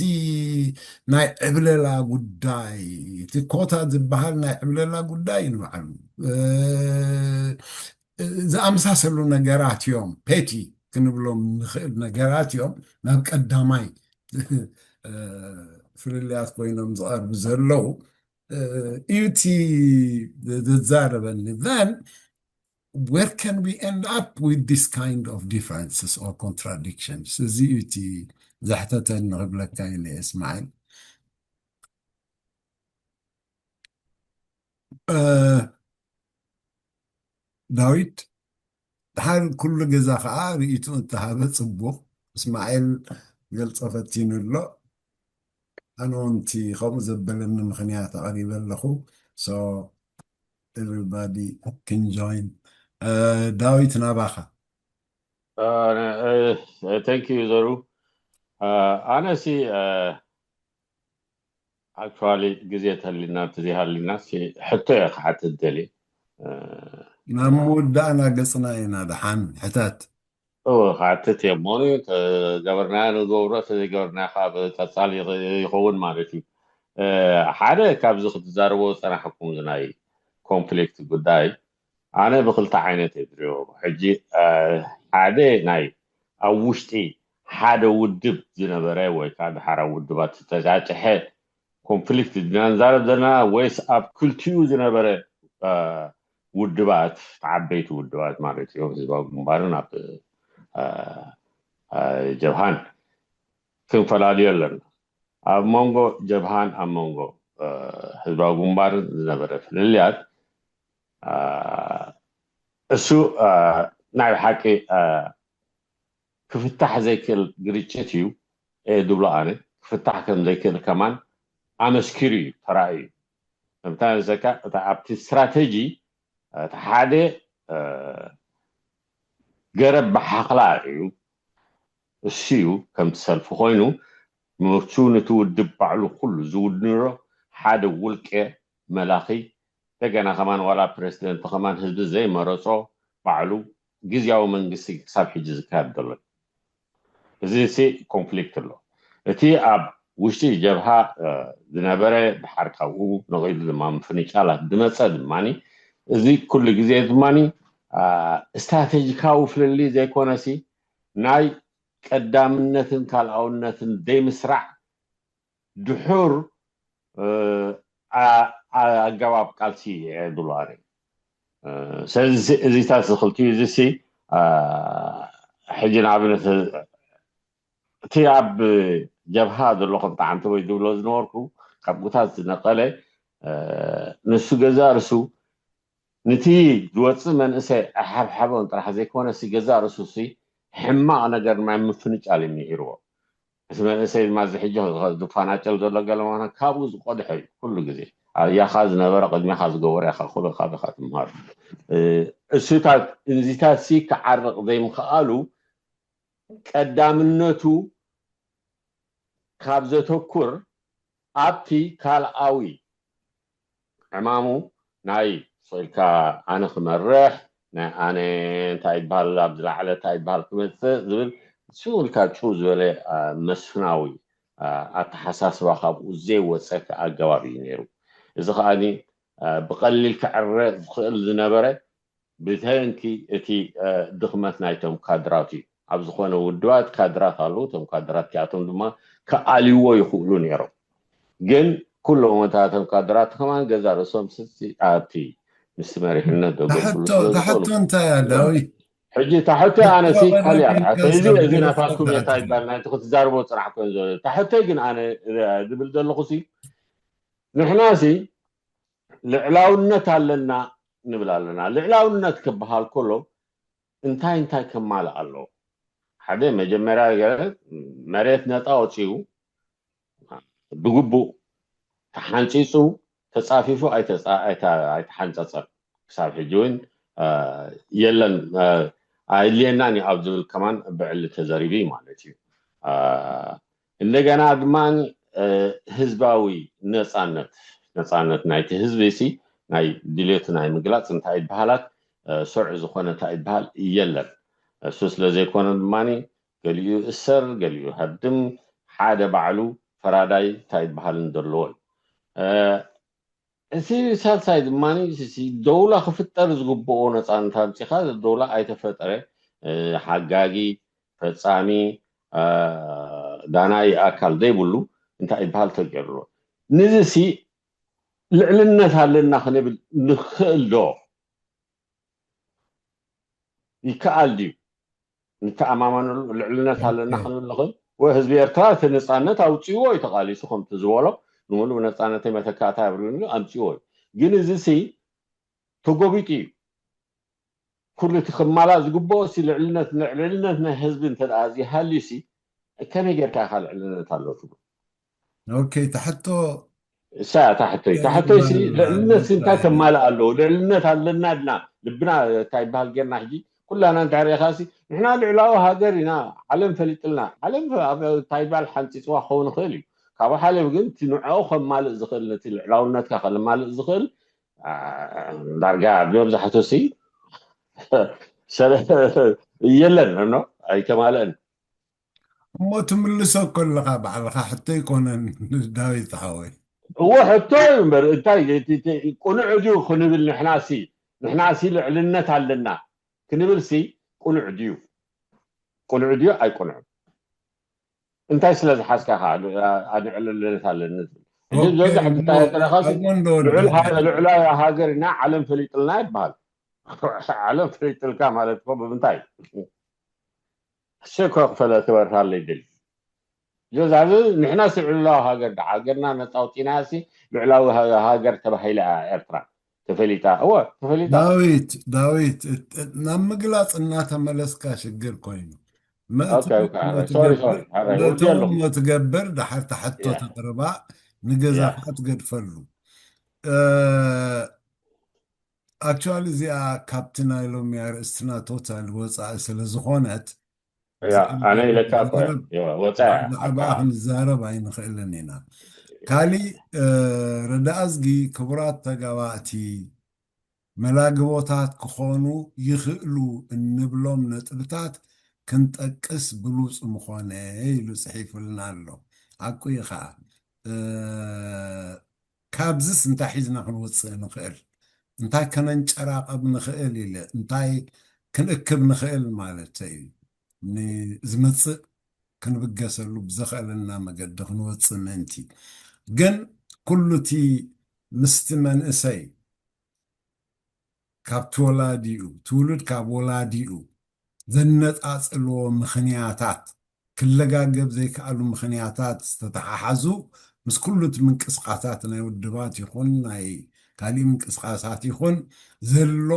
ናይ ዕብለላ ጉዳይ እቲ ኮታ ዝበሃል ናይ ዕብለላ ጉዳይ ንባዕሉ ዝኣመሳሰሉ ነገራት እዮም ፔቲ ክንብሎም ንኽእል ነገራት እዮም ናብ ቀዳማይ ፍልልያት ኮይኖም ዝቐርቡ ዘለዉ እዩ እቲ ዝዛረበኒ then where can we end up with this kind of differences or contradictions እዚ እዩ እቲ ዘሕተተኒ ክብለካ ኢለ እስማዒል ዳዊት ድሓር ኩሉ ገዛ ከዓ ርእይቱ እንተሃበ ፅቡቕ እስማኤል ገልፆ ፈቲኑ ኣሎ ኣነ ወንቲ ከምኡ ዘበለኒ ምክንያት ኣቕሪበ ኣለኹ so everybody can join ዳዊት ናባኻ thank you ዘሩ ኣነ ሲ actually ግዜ ተሊና ተዘይሃሊና ሕቶ እየ ክሓትት ደልየ ናብ ምውዳእና ገፅና ኢና ደሓን ሕተት እወ ክሓትት እየ እሞኒ ተገበርናዮ ንገብሮ ተዘይገበርናዮ ካብ ቀፃሊ ይኸውን ማለት እዩ ሓደ ካብዚ ክትዛረቦ ዝፀናሕኩም ናይ ኮንፍሊክት ጉዳይ ኣነ ብክልተ ዓይነት እየ ዝሪኦ ሕጂ ሓደ ናይ ኣብ ውሽጢ ሓደ ውድብ ዝነበረ ወይ ከዓ ድሓር ኣብ ውድባት ዝተጫጭሐ ኮንፍሊክት ድና ንዛረብ ዘለና ወይስ ኣብ ክልቲኡ ዝነበረ ውድባት ዓበይቲ ውድባት ማለት እዮም ህዝባዊ ግንባርን ኣብ ጀብሃን ክንፈላልዮ ኣለና ኣብ መንጎ ጀብሃን ኣብ መንጎ ህዝባዊ ግንባርን ዝነበረ ፍልልያት እሱ ናይ ብሓቂ ክፍታሕ ዘይክእል ግርጭት እዩ እየ ዝብሎ ኣነ ክፍታሕ ከም ዘይክእል ከማን ኣመስኪሩ እዩ ተራእዩ ምታ ዘካ ኣብቲ ስትራተጂ እቲ ሓደ ገረብ ብሓኽላ እዩ እሱ እዩ ከምቲ ሰልፊ ኮይኑ ምቹ ነቲ ውድብ ባዕሉ ኩሉ ዝውድሮ ሓደ ውልቀ መላኺ እንደገና ከማን ዋላ ፕሬዚደንት ከማን ህዝቢ ዘይመረፆ ባዕሉ ግዝያዊ መንግስቲ ክሳብ ሕጂ ዝካየድ ዘሎ እዚ ሲ ኮንፍሊክት ኣሎ እቲ ኣብ ውሽጢ ጀብሃ ዝነበረ ድሓር ካብኡ ነቒሉ ድማ ምፍንጫላት ዝመፀ ድማ እዚ ኩሉ ግዜ ድማ ስትራቴጂካዊ ፍልልይ ዘይኮነሲ ናይ ቀዳምነትን ካልኣውነትን ዘይምስራዕ ድሑር ኣገባብ ቃልሲ እየ ዝብሎ ኣነ ስለዚ እዚታት ዝኽልቲ እዚ ሲ ሕጂ ንኣብነት እቲ ኣብ ጀብሃ ዘሎ ከም ጣዓምቲ ወይ ዝብሎ ዝነበርኩ ካብ ጉታት ዝነቀለ ንሱ ገዛ ርሱ ንቲ ዝወፅእ መንእሰይ ኣሓብሓቦን ጥራሕ ዘይኮነ ሲ ገዛ ርሱ ሲ ሕማቕ ነገር ናይ ምፍንጫል እዩ ምሂርዎ እቲ መንእሰይ ድማ እዚ ሕጂ ዝፋናጨል ዘሎ ገለ ምዃኑ ካብኡ ዝቆድሐ እዩ ኩሉ ግዜ ኣብያኻ ዝነበረ ቅድሜኻ ዝገበረ ኢኻ ኩሉ ካብ ኢኻ ትምሃር እሱታት እንዚታት ሲ ክዓርቕ ዘይምኽኣሉ ቀዳምነቱ ካብ ዘተኩር ኣብቲ ካልኣዊ ዕማሙ ናይ ስቕ ኢልካ ኣነ ክመርሕ ናይ ኣነ እንታይ ይበሃል ኣብ ዝለዓለ እንታይ ይበሃል ክመፅእ ዝብል ስቕ ኢልካ ጭው ዝበለ መስፍናዊ ኣተሓሳስባ ካብኡ ዘይወፀ ኣገባብ እዩ ነይሩ እዚ ከዓኒ ብቐሊል ክዕረ ዝኽእል ዝነበረ ብተንኪ እቲ ድኽመት ናይቶም ካድራት እዩ ኣብ ዝኾነ ውድባት ካድራት ኣለዉ እቶም ካድራት ቲኣቶም ድማ ክኣልይዎ ይኽእሉ ነይሮም ግን ኩሎም እታቶም ካድራት ከማን ገዛ ርእሶም ስቲ ኣብቲ ምስቲ መሪሕነት ዘገልግሉ ስለ ዝኽእሉ እንታይ እያ ዳዊት ሕጂ ታሕቶ ኣነሲ ካልያ እዚ እዚ ናታትኩም እየ እንታይ ይባል ናይቲ ክትዛርቦ ፅራሕ ኮይኑ ዘሎ ታሕቶይ ግን ኣነ ዝብል ዘለኹ ሲ ንሕና ሲ ልዕላውነት ኣለና ንብል ኣለና ልዕላውነት ክበሃል ከሎ እንታይ እንታይ ከማልእ ኣለዎ ሓደ መጀመርያ መሬት ነፃ ወፂኡ ብግቡእ ተሓንፂፁ ተፃፊፉ ኣይተሓንፀፀን ክሳብ ሕጂ እውን የለን ኣየድልየናን እዩ ኣብ ዝብል ከማን ብዕሊ ተዘሪቡ እዩ ማለት እዩ እንደገና ድማ ህዝባዊ ነፃነት ነፃነት ናይቲ ህዝቢ ሲ ናይ ድሌቱ ናይ ምግላፅ እንታይ ይበሃላት ስዑ ዝኾነ እንታይ ይበሃል የለን። እሱ ስለ ዘይኮነ ድማ ገሊኡ እሰር ገሊኡ ሃድም ሓደ ባዕሉ ፈራዳይ እንታይ ይበሃልን ዘለዎ እዩ። እቲ ሳልሳይ ድማ ደውላ ክፍጠር ዝግብኦ ነፃነት ኣምፂኻ ደውላ ኣይተፈጠረ ሓጋጊ ፈፃሚ ዳናይ ኣካል ዘይብሉ እንታይ ይበሃል ተገይርሎ። ንዚ ሲ ልዕልነት ኣለና ክንብል ንኽእል ዶ? ይከኣል ድዩ? ንተኣማመነሉ ልዕልነት ኣለና ክንብል ንኽእል ወይ ህዝቢ ኤርትራ እቲ ነፃነት ኣውፅዎ እዩ ተቃሊሱ ከምቲ ዝበሎ ንምሉእ ነፃነተይ መተካእታ ኣብሪኒ ኣምፅዎ እዩ። ግን እዚ ሲ ተጎቢጡ እዩ። ኩሉ እቲ ክማላእ ዝግብኦ ሲ ልዕልነት ልዕልነት ናይ ህዝቢ እንተ ደኣ ዘይሃልዩ ሲ ከመይ ጌርካ ኢኻ ልዕልነት ኣሎ ትብሎ? ኦኬ፣ ተሕቶ እሳ እታ ሕቶይ እታ ሕቶይ ሲ ልዕልነት ሲ እንታይ ከማልእ ኣለዎ? ልዕልነት ኣለና ድና ልብና እንታይ ይበሃል ጌርና ሕጂ ኩላና እንድሕር ኢኻ ሲ ንሕና ልዕላዊ ሃገር ኢና ዓለም ፈሊጥልና ዓለም እንታይ ይበሃል ሓንፂፅዋ ክኸውን ይኽእል እዩ። ካብኡ ሓሊፍ ግን እቲ ንዕኡ ከማልእ ዝኽእል ነቲ ልዕላውነትካ ከማልእ ዝኽእል ዳርጋ መብዛሕትኡ ሲ የለን ኖ ኣይተማልአን። እሞ ትምልሶ ከለኻ ባዕልኻ ሕቶ ኣይኮነን ዳዊት ሓወይ። እወ ሕቶ እዩ እምበር እንታይ ቁኑዕ ድዩ ክንብል ንሕና ሲ ንሕና ሲ ልዕልነት ኣለና ክንብል ሲ ቁኑዕ ድዩ ቁኑዕ ድዩ ኣይቁኑዕን? እንታይ ስለ ዝሓዝካ ከዓ ንዕልልነት ኣለኒ ዝብል ሕጂ ዝበዝሕ እንታይ ተረኻሲ ልዑላዊ ሃገር ኢና ዓለም ፈሊጥልና ይበሃል። ዓለም ፈሊጥልካ ማለት እኮ ብምንታይ ሸኮ ክፈለ ትበርሃለይ ድል ዛዚ ንሕና ሲ ልዑላዊ ሃገር ዳ ሃገርና ነፃ ኣውፂና ሲ ልዑላዊ ሃገር ተባሂላ ኤርትራ ተፈሊጣ እወ ተፈሊጣ። ዳዊት ዳዊት ናብ ምግላፅ እናተመለስካ ሽግር ኮይኑ ምእታው ትገብር ድሓር ተሕቶ ተቅርባ ንገዛኻ ትገድፈሉ። ኣክቹዋሊ እዚኣ ካብቲ ናይ ሎሚ ኣርእስትና ቶታል ወፃኢ ስለ ዝኾነት ኣነ ኢለካ ወፃኢ ክንዛረብ ኣይንኽእልን ኢና። ካሊእ ረዳእዝጊ ክቡራት ተጋባእቲ መላግቦታት ክኾኑ ይኽእሉ እንብሎም ነጥብታት ክንጠቅስ ብሉፅ ምኾነ ኢሉ ፅሒፉልና ኣሎ። ሓቁ እዩ ከዓ ካብዝስ እንታይ ሒዝና ክንወፅእ ንኽእል እንታይ ከነንጨራቐብ ንኽእል ኢለ እንታይ ክንእክብ ንኽእል ማለት እዩ። ንዝመፅእ ክንብገሰሉ ብዘኽእለና መገዲ ክንወፅእ ምእንቲ ግን ኩሉ እቲ ምስቲ መንእሰይ ካብቲ ወላዲኡ ትውልድ ካብ ወላዲኡ ዘነፃፅልዎ ምኽንያታት ክለጋገብ ዘይከኣሉ ምኽንያታት ዝተተሓሓዙ ምስ ኩሉ እቲ ምንቅስቃሳት ናይ ውድባት ይኹን ናይ ካሊእ ምንቅስቃሳት ይኹን ዘሎ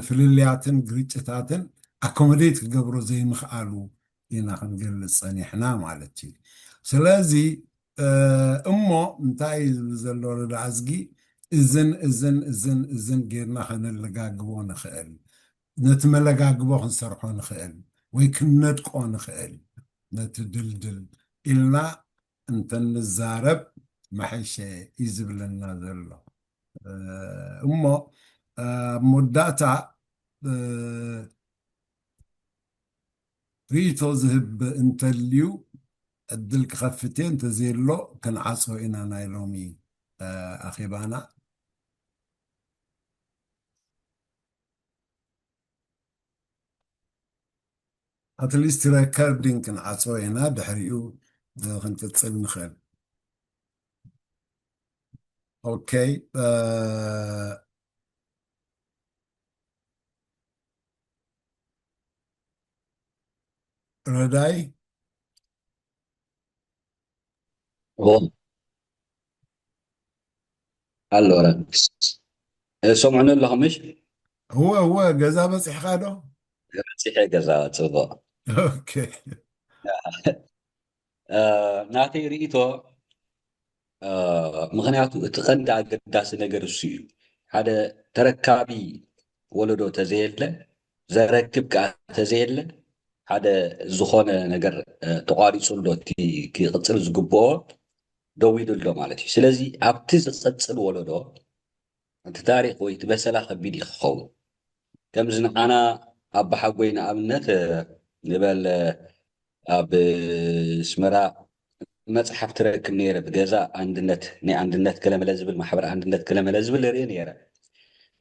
ፍልልያትን ግርጭታትን ኣኮሞዴት ክገብሮ ዘይምኽኣሉ ኢና ክንገልፅ ፀኒሕና ማለት እዩ። ስለዚ እሞ እንታይ እዩ ዝብል ዘሎ ረዳእዝጊ እዝን እዝን እዝን እዝን ጌርና ከነለጋግቦ ንኽእል ነቲ መለጋግቦ ክንሰርሖ ንኽእል ወይ ክንነድቆ ንኽእል ነቲ ድልድል ኢልና እንተንዛረብ መሐሸ እዩ ዝብለና ዘሎ። እሞ ኣብ መወዳእታ ርእይቶ ዝህብ እንተልዩ ዕድል ክኸፍት እየ፣ እንተዘየሎ ክንዓጾ ኢና ናይ ሎሚ ኣኼባና። ኣትሊስት ረከርዲንግ ክንዓፅዎ ኢና፣ ድሕሪኡ ክንቅፅል ንኽእል። ኦኬ ረዳይ ኣሎ ሰምዑኒ ኣለኹም ምሽ? እወ እወ ገዛ በፂሕኻ ዶ? በፂሐ ገዛ ፅቡቕ። ኦኬ እ፣ ናተይ ርእይቶ እ፣ ምኽንያቱ እቲ ቀንዲ ኣገዳሲ ነገር እሱ እዩ። ሓደ ተረካቢ ወለዶ ተዘየለ ዘረክብ ከዓ ተዘየለ ሓደ ዝኾነ ነገር ተቋሪፁ ኣሎ፣ እቲ ክቕፅል ዝግብኦ ደው ኢሉ ኣሎ ማለት እዩ። ስለዚ ኣብቲ ዝቐፅል ወለዶ እቲ ታሪክ ወይ እቲ በሰላ ከቢድ እዩ ክኸውን። ከምዚ ንዓና ኣባሓጎይ ንኣብነት ንበል ኣብ ኣስመራ መፅሓፍ ትረክብ ነይረ፣ ብገዛ ኣንድነት፣ ናይ ኣንድነት ገለመለ ዝብል፣ ማሕበር ኣንድነት ገለመለ ዝብል ርኢ ነይረ።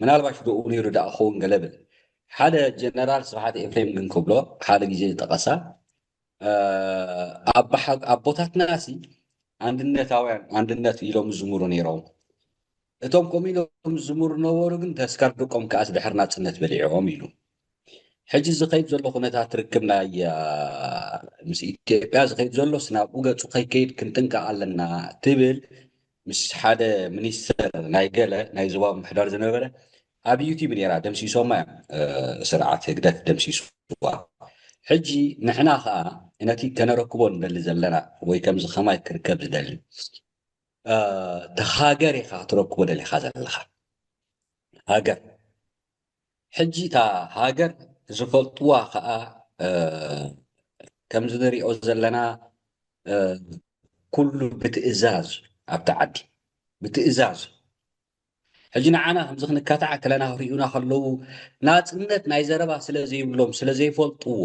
ምናልባሽ ብኡ ነይሩ ደኣ ክኸውን ገለ ብል። ሓደ ጀነራል ስብሓት ኤፍሬም ግን ክብሎ ሓደ ግዜ ዝጠቐሳ ኣቦታትና ሲ ኣንድነታውያን፣ ኣንድነት ኢሎም ዝዝምሩ ነይሮም። እቶም ከምኡ ኢሎም ዝዝምሩ ነበሩ ግን ተስካር ደቆም ከኣስ ድሕሪ ናፅነት በሊዖም ኢሉ። ሕጂ ዝኸይድ ዘሎ ኩነታት ርክብ ናይ ምስ ኢትዮጵያ ዝኸይድ ዘሎስ ናብኡ ገፁ ከይከይድ ክንጥንቀቕ ኣለና ትብል ምስ ሓደ ሚኒስተር ናይ ገለ ናይ ዞባ ምምሕዳር ዝነበረ ኣብ ዩቲብ ነይራ፣ ደምሲሶማ እዮም። ስርዓት ህግደፍ ደምሲስዋ። ሕጂ ንሕና ከዓ ነቲ ከነረክቦ ንደሊ ዘለና ወይ ከምዚ ከማይ ክርከብ ዝደሊ ተሃገር ኢኻ ክትረክቦ ደሊኻ ዘለኻ ሃገር። ሕጂ እታ ሃገር ዝፈልጥዋ ከዓ ከምዚ ንሪኦ ዘለና ኩሉ ብትእዛዝ ኣብቲ ዓዲ ብትእዛዝ። ሕጂ ንዓና ከምዚ ክንካታዕ ከለና ክርእዩና ከለዉ ናፅነት ናይ ዘረባ ስለ ዘይብሎም ስለ ዘይፈልጥዎ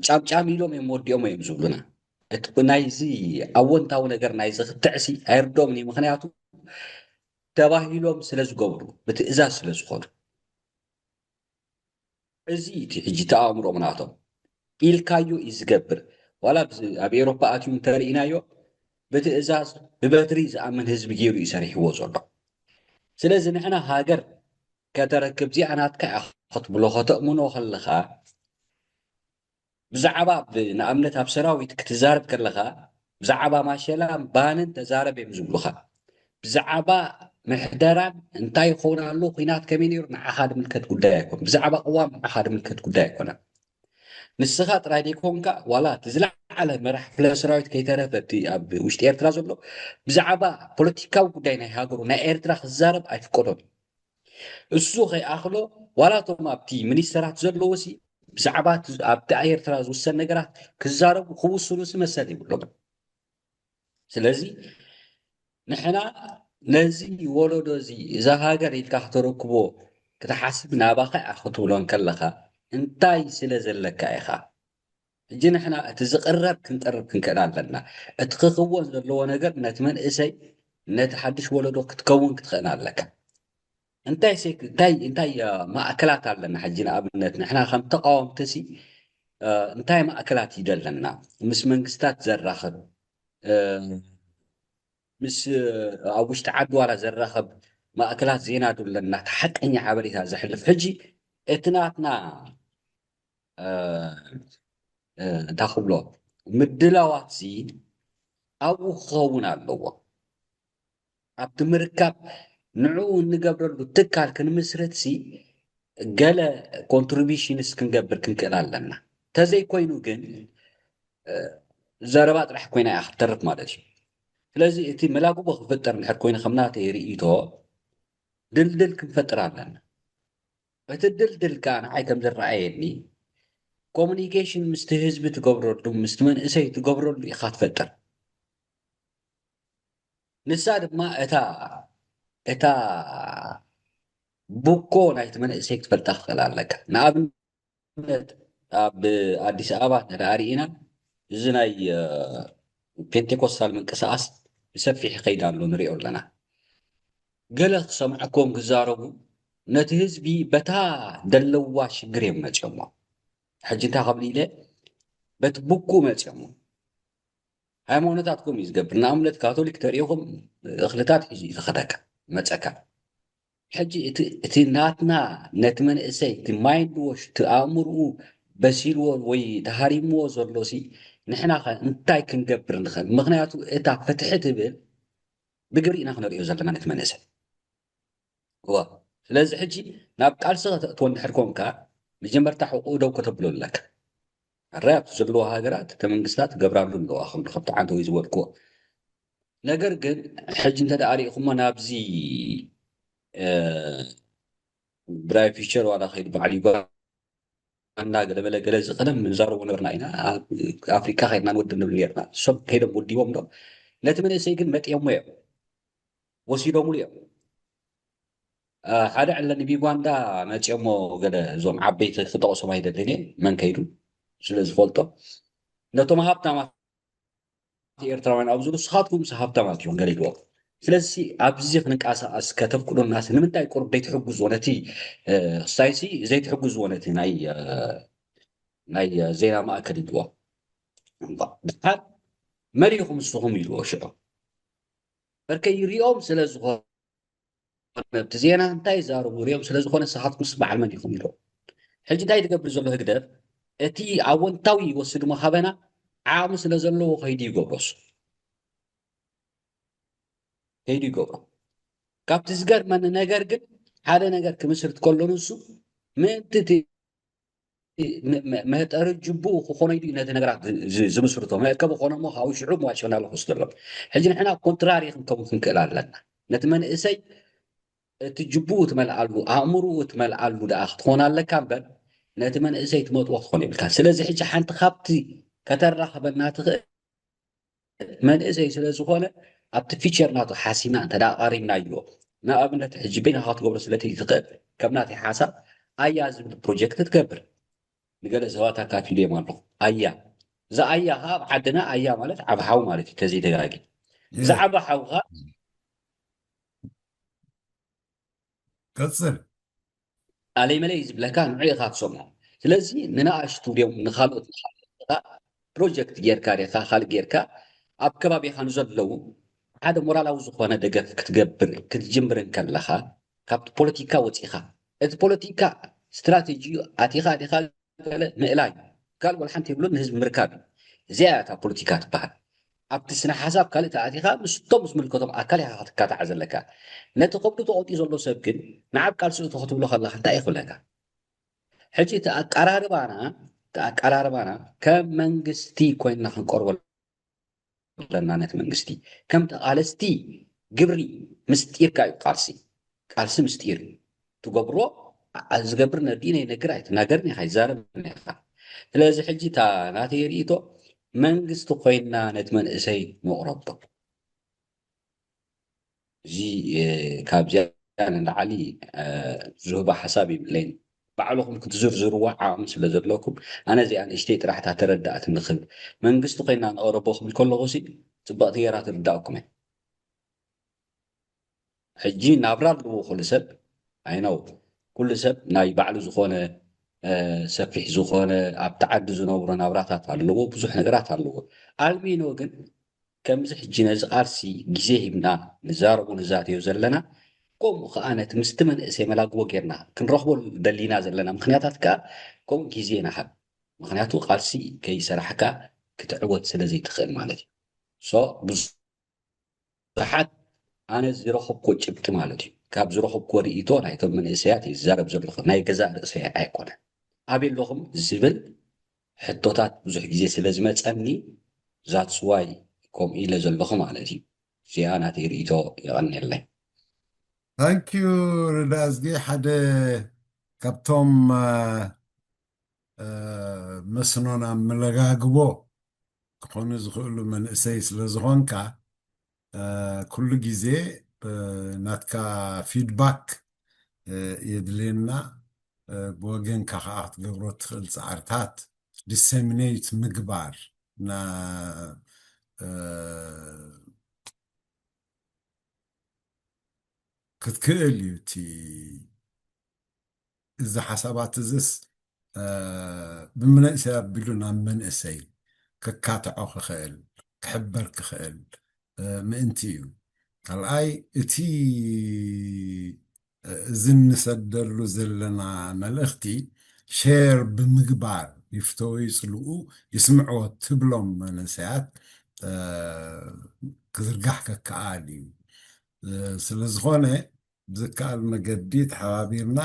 ጫምጫም ኢሎም እዮም ወዲኦም እዮም ዝብሉና። እቲ ናይዚ ኣወንታዊ ነገር ናይዚ ክትዕሲ ኣይርዶምን እዩ። ምክንያቱ ተባሂሎም ስለ ዝገብሩ ብትእዛዝ ስለ ዝኾኑ እዚ እቲ ሕጂ ተኣእምሮም ናቶም ኢልካዮ እዩ ዝገብር። ዋላ ኣብ ኤሮፓ ኣትዩ እንተርኢናዮ ብትእዛዝ ብበትሪ ዝኣምን ህዝቢ ገይሩ እዩ ሰሪሕዎ ዘሎ። ስለዚ ንሕና ሃገር ከተረክብ እዚኣ ናትካ እያ ክትብሎ ከተእምኖ ከለኻ ብዛዕባ ንኣብነት ኣብ ሰራዊት ክትዛረብ ከለኻ ብዛዕባ ማሸላን ባንን ተዛረብ እዮም ዝብሉኻ። ብዛዕባ ምሕደራን እንታይ ይኸውን ኣሎ ኩናት ከመይ ነይሩ ንዓኻ ድምልከት ጉዳይ ኣይኮን። ብዛዕባ ቅዋም ንዓኻ ድምልከት ጉዳይ ኣይኮነን። ንስኻ ጥራይ ደይኮንካ ዋላ እቲ ዝለዓለ መራሕ ክፍለ ሰራዊት ከይተረፈ እቲ ኣብ ውሽጢ ኤርትራ ዘሎ ብዛዕባ ፖለቲካዊ ጉዳይ ናይ ሃገሩ ናይ ኤርትራ ክዛረብ ኣይፍቀዶን። እሱ ከይኣኽሎ ዋላ እቶም ኣብቲ ሚኒስተራት ዘለዎሲ ብዛዕባ ኣብቲ ኤርትራ ዝውሰን ነገራት ክዛረቡ ክውስኑሲ መሰል ይብሎም። ስለዚ ንሕና ነዚ ወለዶ እዚ እዛ ሃገር ኢልካ ክተረክቦ ክትሓስብ ናባኻ እያ ክትብሎ እንከለኻ እንታይ ስለ ዘለካ ኢኻ? ሕጂ ንሕና እቲ ዝቕረብ ክንጠርብ ክንክእል ኣለና። እቲ ክኽወን ዘለዎ ነገር ነቲ መንእሰይ ነቲ ሓድሽ ወለዶ ክትከውን ክትኽእል ኣለካ። እንታይ እንታይ እንታይ ማእከላት ኣለና? ሕጂ ንኣብነት ንሕና ከም ተቃወምቲ ሲ እንታይ ማእከላት እዩ ዘለና? ምስ መንግስታት ዘራኽብ ምስ ኣብ ውሽጢ ዓዲ ዋላ ዘራኸብ ማእከላት ዜና ዶ ኣለና? እቲ ሓቀኛ ሓበሬታ ዘሕልፍ ሕጂ እቲ ናትና እንታይ ክብሎ ምድላዋት ሲ ኣብኡ ክኸውን ኣለዎ። ኣብቲ ምርካብ ንዕኡ እንገብረሉ ትካል ክንምስርት ሲ ገለ ኮንትሪቢሽንስ ክንገብር ክንክእል ኣለና። ተዘይኮይኑ ግን ዘረባ ጥራሕ ኮይና እያ ክትተርፍ ማለት እዩ። ስለዚ እቲ መላጉቦ ክፍጠር እንድሕር ኮይኑ ከም ናተይ ርእይቶ ድልድል ክንፈጥር ኣለና። እቲ ድልድል ከዓ ንዓይ ከም ዝረኣየኒ ኮሙኒኬሽን ምስቲ ህዝቢ ትገብረሉ ምስቲ መንእሰይ ትገብረሉ ኢኻ ትፈጥር። ንሳ ድማ እታ እታ ብኮ ናይቲ መንእሰይ ክትፈልጣ ክኽእል ኣለካ። ንኣብነት ኣብ ኣዲስ ኣበባ እንተደኣ ርኢና እዚ ናይ ፔንቴኮስታል ምንቅስቃስ ብሰፊሕ ይኸይድ ኣሎ ንሪኦ ኣለና። ገለ ክሰምዐኩም ክዛረቡ ነቲ ህዝቢ በታ ደለዋ ሽግር እዮም መፅኦሞ። ሕጂ እንታይ ከብል ኢለ በቲ ብኩ መፅኦሞ ሃይማኖታትኩም እዩ ዝገብር። ንኣብነት ካቶሊክ ተሪኢኹም እኽልታት ሒዙ እዩ ዝኸደካ መፀካ። ሕጂ እቲ ናትና ነቲ መንእሰይ እቲ ማይንድ ዎሽ እቲ ኣእምርኡ በሲልዎ ወይ ተሃሪምዎ ዘሎ ሲ ንሕና ኸ እንታይ ክንገብር ንኽእል? ምክንያቱ እታ ፍትሒ ትብል ብግብሪ ኢና ክነርእዮ ዘለና ነቲ መንእሰይ። እዋ ስለዚ ሕጂ ናብ ቃልሲ ከተእትዎ እንድሕር ኮንካ መጀመርታ ሕቁኡ ደው ከተብሎ ኣለካ። ኣራይ ኣብቲ ዘለዎ ሃገራት እተ መንግስታት ገብራሉ ኣለዋ ከምሉ ከምቲ ዓንተ ወይ ዝበልክዎ ነገር ግን ሕጂ እንተ ደኣ ሪኢኹሞ ናብዚ ብራይ ፊቸር ዋላ ከይዱ ባዕሉ ይባ ዩጋንዳ ገለበለ ገለ እዚ ቀደም ንዛረቦ ነበርና ኢና። ኣብ ኣፍሪካ ከይድና ንወድብ ንብል ነርና። እሶም ከይዶም ወዲቦም ዶ ነቲ መንእሰይ ግን መጥዮሞ እዮም፣ ወሲዶምሉ እዮም። ሓደ ዕለኒ ብዩጋንዳ መፅኦሞ ገለ እዞም ዓበይቲ ክጠቕሶም ኣይደልን እየ መን ከይዱ ስለ ዝፈልጦ ነቶም ሃብታማት ኤርትራውያን ኣብ ዝብሉ ንስኻትኩም ሃብታማት እዮም ገለ ይብልዎም። ስለዚ ኣብዚ ክንቀሳቀስ ከተፍቅዱናስ ንምንታይ ቁሩብ ዘይትሕግዝዎ ነቲ ክስታይሲ ዘይትሕግዝዎ ነቲ ናይ ናይ ዜና ማእከል ይብልዎ። ድሓር መሪኹም ንስኹም ይብልዎ ሽዑ በርከ ይሪኦም ስለ ዝኾነ እቲ ዜና እንታይ ይዛረቡ ሪኦም ስለ ዝኾነ ንስኻትኩምስ በዓል መን ኢኹም ኢሎም። ሕጂ እንታይ ትገብር ዘሎ ህግደፍ እቲ ኣወንታዊ ይወስድ እሞ ካበና ዓቕሚ ስለ ዘለዎ ከይዱ ይገብሮስ ከይዱ ይገብሮ። ካብቲ ዝገርመኒ ነገር ግን ሓደ ነገር ክምስርት ከሎ ንሱ ምእንቲ እቲ መህጠሪ ጅቡኡ ክኾኖ ኢሉ ነቲ ነገራት ዝምስርቶ መእከቢ ኮነ እሞ ካብኡ ሽዑ መዋሸና ኣለኹ ስደሎም። ሕጂ ንሕና ኮንትራሪ ክንከውን ክንክእል ኣለና። ነቲ መንእሰይ እቲ ጅቡኡ ትመልኣሉ ኣእምርኡ ትመልኣሉ ደኣ ክትኾን ኣለካ እምበር ነቲ መንእሰይ ትመጥዎ ክትኾን የብልካ። ስለዚ ሕጂ ሓንቲ ካብቲ ከተራኽበና ትኽእል መንእሰይ ስለ ዝኾነ ኣብቲ ፊቸር ናቱ ሓሲና እንተ ደኣ ኣቓሪብናዮ ንኣብነት ሕጂ በይንኻ ክትገብሮ ስለ ትኽእል ከም ናተይ ሓሳብ ኣያ ዝብል ፕሮጀክት ትገብር። ንገለ ሰባት ኣካፊሉ እዮም ኣለኹ ኣያ እዛ ኣያ ከዓ ኣብ ዓድና ኣያ ማለት ዓብ ሓው ማለት እዩ ተዘይተጋጊ እዛ ዓብ ሓው ከዓ ቀፅል ኣለይ መለይ ዝብለካ ንዑ ኢኻ ትሰምዖ። ስለዚ ንንኣሽቱ ድዮም ንኻልኦት ንኻልኦት ፕሮጀክት ጌርካ ዲኻ ካልእ ጌርካ ኣብ ከባቢኻ ንዘለዉ ሓደ ሞራላዊ ዝኾነ ደገፍ ክትገብር ክትጅምር እንከለኻ ካብቲ ፖለቲካ ወፂኻ እቲ ፖለቲካ ስትራቴጂ ኣቲኻ ዲኻ ገለ ምእላይ ካልእ ወላ ሓንቲ የብሉን ንህዝቢ ምርካብ እዩ። እዚኣ እያ እታ ፖለቲካ ትበሃል። ኣብቲ ስነ ሓሳብ ካልእ ተኣቲኻ ምስቶም ዝምልከቶም ኣካል ኢኻ ክትካታዕ ዘለካ። ነቲ ከብዱ ተቐጢ ዘሎ ሰብ ግን ንዓብ ቃልሲ እቶ ክትብሎ ከለኻ እንታይ ይኽብለካ? ሕጂ እቲ ኣቀራርባና እቲ ኣቀራርባና ከም መንግስቲ ኮይንና ክንቀርቦ ኣለና ነቲ መንግስቲ ከም ተቓለስቲ ግብሪ ምስጢርካ እዩ ቃልሲ ቃልሲ ምስጢር እዩ ትገብሮ ዝገብር ነዲኡ ነይነግር ኣይትናገርን ኢኻ ይዛረብን ኢኻ ስለዚ ሕጂ እታ ናተይ ርእይቶ መንግስቲ ኮይንና ነቲ መንእሰይ ንቕረቦ እዚ ካብዚኣ ንላዕሊ ዝህቦ ሓሳብ የብለይን ባዕልኹም ክትዝርዝርዋ ዓቕሚ ስለ ዘለኩም ኣነ እዚኣ ንእሽተይ ጥራሕ እታ ተረዳእትኒ ክብል መንግስቲ ኮይና ንቐረቦ ክብል ከለኹ ሲ ፅብቕቲ ገይራ ትርዳእኩም እያ ሕጂ ናብራ ኣለዎ ኩሉ ሰብ ኣይነው ኩሉ ሰብ ናይ ባዕሉ ዝኾነ ሰፊሕ ዝኾነ ኣብቲ ዓዲ ዝነብሮ ናብራታት ኣለዎ ብዙሕ ነገራት ኣለዎ ኣልሚኖ ግን ከምዚ ሕጂ ነዚ ቃልሲ ግዜ ሂብና ንዛረቦ ንዛተዮ ዘለና ከምኡ ከዓ ነቲ ምስቲ መንእሰይ መላግቦ ጌርና ክንረኽቦ ደሊና ዘለና ምክንያታት ከዓ ከምኡ ግዜ ንሃብ ምክንያቱ ቃልሲ ከይሰራሕካ ክትዕወት ስለ ዘይትኽእል ማለት እዩ ብዙሓት ኣነ ዝረኸብኮ ጭብጢ ማለት እዩ ካብ ዝረኸብኮ ርእቶ ናይቶም መንእሰያት ይዛረብ ዘለኹ ናይ ገዛእ ርእሰይ ኣይኮነን ኣበይ ኣለኹም ዝብል ሕቶታት ብዙሕ ግዜ ስለ ዝመፀኒ that's why ከምኡ ኢለ ዘለኹ ማለት እዩ እዚኣ ናተይ ርእቶ የቐንየለይ Thank you ርዳእዝጊ ሓደ ካብቶም መስኖና መለጋግቦ ክኾኑ ዝኽእሉ መንእሰይ ስለ ዝኾንካ ኩሉ ግዜ ናትካ ፊድባክ የድልየና ብወገንካ ከዓ ክትገብሮ ትኽእል ፃዕርታት ዲሰሚኔት ምግባር ክትክእል እዩ እቲ እዚ ሓሳባት እዝስ ብመንእሰይ ኣቢሉ ናብ መንእሰይ ክካትዖ ክኽእል ክሕበር ክኽእል ምእንቲ እዩ ካልኣይ እቲ እዚ እንሰደሉ ዘለና መልእኽቲ ሼር ብምግባር ይፍተው ይፅልኡ ይስምዕዎ ትብሎም መንእሰያት ክዝርጋሕ ከከኣል እዩ ስለ ዝኾነ ብዝከኣል መገዲ ተሓባቢርና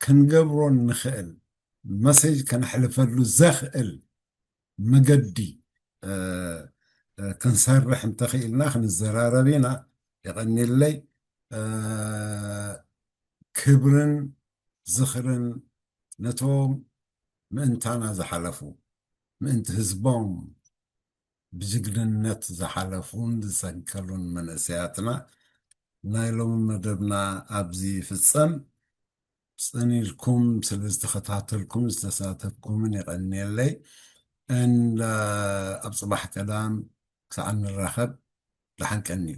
ክንገብሮ ንኽእል መሴጅ ከነሕልፈሉ ዘኽእል መገዲ ክንሰርሕ እንተኽኢልና ክንዘራረብ ኢና የቐኒለይ ክብርን ዝኽርን ነቶም ምእንታና ዝሓለፉ፣ ምእንቲ ህዝቦም ብጅግንነት ዝሓለፉን ዝሰንከሉን መንእሰያትና ናይ ሎሚ መደብና ኣብዚ ይፍጸም። ጽን ኢልኩም ስለ ዝተኸታተልኩም ዝተሳተፍኩምን የቐንየለይ። እንዳ ኣብ ጽባሕ ቀዳም ክሳዕ እንራኸብ ደሓን ቀንዩ።